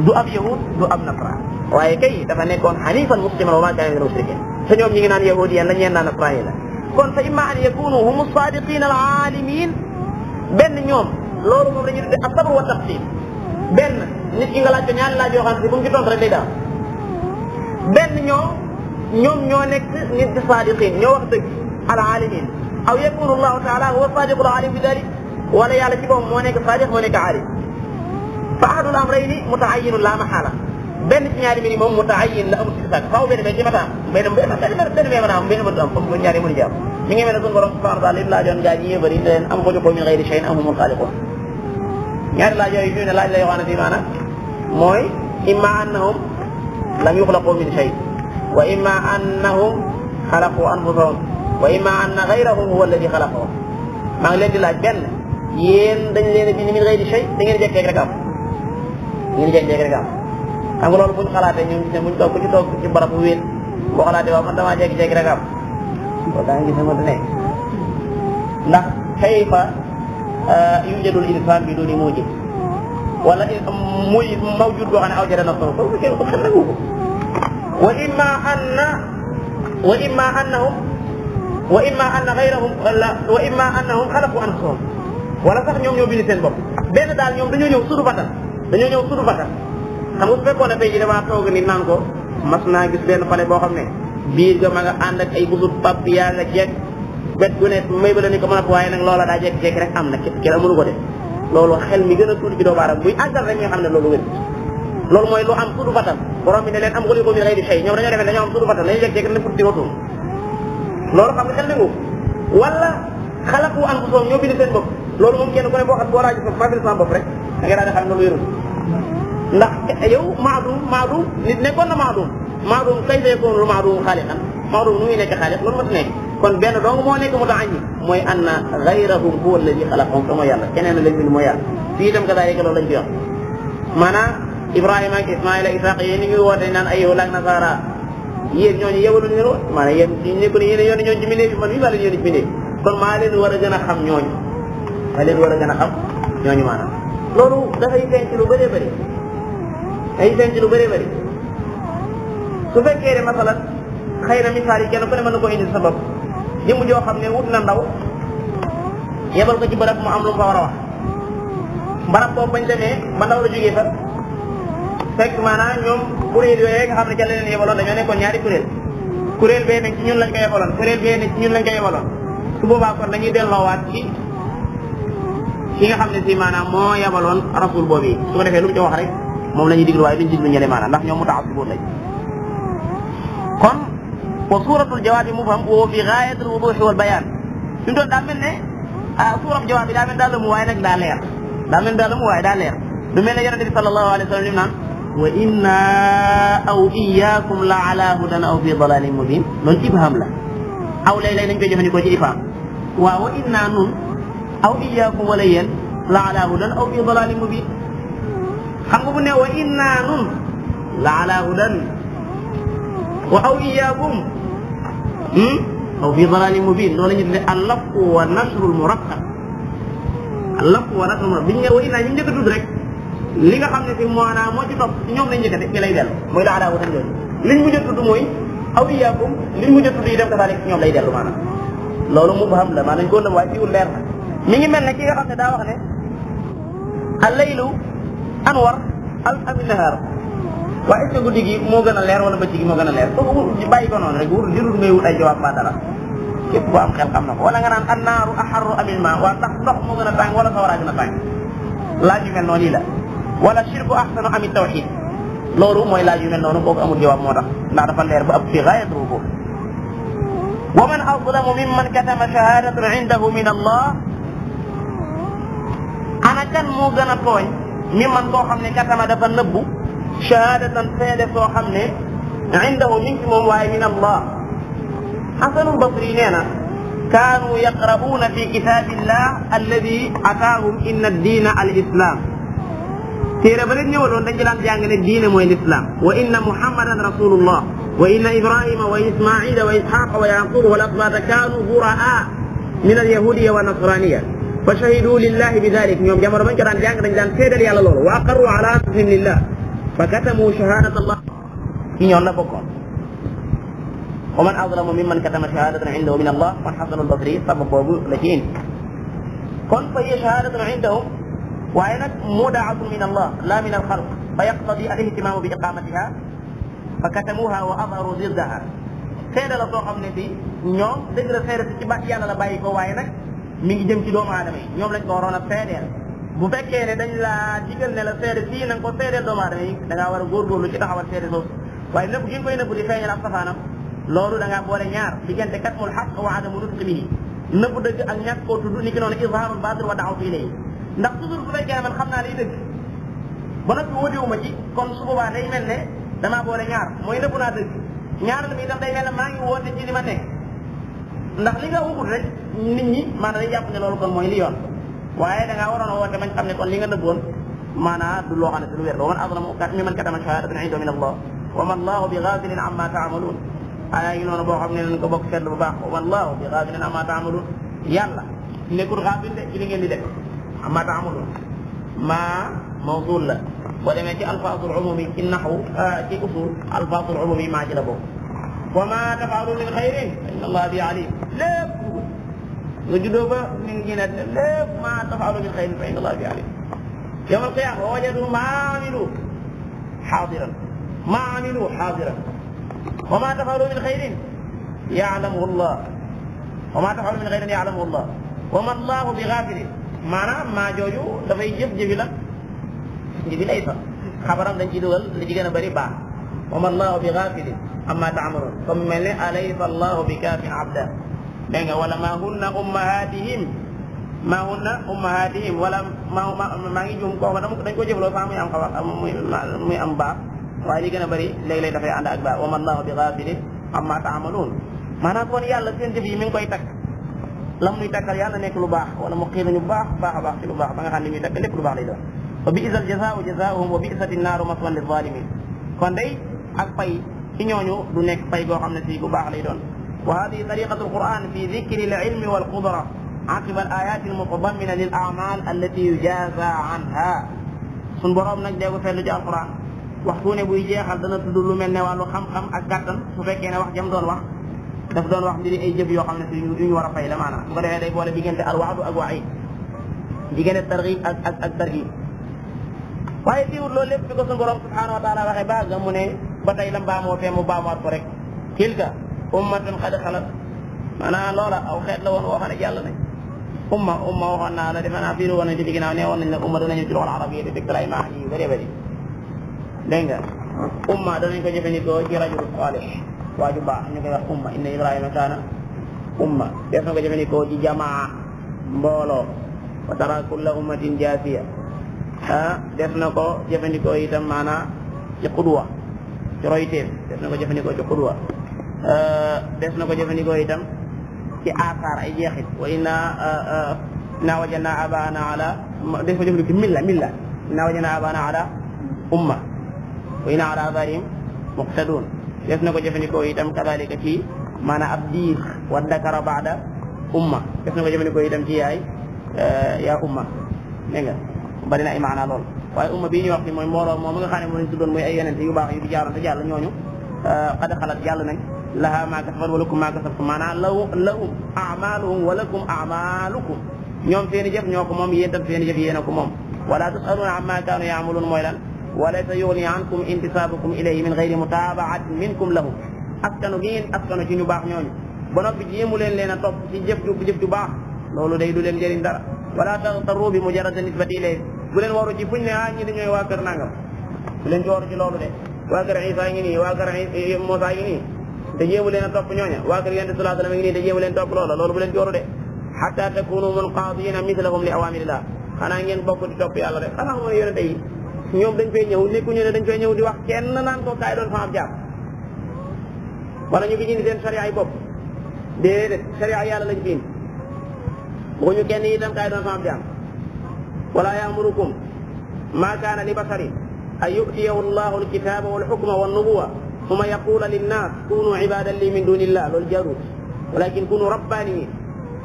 du ab yahud du ab nasran waaye kay dafa nekkoon hanifan musliman wa maa kaana min al mushrikin te ñoom ñi ngi naan yahudiyan la ñeen naan nasrani la kon fa imma an yakunu hum sadiqin al alimin benn ñoom loolu moom la ñuy tuddee asabr wa taqsim benn nit ki nga laaj ko ñaari laaj yoo xam ne bu mu ci tontu rek day daal benn ñoom ñoo nekk nit di sadiqin ñoo wax dëgg al alimin aw yakunu allahu taala huwa sadiqul alim bi dalik wala yàlla ci boppam moo nekk sadiq moo nekk alim fa ahadul amrayni mutaayinu la maxaala benn ci ñaari mbir yi moom mutaayin la amul si saak faaw benn bee ci mataam benn bee mataam benn mënut am comme ñaari mënu jàpp ñu ngi mel ne suñu borom subhanahu wa taala li laajoon gaa yi yéebari ne leen am xuliqu min gayri shay'in am humul xaaliqun ñaari laaj yooyu fi ne laaj la yoo xam ne fii maanaam mooy imma annahum lam yuxlaqu min shay wa imma annahum xalaqu anfusahum wa imma anna gayrahum huwa alladi xalaqahum maa ngi leen di laaj benn yéen dañ leen a bind min gayri shay da ngeen jekkeeg rek am ngeen jekkeeg rek am xam nga loolu buñ xalaatee ñun ne buñ toog ku ci toog ci barab bu wéet boo xalaatee waaw man damaa jekki-jekki rek am loolu daa ngi gis ne mënta nekk ndax kayfa yujadul insaan bi duni mujib wala muy mawjud boo xam ne awjada nafsahu ko kenn ko xel nangu ko wa imma annahum wa imma anna gayrahum wa imma annahum xalaqu anfusahum wala sax ñoom ñoo bind seen bopp benn daal ñoom dañoo ñëw sudu batan xam nga su fekkoon ne tey jii damaa toog ni naan ko mas naa gis benn pale boo xam ne biir ga ma nga ànd ak ay busut pap yaa nga jekk bet gu ne may ba la ni ko mën a waaye nag loola daa jekk-jekk rek am na kenn mënu ko def loolu xel mi gën a tuuti ci doomu aadama buy àggal rek nga xam ne loolu wér loolu mooy lu am suudu batal borom bi ne leen am xuliqu min ghayri shay ñoom dañoo defee dañoo am suudu batal dañuy jeg-jeg ne pour di rotum loolu xam nga xel nangu wala xalaqu anfusahum ñoo bind seen bopp loolu moom kenn ku ne boo xam boo raaju sa maa bind sama bopp rek da ngay daal di xam ne loolu wérul ndax yow maadum nit nekkoon na maadum kay fa yakunu lu maadum xaaliqan maadum nu muy nekk xaaliq loolu ma nekk kon benn dong moo nekk muta'ayyin mooy anna ghayrahum huwa alladhi khalaqahum te mooy yàlla keneen lañ bind mooy yàlla fii itam kadaalika loolu lañ fi wax maanaam Ibrahima ak Ismaïla Isaac yéen ñu ngi woote naan ay yow laak nasaara yéen ñooñu yebaluñu leen woon maanaam yéen ñu nekk ne yéen yoon ñooñu ci mbindee fi man mii maa leen yónni ci mbindee kon maa leen war a gën a xam ñooñu maanaam loolu dafay feeñ ci lu bëree bëri su fekkee ne masalan xëy na misaal yi kenn ku ne mën na ko indi sa bopp jëmm joo xam ne wut na ndaw yebal ko ci barab mu am lu mu fa war a wax barab boobu bañ demee ba ndaw la jógee fa fekk maanaam ñoom kuréel yooyu nga xam ne ca leen yebaloon dañoo nekkoon ñaari kuréel bee nag ci ñun lañ ko yebaloon kuréel bee nag ci ñun lañ ko yebaloon su boobaa kon dañuy delloowaat ci ki nga xam ne si maanaam moo yebaloon rasul boobu yi su ko defee lu mu ci wax rek moom la ñuy diglu waaye duñ diglu ñële maanaam ndax ñoom muta'assibuun lañ kon wa suuratul jawaabi mubham wa fi gaayatil wuduuhi wal bayaan fi mu doon daa mel ne suurab jawaab bi daa mel daa lëmu waaye nag daa leer lu mel ne yonente bi sallallahu alayhi wa sallam lim naan wa inna aw iyaakum la ala hudan aw fi dalalin mubin loolu ibham la aw léeg-léeg dañ koy jëfandikoo ci ifham waaw wa inna nun aw iyaakum wala yéen la ala hudan aw fi dalalin mubin xam nga bu ne wa inna nun la ala hudan wa aw iyaakum aw fi dalalin mubin loolu la ñu tuddee al-lafzu wa nasrul murakkab al-lafzu wa nasrul murakkab bi ñu ne wa inna ñu njëkk a tudd rek li nga xam ne si maanaam moo ci topp ci ñoom lañ njëkk a def ci lay dellu mooy la ala hudan yooyu liñ mujj a tudd mooy aw iyaakum liñ mujj a tudd yi dem dafa ci ñoom lay dellu maanaam loolu mubham la maanaam dañ ko ndam waaye fiiwul leer na mi ngi mel ne ki nga xam ne daa wax ne al-laylu anwar min nahaar waaye est-ce que guddi gi moo gën a leer wala bëccëg gi moo gën a leer kooku bàyyi ko noonu rek jërul ngay wut ay jawaab ba dara képp ku am xel xam na ko wala nga naan annaaru aharru amil ma waa ndax ndox moo gën a tàng wala sawara gën a tàng laaj yu mel noonu la wala shirku ahsanu ami tawxid loolu mooy laaj yu mel noonu kooku amul jawaab moo tax ndax dafa leer ba ëpp fi gaayatu wuduh wa man azlamu mimman katama shahadatan indahu min allah ana kan moo gën a tooñ mimman koo xam ne katama dafa nëbbu shahadatan seede soo xam ne indahu min ci moom waaye min allah Hasanul Basri nee na kaanu yaqra'uuna fi kitaabillah alladi ataahum inna ad-diina al-islam téere ba leen ñëwaloon dañ ci daan jàng ne diine mooy l'islam wa inna muhammadan rasulullah wa inna ibrahima wa ismaila wa ishaqa wa yaquba wal asbata kaanu buraa min al-yahudiya wa nasraniya fa shahidu lillahi bi dalik ñoom jamono bañ ko daan jàng dañ daan seedal yàlla loolu wa aqarru ala anfusihim lillah fa katamu shahadat allah ci ñoom la bokkoon wa man azlamu mimman katama shahadatan indahu min allah man Hasanul Basri sabab boobu la ci indi kon fa hiya shahadatun indahum waaye nag mudaatun min allah la min alxalq fa yaqtadi al ihtimamu bi iqamatiha fa katamuha wa adharu ziddaha seede la soo xam ne si ñoom dëgg la seede si ci ba yàlla la bàyyi ko waaye nag mi ngi jëm ci doomu aadama yi ñoom lañ ko waroon a seedeel bu fekkee ne dañ laa digal ne la seede fii na nga ko seedeel doomu aadama yi da ngaa war a góorgóorlu ci taxawal seede soosu waaye nëbb gi nga koy nëbb di feeñal ab safaanam loolu da ngaa boole ñaar diggante katmul xaq wa adamu nutqi bihi nëbb dëgg ak ñàkk koo tudd ni ki noonu izhaarul baatil wa da'watu ilayhi ndax toujours bu fekkee ne man xam naa liy dëgg ba noppi wóodeewuma ci kon su boobaa day mel ne damaa boole ñaar mooy nëbb naa dëgg ñaareel bi itam day mel ne maa ngi woote ci li ma nekk ndax li nga waxul rek nit ñi maanaam dañ jàpp ne loolu kon mooy li yoon waaye da ngaa waroon a woote bañ xam ne kon li nga nëbboon maanaam du loo xam ne si lu wér la wa man azlamu mimman katama shahadatan indahu min allah wa ma allahu bi ghafilin amma ta'malun ayaa ngi noonu boo xam ne nañ ko bokk seetlu bu baax wa ma allahu bi ghafilin amma ta'malun yàlla nekkul ghafil de ci li ngeen di def amma ta'malun maa mawsul la boo demee ci alfaasul umumi ci naxwu ci usul alfaasul umumi maa ci la bokk wa ma tafaalu min xayrin fa inna allah bi alim lépp nga juddoo ba mi ngi ne lépp ma tafaalu min xayrin fa inna allah bi alim yawm alqiyama wa wajadu ma amilu xaadiran ma amilu xaadiran wa ma tafaalu min xayrin yaalamuhu allah wa ma tafaalu min xayrin yaalamuhu allah wa ma allahu bi gaafilin maanaam maa jooju dafay jëf-jëfi la jëfi laysa xabaram dañ ci dugal li ci gën a bëri baax wa ma allahu bi ghafilin amma ta'malun comme mel ne alaysa allahu bi kaafin abda dégg nga wala maa hunna ummahatihim wala maa ngi juum kooku dañ ko jëfloo sax muy am xabar muy am baax waaye li gën a bëri léeg-léeg dafay ànd ak baax wa ma allahu bi ghafilin amma ta'malun maanaam kon yàlla seen jëf yi mi ngi koy takk lam nuy takkal yàlla nekk lu baax wala mu xiir nañu baax a baax ci lu baax ba nga xam ne ñuy takk lépp lu baax lay doon wa bi'sal jazaa'u jazaa'uhum wa bi'sati naaru maswan lizalimin kon day ak pay ci ñooñu du nekk pay goo xam ne si bu baax lay doon wa hadihi tariqatu alquran fi dhikri alilmi walqudra aqiba alayati almutadammina lil a'mal allati yujaza anha sun borom nag dee ko fetlu ci alquran waxtu ne buy jeexal dana tudd lu mel ne wàllu xam-xam ak kàttan su fekkee ne wax jam doon wax daf doon wax mbiri ay jëf yoo xam ne si yu ñu war a fay la maanaam su ko defee day boole diggante alwaadu ak waid diggante targhib ak tarhib waaye diwut loolu lépp bi ko suñu borom subhanahu wa taala waxee ba ga mu ne ba tey la mbaamoo fee mu baamuwaat ko rek tilka ummatun qad xalat maanaam loola aw xeet la woon woo xam ne jàll nañ umma waxoon naa la defe naa fiiri woon nañ ci ginnaaw nee woon nañ ne umma danañu ci loxol arab yi di dëgtal ay maani yu bëree bëri dégg nga umma danañ ko jëfandikoo ci rajul salih waaju baax ñu koy wax umma inna ibrahima kaana umma def na ko jëfandikoo ci jamaa mbooloo wa tara kulla ummatin jaasiya def na ko jëfandikoo itam maanaa ci qudwa ci royteef def na ko jëfandikoo ci qudwa def na ko jëfandikoo itam ci asaar ay jeexit wa inna wajadna abana ala def ko jëfandikoo ci milla inna wajadna abana ala umma wa inna ala atharihim muqtadun def na ko jëfandikoo itam kadalika ci maanaam ab diir wa dakara baada umma def na ko jëfandikoo itam ci yaay yaa umma dégg nga bari na ay maanaa lool waaye umma bii ñu wax ni mooy mbooloo moom nga xam ne moo lañ tuddoon mooy ay yenente yu baax yu fi jaaroon te jàll ñooñu qad xalat jàll nañ laha maa kasabat wa lakum maa kasabtum maanaam lahum a'maluhum wa lakum a'malukum ñoom seen i jëf ñoo ko moom yéen tam seen i jëf yéen a ko moom wala tusaluna amma kaanu ya'malun mooy lan walaysa yughni ankum intisabukum ilayhi min ghayri mutaba'atin minkum lahum askanu gi ngeen askanu ci ñu baax ñooñu ba noppi jéemu leen a topp ci jëf ju baax loolu day du leen jëriñ dara wala taxtaru bi mujarrad nisbati ilayhi bu leen waru ci fuñ ne ñi di ñooy waa kër nangam bu leen ci waru ci loolu de waa kër Isa ngi nii waa kër Moussa ngi nii te jéemu leen a topp ñooña waa kër Yonent sallallahu alayhi wasallam ngi nii te jéemu leen topp loolu bu leen ci waru de hatta takunu munqadina mislahum li awamirillah xanaa ngeen bokk di topp yàlla de xanaa mooy yonente yi ñoom dañ fay ñëw nekkuñu ne dañ fay ñëw di wax kenn naan ko kaay doon sama ab jaam wala ñu fi indi seen sariya yi bopp déedéet sariya yàlla lañ fi indi waxuñu kenn itam kaay doon sama ab jaam wala ya'murukum ma kaana li basarin an yu'tiyahu allahu alkitaba walhukma wannubuwa thumma yaqula linnas kunu ibadan li min dunillah loolu jarut walakin kunu rabbaniyin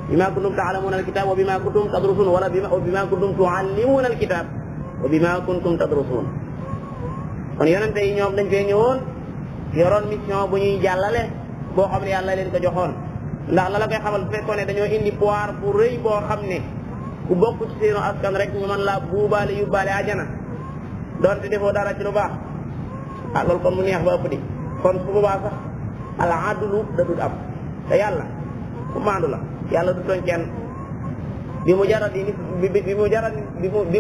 bima kuntum ta'lamuna alkitaba wa bima kuntum tadrusun wala bima kuntum tu'allimuna alkitab wa bima kuntum tadrusun kon yonente yi ñoom dañ fee ñëwoon yoroon mission bu ñuy jàllale boo xam ne yàlla leen ko joxoon ndax la koy xamal bu fekkoon ne dañoo indi pouvoir bu rëy boo xam ne ku bokk ci seenu askan rek ñu mën laa buubaale yóbbaale ajana doonte defoo dara ci lu baax loolu kon mu neex ba ëpp di kon su boobaa sax al adlu da dul am te yàlla ku maandu la yàlla du tooñ kenn bi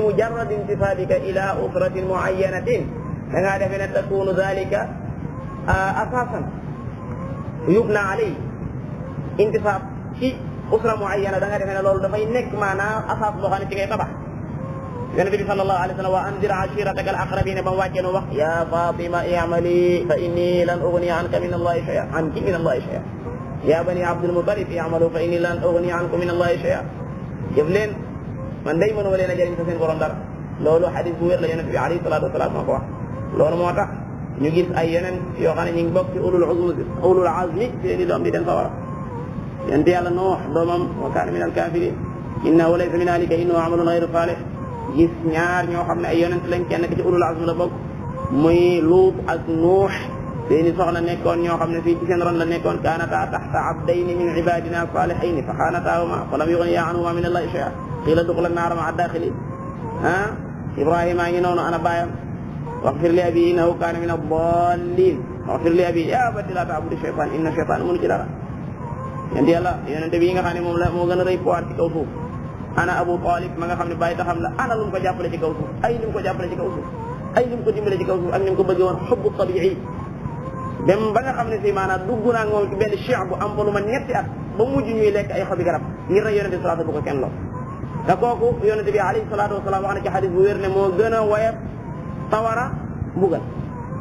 mujarrad intisabika ila usratin muayyanatin da ngaa defee ne takunu dalika asasan yubna alay intisab ci usra muayyana da nga defee ne loolu dafay nekk maanaam asas boo xam ne ci ngay tabax yonent bi sallallahu alayhi wa sallam wa anzir ashirataka al aqrabina ba mu wàccee nu wax ya Fatima i'mali fa inni lan ughni anka min allahi shay'a ya bani Abdul Muttalib i'malu fa inni lan ughni ankum min allahi shay'a jëf leen man day mënuma leen a jëriñ sa seen borom dara loolu xadis bu wér la yonent bi alayhi salatu wasalaam moo ko wax loolu moo tax ñu gis ay yeneen yoo xam ne ñu ngi bokk ci ulul azmi seeni doom di dem sawara yonent yàlla Nuux doomam wa kaana min al-kaafiriin innahu laysa min ahlika innahu amalun ghayru saalih gis ñaar ñoo xam ne ay yonent lañ kenn ki ci ulul azmi la bokk muy Luut ak Nuux seeni soxna nekkoon ñoo xam ne fii ci seen ron la nekkoon kaanataa taxta abdayni min ibadina salihayni fa xaanataahuma fa lam yughniyaa anhumaa min allahi shay'an qiila udxulaa naara ma'a daaxiliin Ibrahima ngi noonu ana baayam waxfir li abi innahu kaana min ad-daalliin waxfir li abi yaa abati laa ta'budi shaytaan inna shaytaana mënu ci dara yonent yàlla yonent bi nga xam ne moom la moo gën a rëy pouvoir ci kaw suuf ana Abu Talib ma nga xam ne bàyyi taxam la ana lu mu ko jàppale ci kaw suuf ay li mu ko jàppale ci kaw suuf ay li mu ko dimbale ci kaw suuf ak ni mu ko bëggee woon xubbu tabi'i dem ba nga xam ne si maanaam dugg naa moom ci benn cheikh bu am ba lu ma ñetti at ba mujj ñuy lekk ay xobi garab ngir na yonente salaatu bu ko kenn loo te kooku yonente bi alayhi salaatu wasalaam wax na ci xadis bu wér ne moo gën a woyof sawara mbugal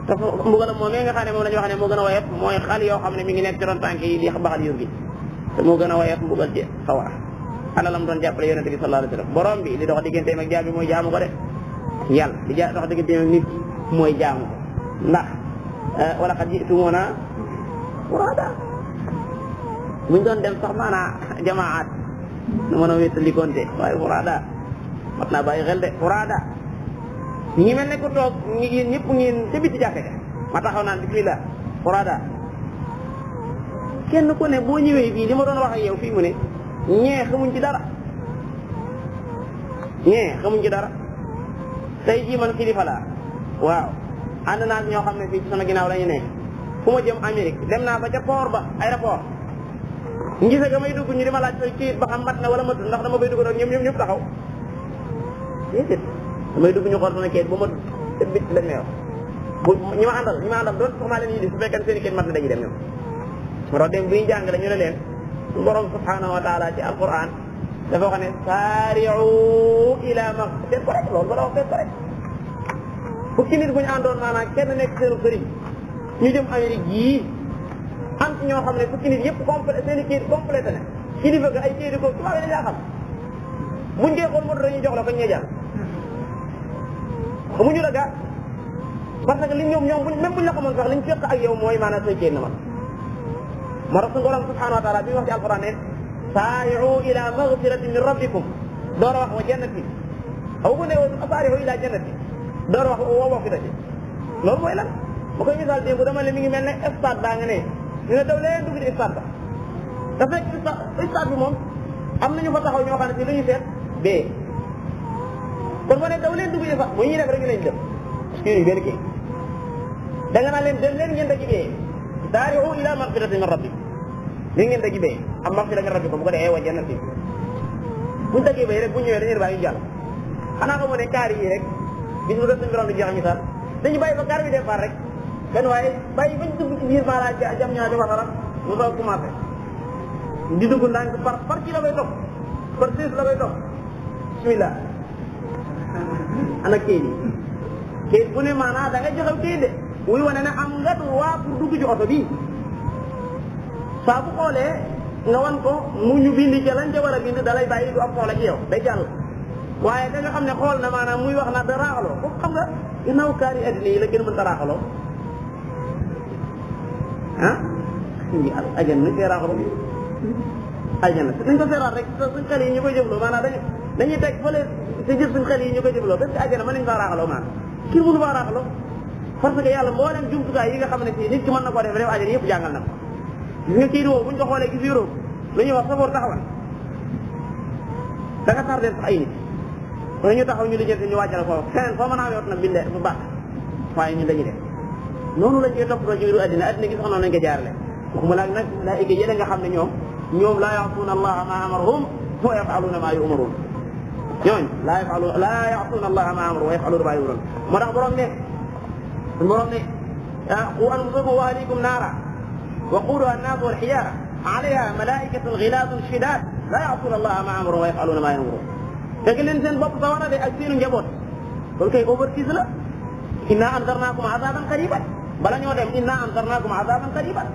te mbugal moom nga xam ne moom la ñu wax ne moo gën a woyof mooy xal yoo xam ne mi ngi nekk ci ron tànk yi di baxal yur gi te moo gën a woyof mbugal ci sawara ana lam doon jàppale yonente bi sallallahu alayhi wa sallam borom bi li dox digganteem ak jaam bi mooy jaamu ko de yàlla li dox digganteem ak nit mooy jaamu ko ndax wala qad ji'tumuuna furaada buñ doon dem sax maanaa jamaat nu mën a wéttali konte waaye furaada mat naa bàyyi xel de furaada ñi ngi mel ne ku toog yéen ñëpp ngeen ca biti jàkka ja ma taxaw naan bismillah furaada kenn ku ne boo ñëwee fii li ma doon wax ak yow fii mu ne ñee xamuñ ci dara tey jii man kilifa laa waaw ànd naa ak ñoo xam ne fii ci sama ginnaaw la ñu nekk fu ma jëm Amérique dem naa ba ca port ba aéroport ngise ga may dugg ñu di ma laaj fay kayit ba xam mat na wala matul ndax dama bay dugg rek ñëpp taxaw déedéet damay dugg ñu xool sama kayit ba matul te bit lañ may wax bu ñi ma àndal doon soxnaa leen yi di su fekkee seen i kayit mat na dañuy dem ñoom moo tax dem bu ñu jàng ñu ne leen su borom subhanahu wa taala ci alquran dafa wax ne saari'u ila seet ko rek loolu ba la wax seet ko rek fukki nit bu ñu àndoon maanaam kenn nekk seenu sëriñ ñu jëm Amérique yii am ci ñoo xam ne fukki nit yëpp complété seen i kayit complété na kilifa ga ay kayit ko tubaab yi dañaa xam buñ dee xool moto dañuy jox la ko ñee jàll xamuñu la gaa parce que li ñoom même buñ la xamoon sax liñ fekk ak yow mooy maanaam say kayit na man moo tax suñu borom subhanahu wa taala bi wax ci alquran ne saari'u ila maghfiratin min rabbikum door a wax wa jannati aw bu ne saari'u ila jannati door a wax wa maghfiratin loolu mooy lan ma koy misaal démb dama ne mi ngi mel ne stade baa nga ne ñu ne daw leen dugg ci stade ba te fekk stade bi moom am nañu fa taxaw ñoo xam ne si lu ñu seet bee kon boo ne daw leen dugg ci sax bu ñuy def rek ñu lañ dem parce que benn kii da nga naan leen dem leen ngeen daji bee saari'u ila maghfiratin min rabbikum li ngeen daji bee am maghfira min rabbikum bu ko defee wa jannatin buñ dajee bee rek bu ñëwee dañuy bàyyi jàll xanaa xamoo ne kaar yi rek bis bu def suñu borom di jeex misaal dañu bàyyi ba kaar bi départ rek benn waaye bàyyi bañ dugg ci biir maanaam jam ñaa di waxaram mu soog commencé di dugg ndànk par kii la koy topp par siis la koy topp bismillah ana kayit bu ne maanaam da nga joxe kayit de wuy wane ne am nga droit pour dugg ci oto bi saa bu xoolee nga wan ko mu ñu bindi ca lañ ca war a bind da lay bàyyi du am soxla ci yow day jàll waaye da nga xam ne xool na maanaam muy wax na da raaxaloo foofu xam nga ginnaaw kaar yi addina yi la gën mën ta raaxaloo ah ajana nañ koy raaxaloo ajana nañ ko seeraat rek suñ xel yi ñu koy jëfloo maanaam dañuy teg fële si jël suñ xel yi ñu koy jëfloo parce que ajana mën nañ faa raaxaloo maanaam kii mënu faa raaxaloo parce que yàlla mboolem jumtukaay yi nga xam ne si nit ki mën na koo def def ajana yëpp jàngal na ko gis nga kii di woo buñ ko xoolee gis Europe lu ñuy wax safoor taxawal da nga tardé sax ay nit kon ñu taxaw ñu lijjanti ñu wàccal foofu feneen foo mën a amee nag bindee bu baax waaye ñun dañuy def noonu lañ koy toppatoo ci biiru addina gi sax noonu lañ ko jaarale waxuma laag nag malaayika yi nga xam ne ñoom laa ya'suuna allaha ma amarahum wa yaf'aluuna ma yu'maruun ñooñu laa ya'suuna allaha ma amaru wa yaf'aluuna ma yu'maruun moo tax borom ne qu anfusakum wa ahliikum naara waquuduha an-naasu wal hijaara alayha malaa'ikatun ghilaazun shidaad laa ya'suuna allaha ma amaru wa yaf'aluuna ma yu'maruun fekk leen seen bopp sawara de ak seenu njaboot loolu kay overtise la inna anzarnaakum azaaban qariiban bala ñoo dem inna anzarnaakum azaaban qariiban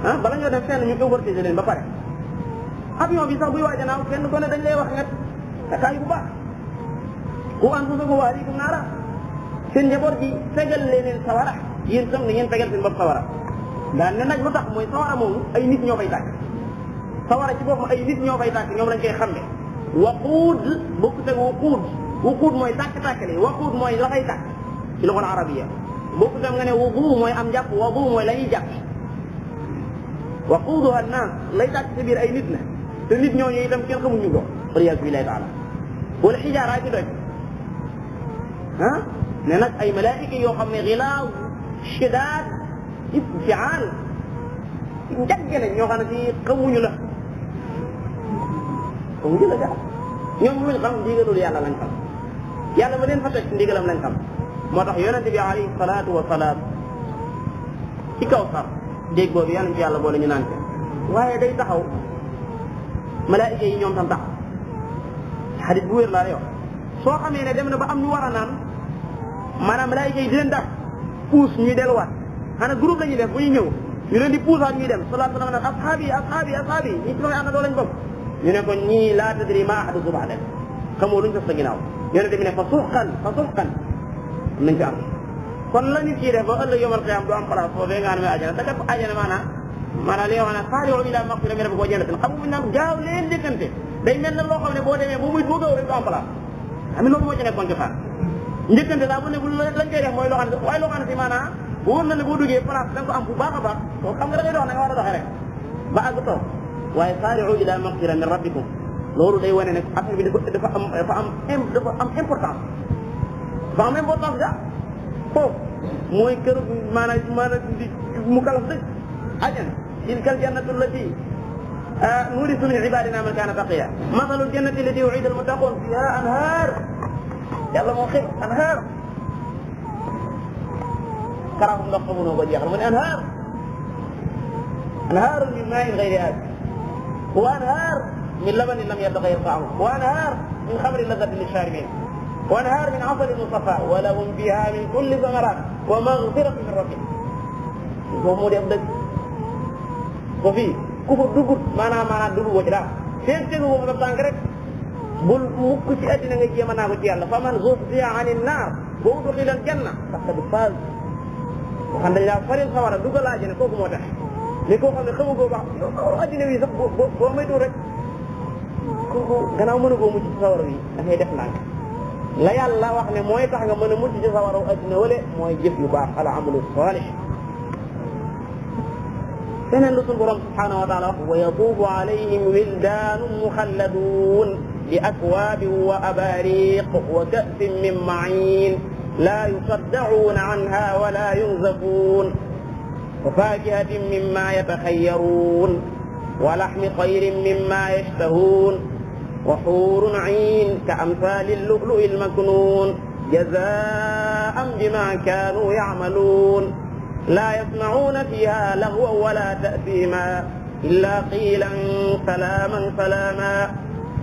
ah bala ñoo dem fenn ñu overtise leen ba pare avion bi sax buy waaj a naaw kenn ko ne dañ lay wax nga taxaay bu baax qu anfusakum wa ahliikum naara seen njaboot gi fegal leen sawara yéen tam ni ngeen fegal seen bopp sawara daan ne nag lu tax mooy sawara moomu ay nit ñoo fay tàkk sawara ci boppam ay nit ñoo fay tàkk ñoom lañ koy xamle waquud bokkut ak wuquud mooy tàkk-tàkkale waquud mooy la fay tàkk ci luxal arabiya bokkut ak nga ne wudu mooy am jàpp wudu mooy la ñuy jàpp waquuduha an-naas lay tàkk ci biir ay nit la te nit ñooñu itam kenn xamuñu ko waliyaazu billaahi taala wala xijaara ci doy ah ne nag ay malaayika yoo xam ne gilaaz shidaad iftiaal njagge lañ ñoo xam ne si xamuñu la gaa ñoom luñ xam ndigalul yàlla lañ xam yàlla ma leen fa teg ndigalam lañ xam moo tax yonente bi alayhi salaatu wa salaam ci kaw sax dégg boobu yàlla ci yàlla boole ñu naan ko waaye day taxaw malaayika yi ñoom tam taxaw xadis bu wér laa lay wax soo xamee ne dem na ba am ñu war a naan maanaam malaayika yi di leen daf puus ñuy delluwaat xanaa groupe la ñuy def bu ñuy ñëw ñu leen di puusaat ñuy dem sallallahu alayhi wa sallam ashaabi ashaabi ñi ci may ànd doo lañ bokk ñu ne ko ñii laa tadri ma ahdathu ba'dak xamoo luñ def sa ginnaaw yonente bi ne fa suxqan nañ ko am kon la nit kii def ba ëllëg yawmal qiyaama du am place foofee nga xam ne ajana te def ajana maanaam li nga xam ne saari'u ilaa maghfiratin min rabbikum wa jannatin xam nga bu ñu naan gaaw leen njëkkante day mel ne loo xam ne boo demee boo gaaw rek du am place xam loolu moo ci nekkoon ci xaar njëkkante daa bu ne bu lañ koy def mooy loo xam ne waaye loo xam ne si maanaam wóor na ne boo duggee place da nga ko am bu baax a baax kooku xam nga da ngay dox na nga war a doxee rek ba àgg toog waaye saari'u ilaa maghfiratin min rabbikum loolu day wane ne affaire bi dafa am importance dafa am importance ga foofu mooy kër maanaam di mu kalaf dëgg ajana tilkal jannatu allati nurisu min ibadina man kana taqiya mathalul jannati allati u'ida al-muttaqun fiha anhar yàlla moo xëy anhar karaafum ndox xamunoo ko jeexal mu ne anhar min ma'in ghayri asin wa anhar min labanin lam yataghayyar ta'amuhu wa anhar min khamrin ladhatin lisharibin wa anhar min 'asalin musaffa wa lahum fiha min kulli thamarat wa maghfiratun min rabbihim boobu moo di am dëgg ko fii ku fa dugg maanaam dugg ko ci daal seen tegu boobu nga tànk rek bul mukk ci àddina nga jéem a naa ko ci yàlla fa man zuhziha anin naar wa udkhila al janna faqad faaz xam dañ laa faril sawara dugal àjjana kooku moo tax ni koo xam ne xamu ko baax àddina wi sax boo maytu rek kooku gannaaw mën a koo mucc ci sawara wi dafay def ndànk la yàlla wax ne mooy tax nga mën a mucc ci sawara àddina wala mooy jëf yu baax al amalu salih feneen lu sunu borom subhanahu wa taala wax wa yatuufu alayhim wildaanun muxalladuun bi akwaabin wa abaariq wa ka'sin min ma'iin laa yusaddacuuna anha wa laa yunzafuun wa faakihatin mimmaa yataxayyaruun wa laxmi tayrin mimmaa yashtahuun wa xuurun ciin ka amsaali lu'lu'i lmaknuun jazaa'an bimaa kaanuu yacmaluun laa yasmacuuna fiihaa lagwan walaa ta'siimaa illaa qiilan salaaman salaamaa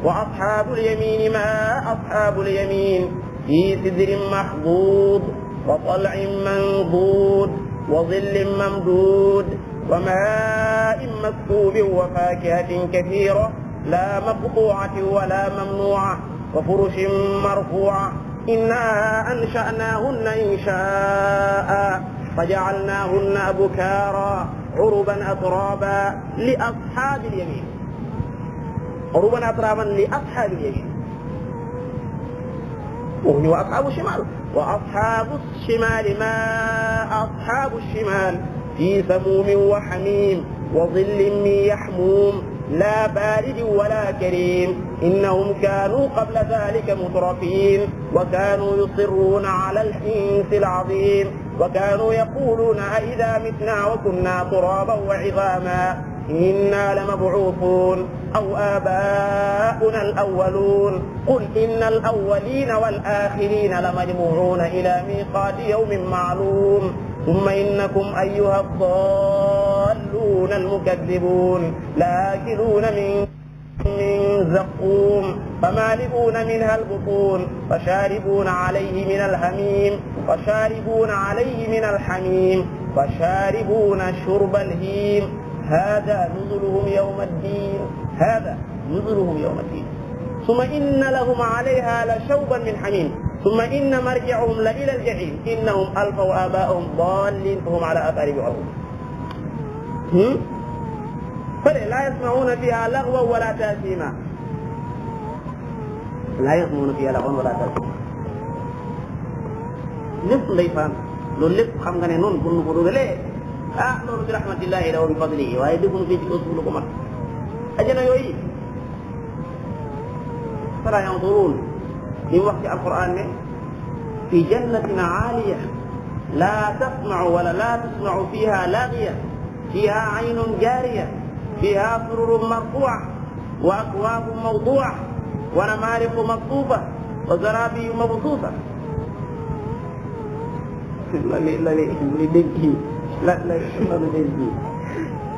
wa asxaabu lyamiini maa asxaabu lyamiin fii sidrin maxduud wa talcin manduud wa zillin mamduud wa maa'in maskuubin wa faakihatin kasiira laa maqtuucatin walaa mamnuuca wa furushin marfuuca innaa ansha'naahunna inshaa'an فجعلناهن أبكارا عربا أترابا لأصحاب اليمين عربا أترابا لأصحاب اليمين وأصحاب الشمال وأصحاب الشمال ما أصحاب الشمال في سموم وحميم وظل من يحموم لا بارد ولا كريم إنهم كانوا قبل ذلك مترفين وكانوا يصرون على الحنث العظيم وكانوا يقولون أئذا متنا وكنا ترابا وعظاما إنا لمبعوثون أو آباؤنا الأولون قل إن الأولين والآخرين لمجموعون إلى ميقات يوم معلوم ثم إنكم أيها الضالون المكذبون لآكلون من زقوم فمالئون منها البطون فشاربون عليه من الحميم فشاربون شرب الهيم هذا نزلهم يوم الدين ثم إن لهم عليها لشوبا من حميم ثم إن مرجعهم لإلى الجحيم إنهم ألفوا آباءهم ضالين فهم على آثارهم يهرعون فلا يسمعون فيها لغوا ولا تأثيما lépp ndeysaan loolu lépp xam nga ne noonu bu nu ko dugalee loolu bi rahmatillahi wa bi fadlihi waaye defuñu fii ci kaw suuf lu ko mat ajana yooyu fala yanzuruun li mu wax ci alquran ne fi jannatin aaliya laa tasma'u wala laa tasma'u fiha laagiya fiha aynun jaariya fiha sururun marfu'a wa akwaabun mawdu'a ونمارق مصفوفة وزرابي مبثوثة لا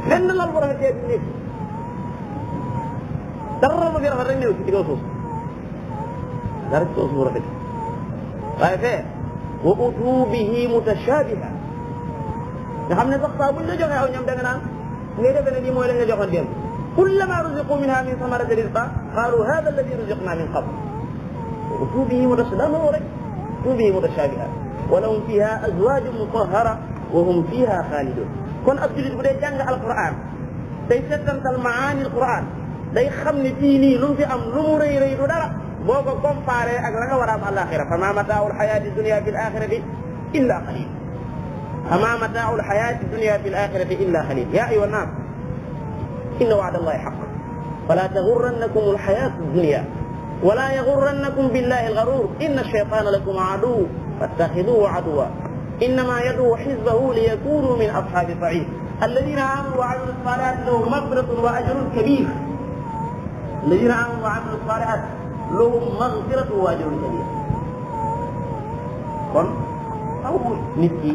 لأن الله برهة يبنيك ترى في رفع الرنيو في تقوصوص دارك تصورة كده طيب وأتوا به متشابها نحن نفقصها بل جوغي أو نعم دغنا نيدا بنا دي موي لا جوخون ديم كلما رزقوا منها من ثمرة رزقا قالوا هذا الذي رزقنا من قبل وأتوا به متشابها وأتوا به متشابها ولهم فيها أزواج مطهرة وهم فيها خالدون كون ab julit bu dee jàng alquran day settantal maani alquran day xam ne fii nii lu mu fi am lu mu rëy rëy du dara boo ko comparé ak la nga war a am alaxira fa ma mataawu alxayaati dunia fi alaxirati illa qalil fa ma mataawu alxayaati dunia fi alaxirati illa qalil ya ayuha nnaas inna wa'da allahi xaq fala taxurrannakum alxayaatu dunia wala yaxurrannakum billahi algarur inna alcheytaana lakum aduw fattaxiduhu aduwa إنما يدعو حزبه ليكونوا من أصحاب الصعيد الذين آمنوا وعملوا الصالحات لهم مغفرة وأجر كبير الذين آمنوا وعملوا الصالحات لهم مغفرة وأجر كبير kon aw nit ki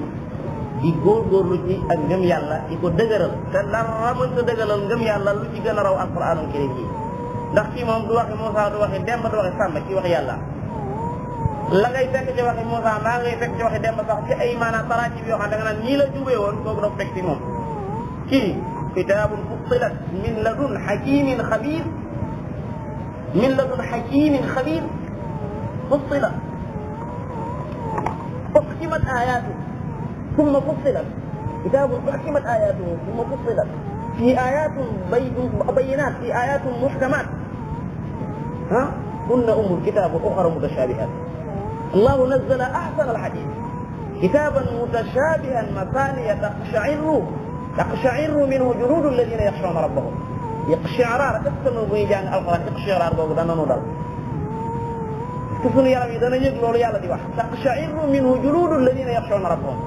di góorgóorlu ci ak ngëm yàlla di ko dëgëral te dara mën ta dëgëral ngëm yàlla lu ci gën a raw alquranul karim yi ndax kii moom du waxi Moussa du waxi Demba du waxi Samba kii wax yàlla la ngay fekk ci waxi Moussa maa ngay fekk ci waxi Demba sax ci ay maanaam taraatib yoo xam da nga naan nii la jubee woon kooku dafa fekk ci moom kii kitaabun fussilat min ladun hakimin xabir min ladun hakimin xabir fussilat أحكمت آياته ثم فصلت كتاب أحكمت آياته ثم فصلت في آيات بينات في آيات محكمات هن أم الكتاب وأخرى متشابهات الله نزل أحسن الحديث كتابا متشابها مثانية تقشعر منه جلود الذين يخشون ربهم يقشعرار تسمى بيجان القرآن يقشعرار قوة نودل كفن يرمي دنا يقولوا يلا دي واحد تقشعر منه جلود الذين يخشون ربهم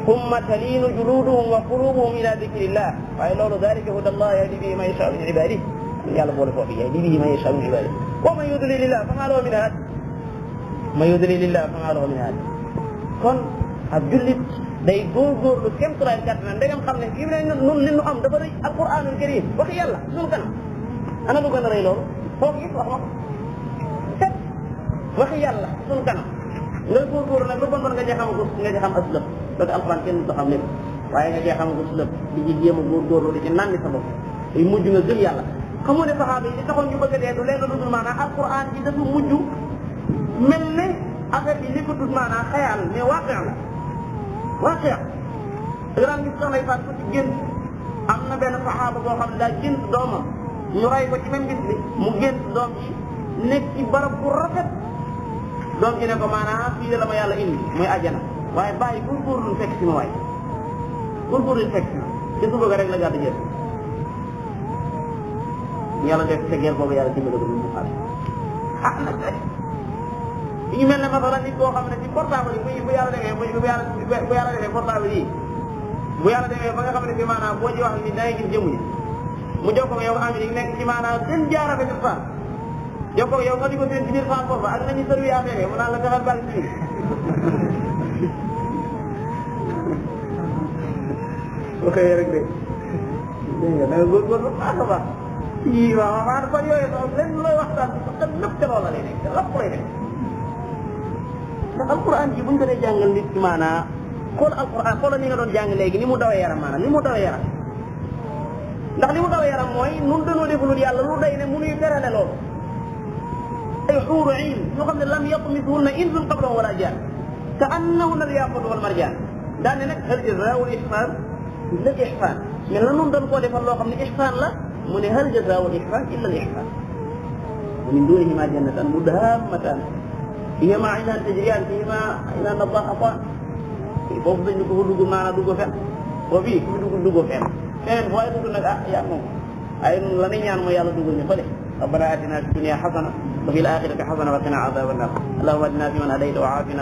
ثم تلين جلودهم وقلوبهم إلى ذكر الله ويلون ذلك هدى الله يهدي به من يشاء من عباده يلا بقول فوق يهدي به من يشاء من عباده ومن يضلل الله فما له من هاد ما يضلل الله فما له من هاد kon ab jullit day góorgóorlu kéem tolluwaay kàttanam ndegam xam ne fii mu ne nun li nu am dafa rëy alquranul karim wax yàlla suñu kanam ana lu gën a rëy loolu foofu it wax ma kat wax yàlla suñu kanam nga góorgóorlu nag lu bon bon nga cee xam nga cee xam aslëf parce que alquran kenn du xam lépp waaye nga cee xam aslëf di ci jéem a góorgóorlu di ci nandi sa bopp day mujj nga gëm yàlla xamoo ne saxaaba yi li taxoon ñu bëgg a dee du leen lu dul maanaam alquran bi dafa mujj mel ne affaire bi li ko tudd maanaam xayaal mais waaqi la waaqi da nga daan gis soxna yi faat ko ci gént am na benn saxaaba boo xam ne daa gént doomam ñu rey ko ci même bis bi mu gént doom ji nekk ci barab bu rafet doom ji ne ko maanaam fii la ma yàlla indi muy àjjana waaye bàyyi góorgóorlu fekk si ma waay góorgóorlu fekk si ma te su bëgg rek la gàddu jël yàlla def sa guerre boobu yàlla dimbali ko mu xaar nag rek ñu mel ne masalan nit koo xam ne ci portable yi bu yàlla defee bu yàlla defee portable yi bu yàlla defee ba nga xam ne bi maanaam boo ci wax ni da ngay gis jëmuñu mu jokkoo ak yow Amérique nekk ci maanaam gën jaarale ci fan jokkoo ak yow nga di ko seen ci biir fan foofu ak nañu sër wi affaire mu naan la defal bal ci ok rek de dégg nga da nga góorgóorlu baax a baax yii waaw maanaam kon yooyu noonu lenn looy waxtaan bi sax lépp te loolu la lay nekk te lépp lay nekk ndax alquran ji buñ ko dee jàngal nit ki maanaam xool alquran xoolal ni nga doon jàng léegi ni mu dawee yaram maanaam ni mu dawee yaram ndax li mu dawee yaram mooy nun dañoo defalul yàlla lu day ne munuy terale loolu ay xuuru iin yoo xam ne lam yatmithunna insun qablahum wala jaan ka annahunna al-yaqut wal marjaan daan ne nag hal jazaa'u al-ihsaan illa al-ihsaan mais la nun dañ koo defal loo xam ne ihsaan la mu ne hal jazaa'u al-ihsaan illa al-ihsaan wa min duunihimaa jannatan mudhaammataan fiihimaa aynaan tajriyaan fiihimaa aynaan nadaaxataan foofu dañu ko dugg maanaam dugg fenn foofu fii ku dugg fenn feneen fooy dugg nag yaa moom ay la ni ñaan mooy yàlla duggal ñu fële ربنا آتنا في الدنيا حسنة وفي الآخرة حسنة وقنا عذاب النار اللهم اهدنا فيمن هديت وعافنا